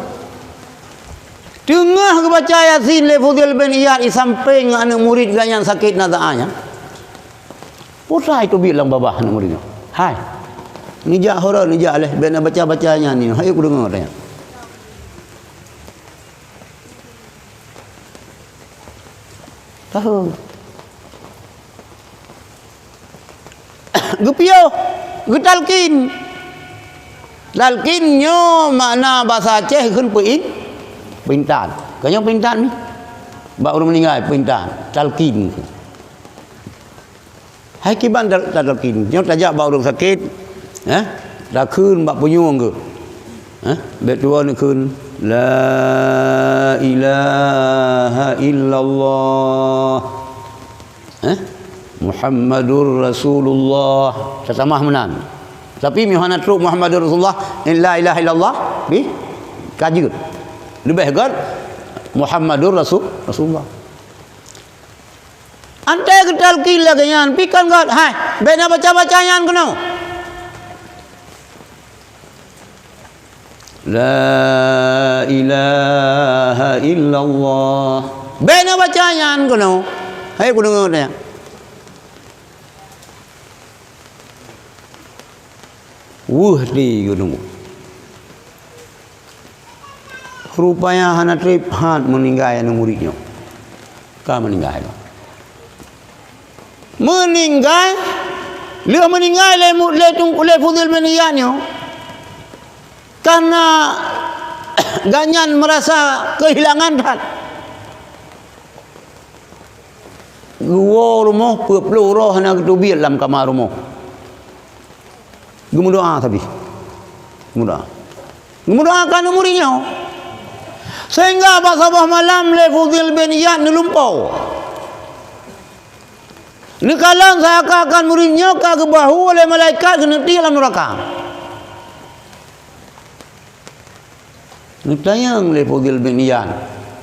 Teungoh geubaca Yasin lé Fudhil bin Iyad, i sampéng aneuk murit geuh nyang sakét nazaah nyan. Putra itu biet lam babah aneuk murit nyoe. Hai. Neujak hura, neujak leh, bék na baca-baca nyan ni. Hai, kudeungoe tanya. Tahu. Geupiôh, geutalkin. Talkin nyoe makna basa Aceh kheun peuin-, peuintat. Ka nyoe peuintat ni. Bak ureuëng meuninggai peuintat, talkin. Hai kiban ta-, tatalkin. Nyoe tajak bak ureuëng sakét, Eh? Takheun bak punyueng geuh. Eh? Bék tuwoe neukheun, "La ilaha illallah." Eh? "Muhammadur Rasulullah." Tatamah meunan. Tapi meuhana trok Muhammadur Rasulullah, la ilaha illallah, bih, ka jeuet. Leubeh gét, "Muhammadur Rasul-, Rasulullah." Antée geutalkin lagée nyan, pi kon gét, hai, bék na baca-baca nyan keunoe. La ilaha illallah. Bék na baca nyan keunoe. Hai, kudeungoe nyan. Weueh di gunong. Rupanya hana treb that meuninggai aneuk murit nyoe. Ka meuninggai. Meuninggai, lheueh meuninggai lé mu-, lé tung-, lé Fudhil bin Iyad nyoe. Karena gobnyan meurasa keuhilangan that. Geuwoe rumoh peuet ploh uroe hana geuteubiet lam kama rumoh. Geumeudoá sabe. Geumeudoá. Geumeudoá keu aneuk murit nyoe. Sehingga bak saboh malam lé Fudhil bin Iyad neulumpoe. Neukalon seakan-akan murit nyoe ka geubahue lé malaikat keuneuk tiek lam nuraka. Neutanyong lé Fudhil bin Iyad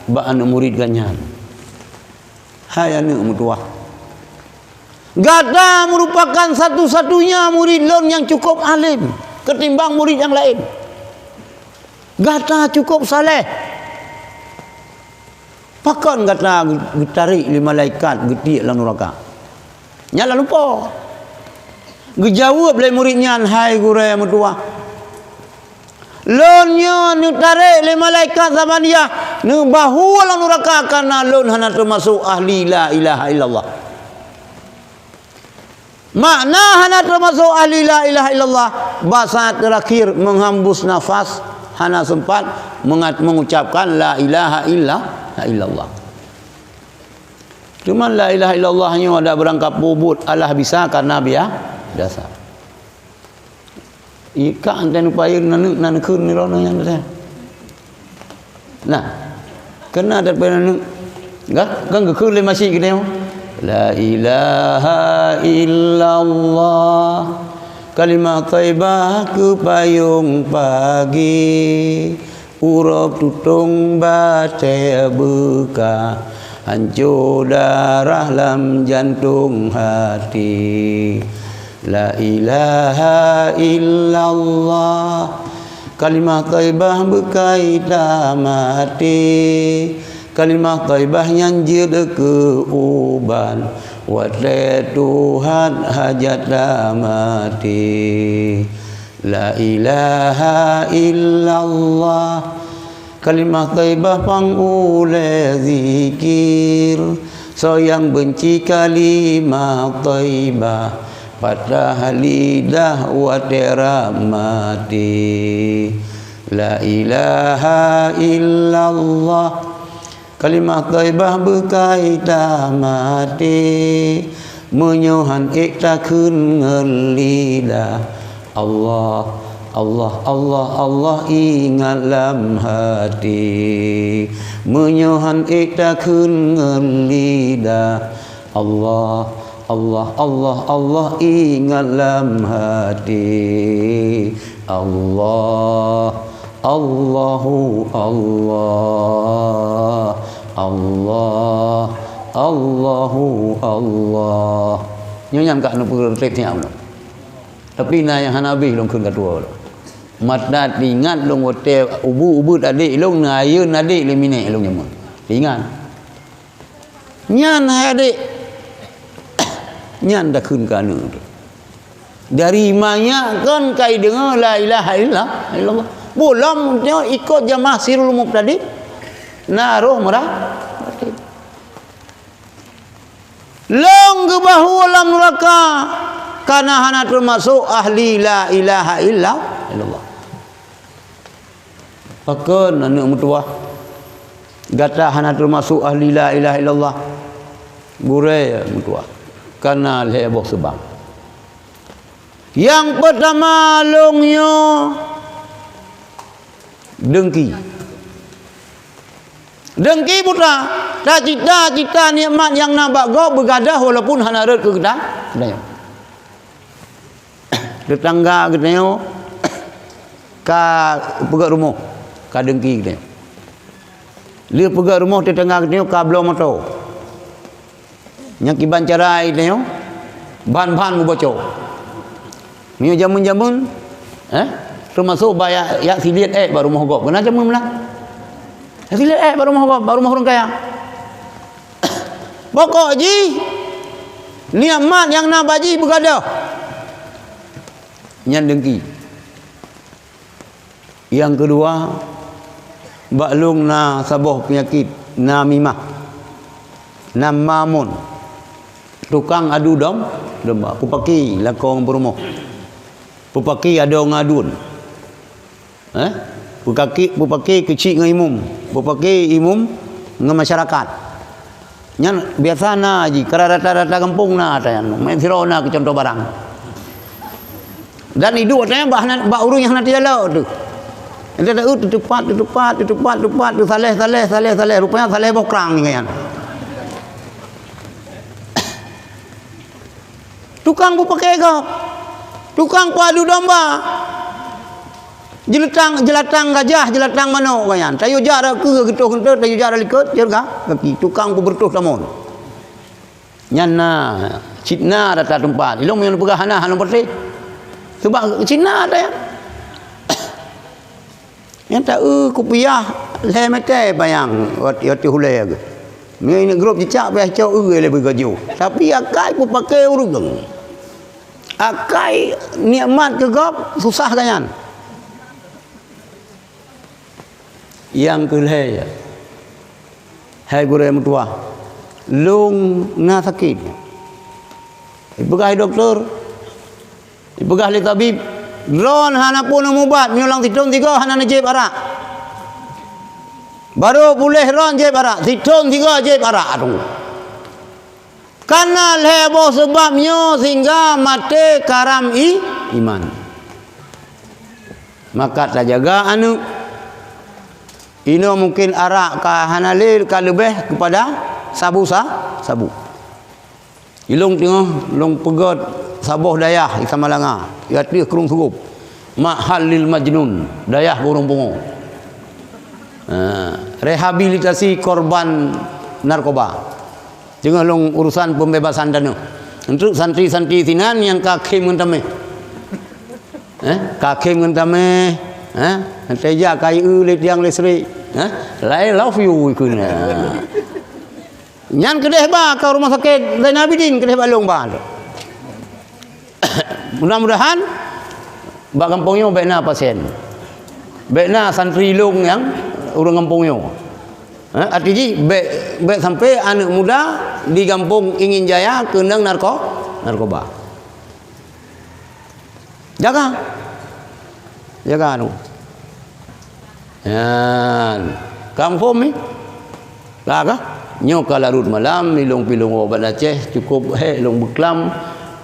bak aneuk murit gobnyan, "Hai aneuk meutuwah, gata meurupakan satu-satunya murit lôn nyang cukup além keutimbang murit nyang laén. Gata cukup saleh. Pakon gata geutarek lé malaikat geutiek lam nuraka?" Nyan lam lumpoe. Geujaweueb lé murit nyan, "Hai gurée meutuwah, lôn nyoe neutarek lé malaikat Zabaniyah, neubahue lam nuraka kareuna lôn hana teumasok ahli la ilaha illallah." Makna hana teumasok ahli la ilaha illallah, basa teurakhir meuhambus nafas, hana seumpat mengat-, mengucapkan la ilaha illa-, illallah. Teuma la ilaha illallah nyoe adak beurangkapeue buet, alah bisa kareuna bia-, biasa. Ie ka antée neupayeue aneuk na neukheun nirana nyan teuh. Nah, keunan that peunan, kan, kan geukheun lé masyik geutanyoe, "La ilaha illallah, kalimah thaibah keu payong pagi, urob tutong batée beuka, hanco darah lam jantong hati." La ilaha illallah, kalimah thaibah beukai tamati. Kalimah thaibah nyan jeuet keu ubat, watée tuhat hajat tamati. La ilaha illallah, kalimah thaibah pang ulée zikir. Soe nyang beunci kalimah thaibah, patah lidah watée rab maté. La ilaha illallah, kalimah thaibah beukai tamati. Meunyoe han ék takheun ngon lidah, Allah, Allah, Allah, Allah ingat lam hati. Meunyoe han ék takheun ngon lidah, Allah, Allah, Allah, Allah ingat lam hati. Allah, Allahu Allah, Allah, Allahu Allah. Nyoe nyan ka neupeureutek siat ulôn. Tapi na nyang hana habéh lôn kheun ka tuwoe lôn. Mata teuingat lôn watée ubeut-ubeut adék lôn, neuayeuen adék lé minék lôn jameun. Teuingat. Nyan hai adék. Nyan takheun keu aneuk teuh. Dari manyak kon kai deungoe la ilaha illa-, illallah. Bulom nyoe ikot jamaah sirul mubtadi. Na roh meurah. Lôn geubahue lam nuraka, kana hana teumasok ahli la ilaha illa-, illallah. Pakon aneuk meutuwah, gata hana teumasok ahli la ilaha illallah? Gurée meutuwah, kana lhée boh seubab. Nyang peutama lôn nyoe deungki. Deungki buta, tacita-cita nikmat nyang na bak gob beugadôh walaupun hana rhot keu geutanyoe. Teutangga geutanyoe ka peugöt rumoh, ka deungki geutanyoe. Lheueh peugöt rumoh teutangga geutanyoe ka bloe moto. Nyang kiban cara geutanyoe, ban-ban muboco. Meunyoe jameun-jameun, eh, teumasok bak jak, jak siliet ék bak rumoh gob. Keunan jameun meunan. Jak siliet ék bak rumoh gob, bak rumoh ureueng kaya. Pokok jih, nikmat nyang na bak jih beugadôh. Nyan deungki. Nyang keudua, bak lôn na saboh peunyakét, namimah, namamun, tukang adu dom-, domba, peupaki lakoe ngon peurumoh, peupaki adoe ngon aduen, eh? Peukaki-, peupaki keuchik ngon imum, peupaki imum ngon masyarakat. Nyan biasa na jih, karena rata-rata gampông na ata nyan. Meusidroe na keu contoh barang. Dan iduek ata nyan bak hana, bak ureueng nyang hana teujalok teuh. Ata taeu teutupat, teutupat, teutupat, teusaleh, saleh, saleh, saleh. Rupanya saleh boh krang nyan. Tukang peupaki gob. Tukang peuadu domba. Jeulatang, jeulatang gajah, jeulatang manok gobnyan. Tayue jak rot keue geutoh geunteut, tayue jak rot likot, jeuet ka gaki. Tukang peubeureutoh tamon. Nyan na, cit na rata teumpat. Ilôn meunyoe neupeugah hana, hana patéh. Sabab cit na ata nyan. Nyang taeu kupiah lhèe mètè panyang wat-, watèe hulèe geuh. Meunyoe inong grob cicak piah cok eu lé beugajoh. Tapi akai peupakè ureueng. Akai nikmat keu gob susah gobnyan. Nyang keu lhèe, hai gurèe meutuwah, lôn na sakét. Ipeugah lé dokto, ipeugah lé tabib, droeneuh hana peue neumubat meunyoe lam sithon sigoe hana neujieb arak. Barô puléh droeneuh jieb arak, sithon sigoe jieb arak atu. Kana lhèe boh seubab nyoe sehingga maté karam i-, iman. Maka tajaga aneuk. Inoe mungken arak ka hana lé, ka leubeh keupada sabu sa-, sabu. Ilôn teungoh lôn peugöt saboh dayah di Samalanga, di ateueh Krueng Sugop. Ma'had lil Majnun, dayah ureueng pungo. Ha, rehabilitasi korban narkoba. Teungoh lôn urusan pembebasan tanoh. Untuk santri-santri sinan nyang ka khém ngon tamèh. Eh, ka khém ngon tamèh. Eh, teujak kayée lé tiang listrik. Eh, I love you ikheun. Nyan keudeh ba ka rumoh sakét Zainal Abidin, keudeh ba lôn ba. Mudah-mudahan bak gampông nyoe bèk na pasien. Bèk na santri lôn nyang ureueng gampông nyoe. Ha, arti jih bèk, bèk sampai aneuk muda di gampông Ingin Jaya keunong narko-, narkoba. Jaga. Jaga anu. Nyan. Ka muphom nyoe? Ka, ka? Nyoe ka larot malam, ilôn pi lôn woe Banda Aceh, cukup hék lôn beuklam.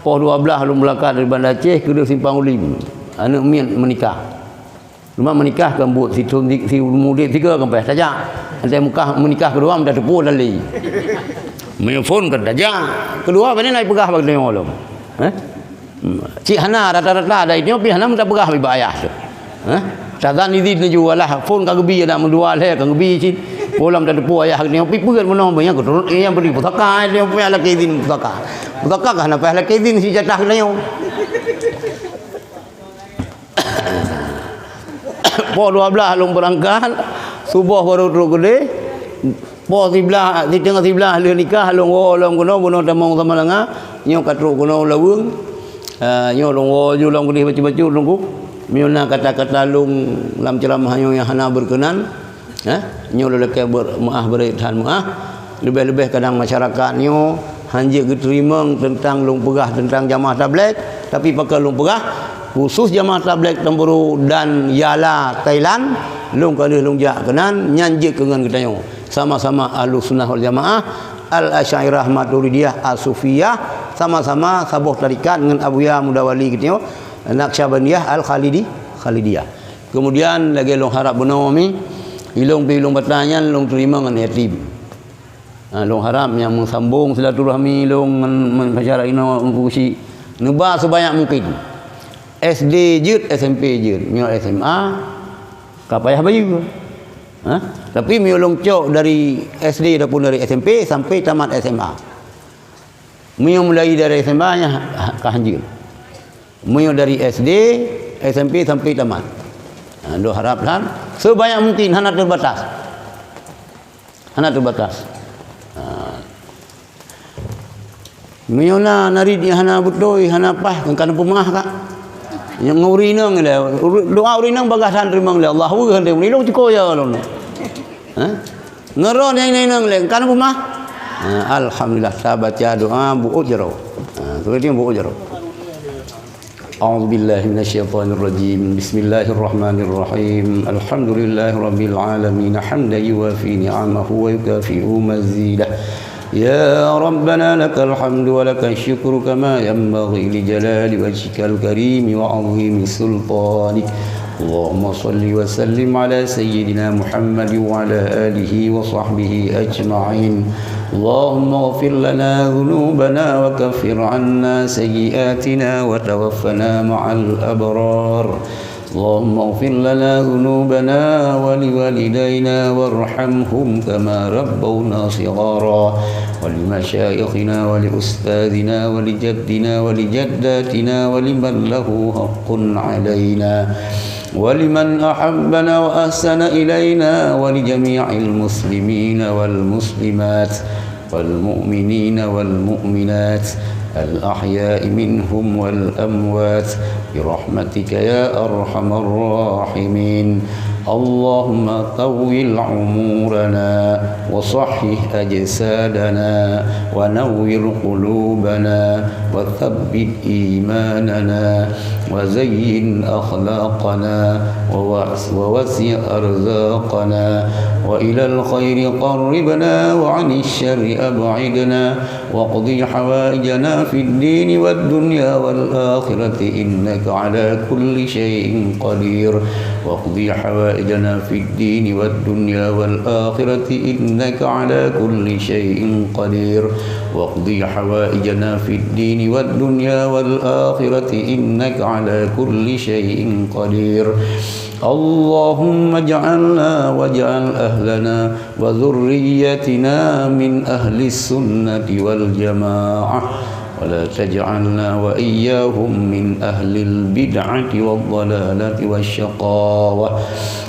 Poh dua blaih lôn beulangkat dari Banda Aceh keudeh Simpang Ulim. Aneuk miet meunikah. Cuma meunikah kon buet sithon di, si murit tiga kan payah tajak. Nanti mukah meunikah keudua minta teupeu dan li. Meunyoe phon kan tajak. Keudua bani na peugah bak tanyoe lom. Eh? Hmm. Cit hana rata-rata ada itu pi hana minta peugah bak ayah tu. Eh? Tazan izin laju alah phon ka geubi anak meudua lhèe ka geubi cit. Polam ta teupeu ayah ni pi peugah meunoe banyak keturut nyang beri pusaka dia punya laki izin pusaka. Pusaka kan hana payah laki izin si jatah kena nyoe. Poh dua blaih lôn beurangkat, suboh barô trok keudeh. Poh siblaih, siteungoh siblaih lheueh nikah, lôn woe lom keunoe, bunoe tamong Samalanga, nyoe ka trok keunoe Laweueng. Ah, nyoe lôn woe ju lom keudeh bacut-bacut, Teungku. Meunyoe na kata-kata lôn lam ceuramah nyoe nyang hana beukeunan, eh, nyoe lôn lakèe ber-, meu'ah, bri that meu'ah. Leubeh-leubeh kadang masyarakat nyoe hanjeuet geuteurimong teuntang lôn peugah teuntang jamaah tabligh, tapi pakon lôn peugah, khusus jamaah tabligh Tamburu dan Yala, Thailand, lôn ka lheueh lôn jak keunan, nyan jeuet keu ngon geutanyoe. Sama-sama Ahlussunnah wal Jamaah, Al-Asy'ariyah, Maturidiyah, As-Sufiyah, sama-sama saboh tarekat ngon Abuya Mudawali geutanyoe, Naqsyabandiyah, Al-Khalidi, Khalidiyah. Kemudian lagèe lôn harap bunoe mi, ilôn pih ilôn batai nyan lôn teurimong ngon yatim. Ha, lôn harap nyang meusambong silaturahmi lôn ngon, ngon masyarakat inoe Teungku Geuchik. Neuba seubanyak mungkin. S D jeuet, S M P jeuet, meunyoe S M A ka payah bayeue. Ha? Tapi meunyoe lôn cok dari S D ataupun dari S M P sampai tamat S M A. Meunyoe mulai dari S M A nyan ka hanjeuet. Meunyoe dari S D, S M P sampai tamat. Ha, lôn harap lôn seubanyak mungkin, hana teubatas. Hana teubatas. Ha. Meunyoe na narit nyang hana beutôi, hana paih, kan peumaah ka. Nyang ureueng inong lé, uru-, doa ureueng inong bagaih that teurimong lé Allah, weueh han teurimong, ilôn cukôp ya lôn. Ha? Ngon droe nyang inong lé, kan peumaah. Ha, alhamdulillah, tabaca doa buet jaroe. Ha, seperti buet jaroe. أعوذ بالله من الشيطان الرجيم. بسم الله الرحمن الرحيم. الحمد لله رب العالمين، حمدا يوافي نعمه ويكافئ مزيده. يا ربنا لك الحمد ولك الشكر كما ينبغي لجلال وجهك الكريم وعظيم سلطانك. اللهم صل وسلم على سيدنا محمد وعلى آله وصحبه أجمعين. اللهم اغفر لنا ذنوبنا وكفر عنا سيئاتنا وتوفنا مع الأبرار. اللهم اغفر لنا ذنوبنا ولوالدينا وارحمهم كما ربونا صغارا، ولمشايخنا ولأستاذنا ولجدنا ولجداتنا ولمن له حق علينا ولمن أحبنا وأحسن إلينا ولجميع المسلمين والمسلمات والمؤمنين والمؤمنات الأحياء منهم والأموات برحمتك يا أرحم الراحمين. اللهم طول عمورنا وصحح أجسادنا ونور قلوبنا وثبت إيماننا وزين أخلاقنا ووس-، ووسع أرزاقنا وإلى الخير قربنا وعن الشر أبعدنا واقض حوائجنا في الدين والدنيا والآخرة إنك على كل شيء قدير. واقض حوائجنا في الدين والدنيا والآخرة إنك على كل شيء قدير. واقض حوائجنا في الدين والدنيا والآخرة إنك على كل شيء قدير. اللهم اجعلنا واجعل أهلنا وذريتنا من أهل السنة والجماعة، ولا تجعلنا وإياهم من أهل البدعة والضلالة والشقاوة.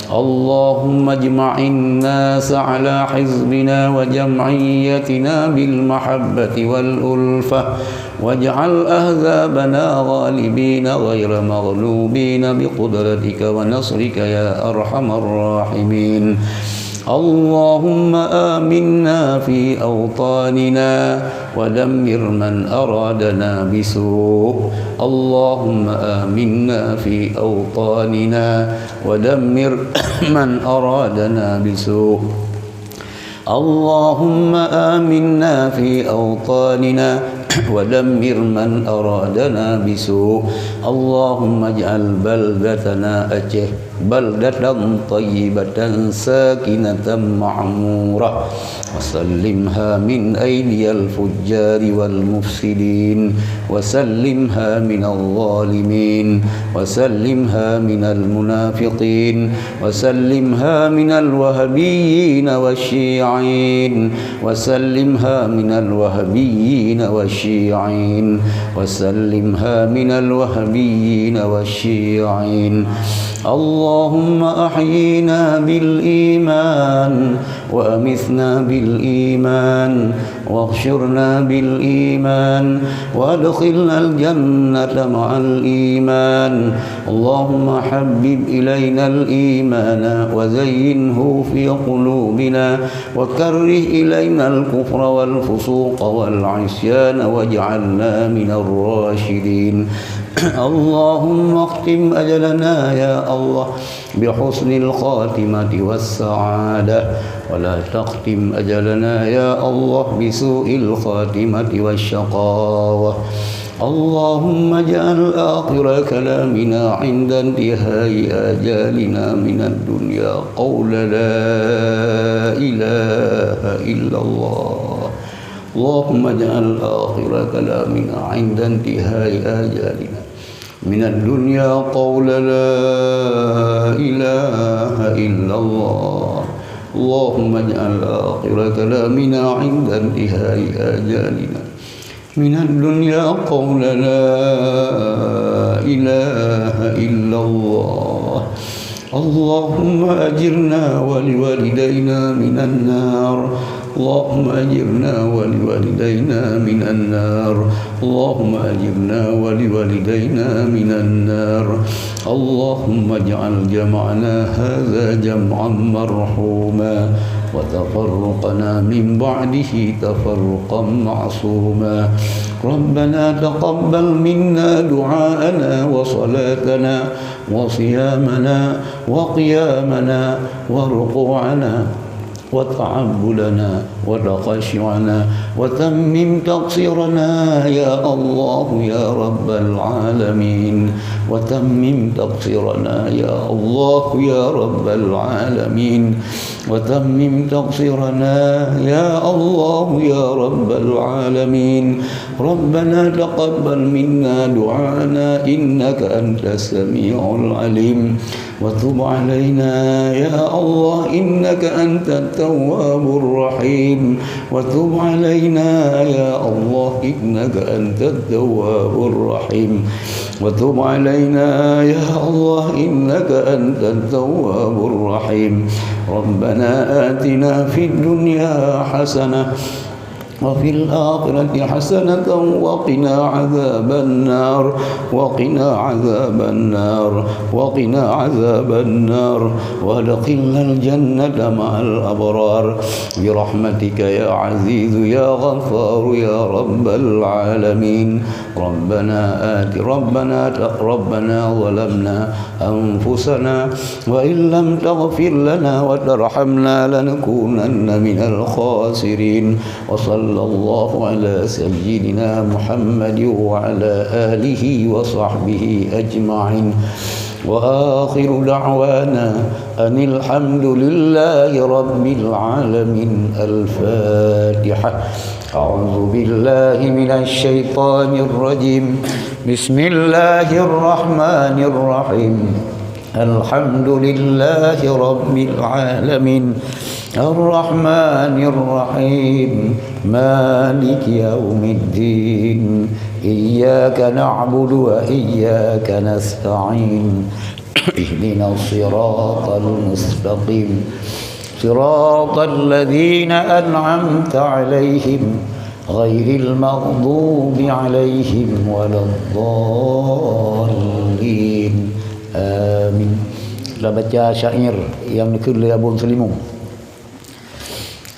اللهم اجمع الناس على حزبنا وجمعيتنا بالمحبة والألفة، واجعل أحزابنا غالبين غير مغلوبين بقدرتك ونصرك يا أرحم الراحمين. اللهم آمنا في أوطاننا ودمر من أرادنا بسوء. اللهم آمنا في أوطاننا ودمر من أرادنا بسوء. اللهم آمنا في أوطاننا ودمر من أرادنا بسوء. اللهم اجعل بلدتنا أتيه بلدة طيبة ساكنة معمورة، وسلمها من أيدي الفجار والمفسدين، وسلمها من الظالمين، وسلمها من المنافقين، وسلمها من الوهابيين والشيعيين، وسلمها من الوهابيين والشيعيين، وسلمها من الوهابيين والشيعيين. اللهم أحينا بالإيمان وأمتنا بالإيمان واحشرنا بالإيمان وأدخلنا الجنة مع الإيمان. اللهم حبب إلينا الإيمان وزينه في قلوبنا وكره إلينا الكفر والفسوق والعصيان واجعلنا من الراشدين. اللهم اختم أجلنا يا الله بحسن الخاتمة والسعادة، ولا تختم أجلنا يا الله بسوء الخاتمة والشقاوة. اللهم اجعل آخر كلامنا عند انتهاء آجالنا من الدنيا قول لا إله إلا الله. اللهم اجعل آخر كلامنا عند انتهاء آجالنا من الدنيا قول لا إله إلا الله. اللهم اجعل آخر كلامنا عند انتهاء آجالنا من الدنيا قول لا إله إلا الله. اللهم أجرنا ولوالدينا من النار. اللهم أجرنا ولوالدينا من النار. اللهم أجرنا ولوالدينا من النار. اللهم اجعل جمعنا هذا جمعا مرحوما، وتفرقنا من بعده تفرقا معصوما. ربنا تقبل منا دعاءنا وصلاتنا وصيامنا وقيامنا وركوعنا وتعبدنا وتخشعنا، وتمم تقصيرنا يا الله يا رب العالمين، وتمم تقصيرنا يا الله يا رب العالمين، وتمم تقصيرنا يا الله يا رب العالمين. ربنا تقبل منا دعاءنا إنك أنت السميع العليم، وتب علينا يا الله إنك أنت التواب الرحيم، وتب علينا يا الله إنك أنت التواب الرحيم، وتب علينا يا الله إنك أنت التواب الرحيم. ربنا آتنا في الدنيا حسنة وفي الآخرة حسنة وقنا عذاب النار، وقنا عذاب النار، وقنا عذاب النار، وأدخلنا الجنة مع الأبرار برحمتك يا عزيز يا غفار يا رب العالمين. ربنا آت-، ربنا ت-، ربنا ظلمنا أنفسنا وإن لم تغفر لنا وترحمنا لنكونن من الخاسرين. وصلى الله على سيدنا محمد وعلى آله وصحبه أجمعين. وآخر دعوانا أن الحمد لله رب العالمين. الفاتحة. أعوذ بالله من الشيطان الرجيم. بسم الله الرحمن الرحيم. الحمد لله رب العالمين. الرحمن الرحيم. مالك يوم الدين. إياك نعبد وإياك نستعين. اهدنا الصراط المستقيم. صراط الذين أنعمت عليهم غير المغضوب عليهم ولا الضالين. آمين. Kita baca syair yang dikheun lé Abon Seulimong.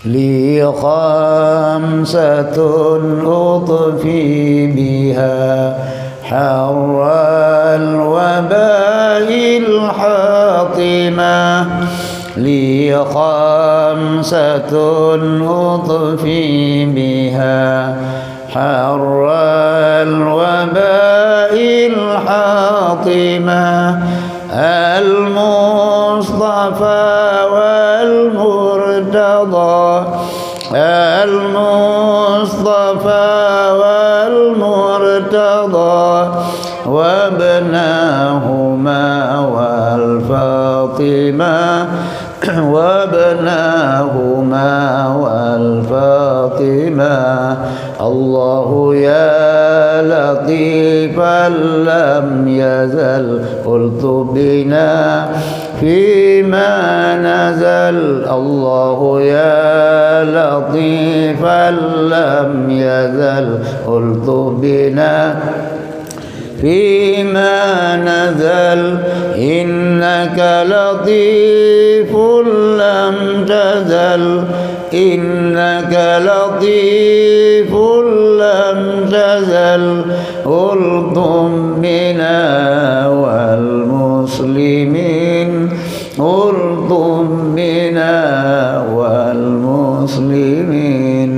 لي خمسة أطفي بها حر الوباء الحاطمة. لي خمسة أطفي بها حر الوباء الحاطمة. المصطفى والمرتضى، المصطفى والمرتضى، وابناهما والفاطمة، وابناهما والفاطمة. الله يا لطيفا لم يزل الطف بنا فيما نزل. الله يا لطيفا لم يزل الطف بنا فيما نزل، إنك لطيف لم تزل، إنك لطيف لم تزل، الطف بنا والمسلمين، الطف بنا والمسلمين.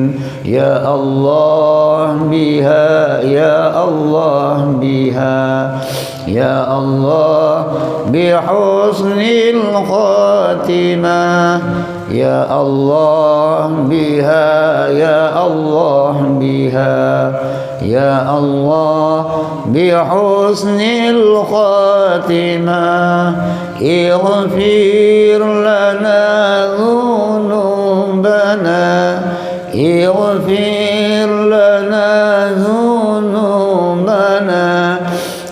يا الله بها، يا الله بها، يا الله بحسن الخاتمة. يا الله بها، يا الله بها، يا الله بحسن الخاتمة. اغفر لنا ذنوبنا، اغفر لنا ذنوبنا،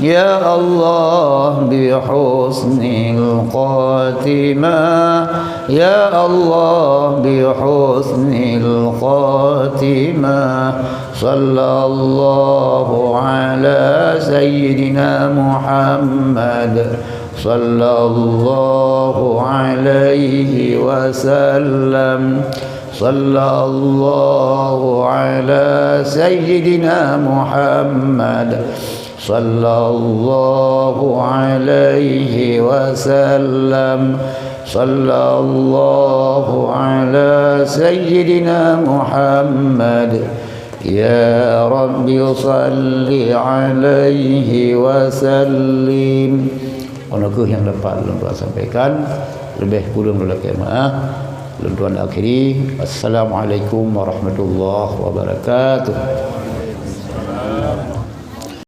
يا الله بحسن الخاتمة، يا الله بحسن الخاتمة. صلى الله على سيدنا محمد، صلى الله عليه وسلم، صلى الله على سيدنا محمد، صلى الله عليه وسلم، صلى الله على سيدنا محمد. يا رب صل عليه وسلم. Nyoe kheueh nyang dapat lôn tuan sampaikan. Leubeh kureueng lôn lakée meu'ah. Lôn tuan akhiri. Assalamualaikum warahmatullahi wabarakatuh.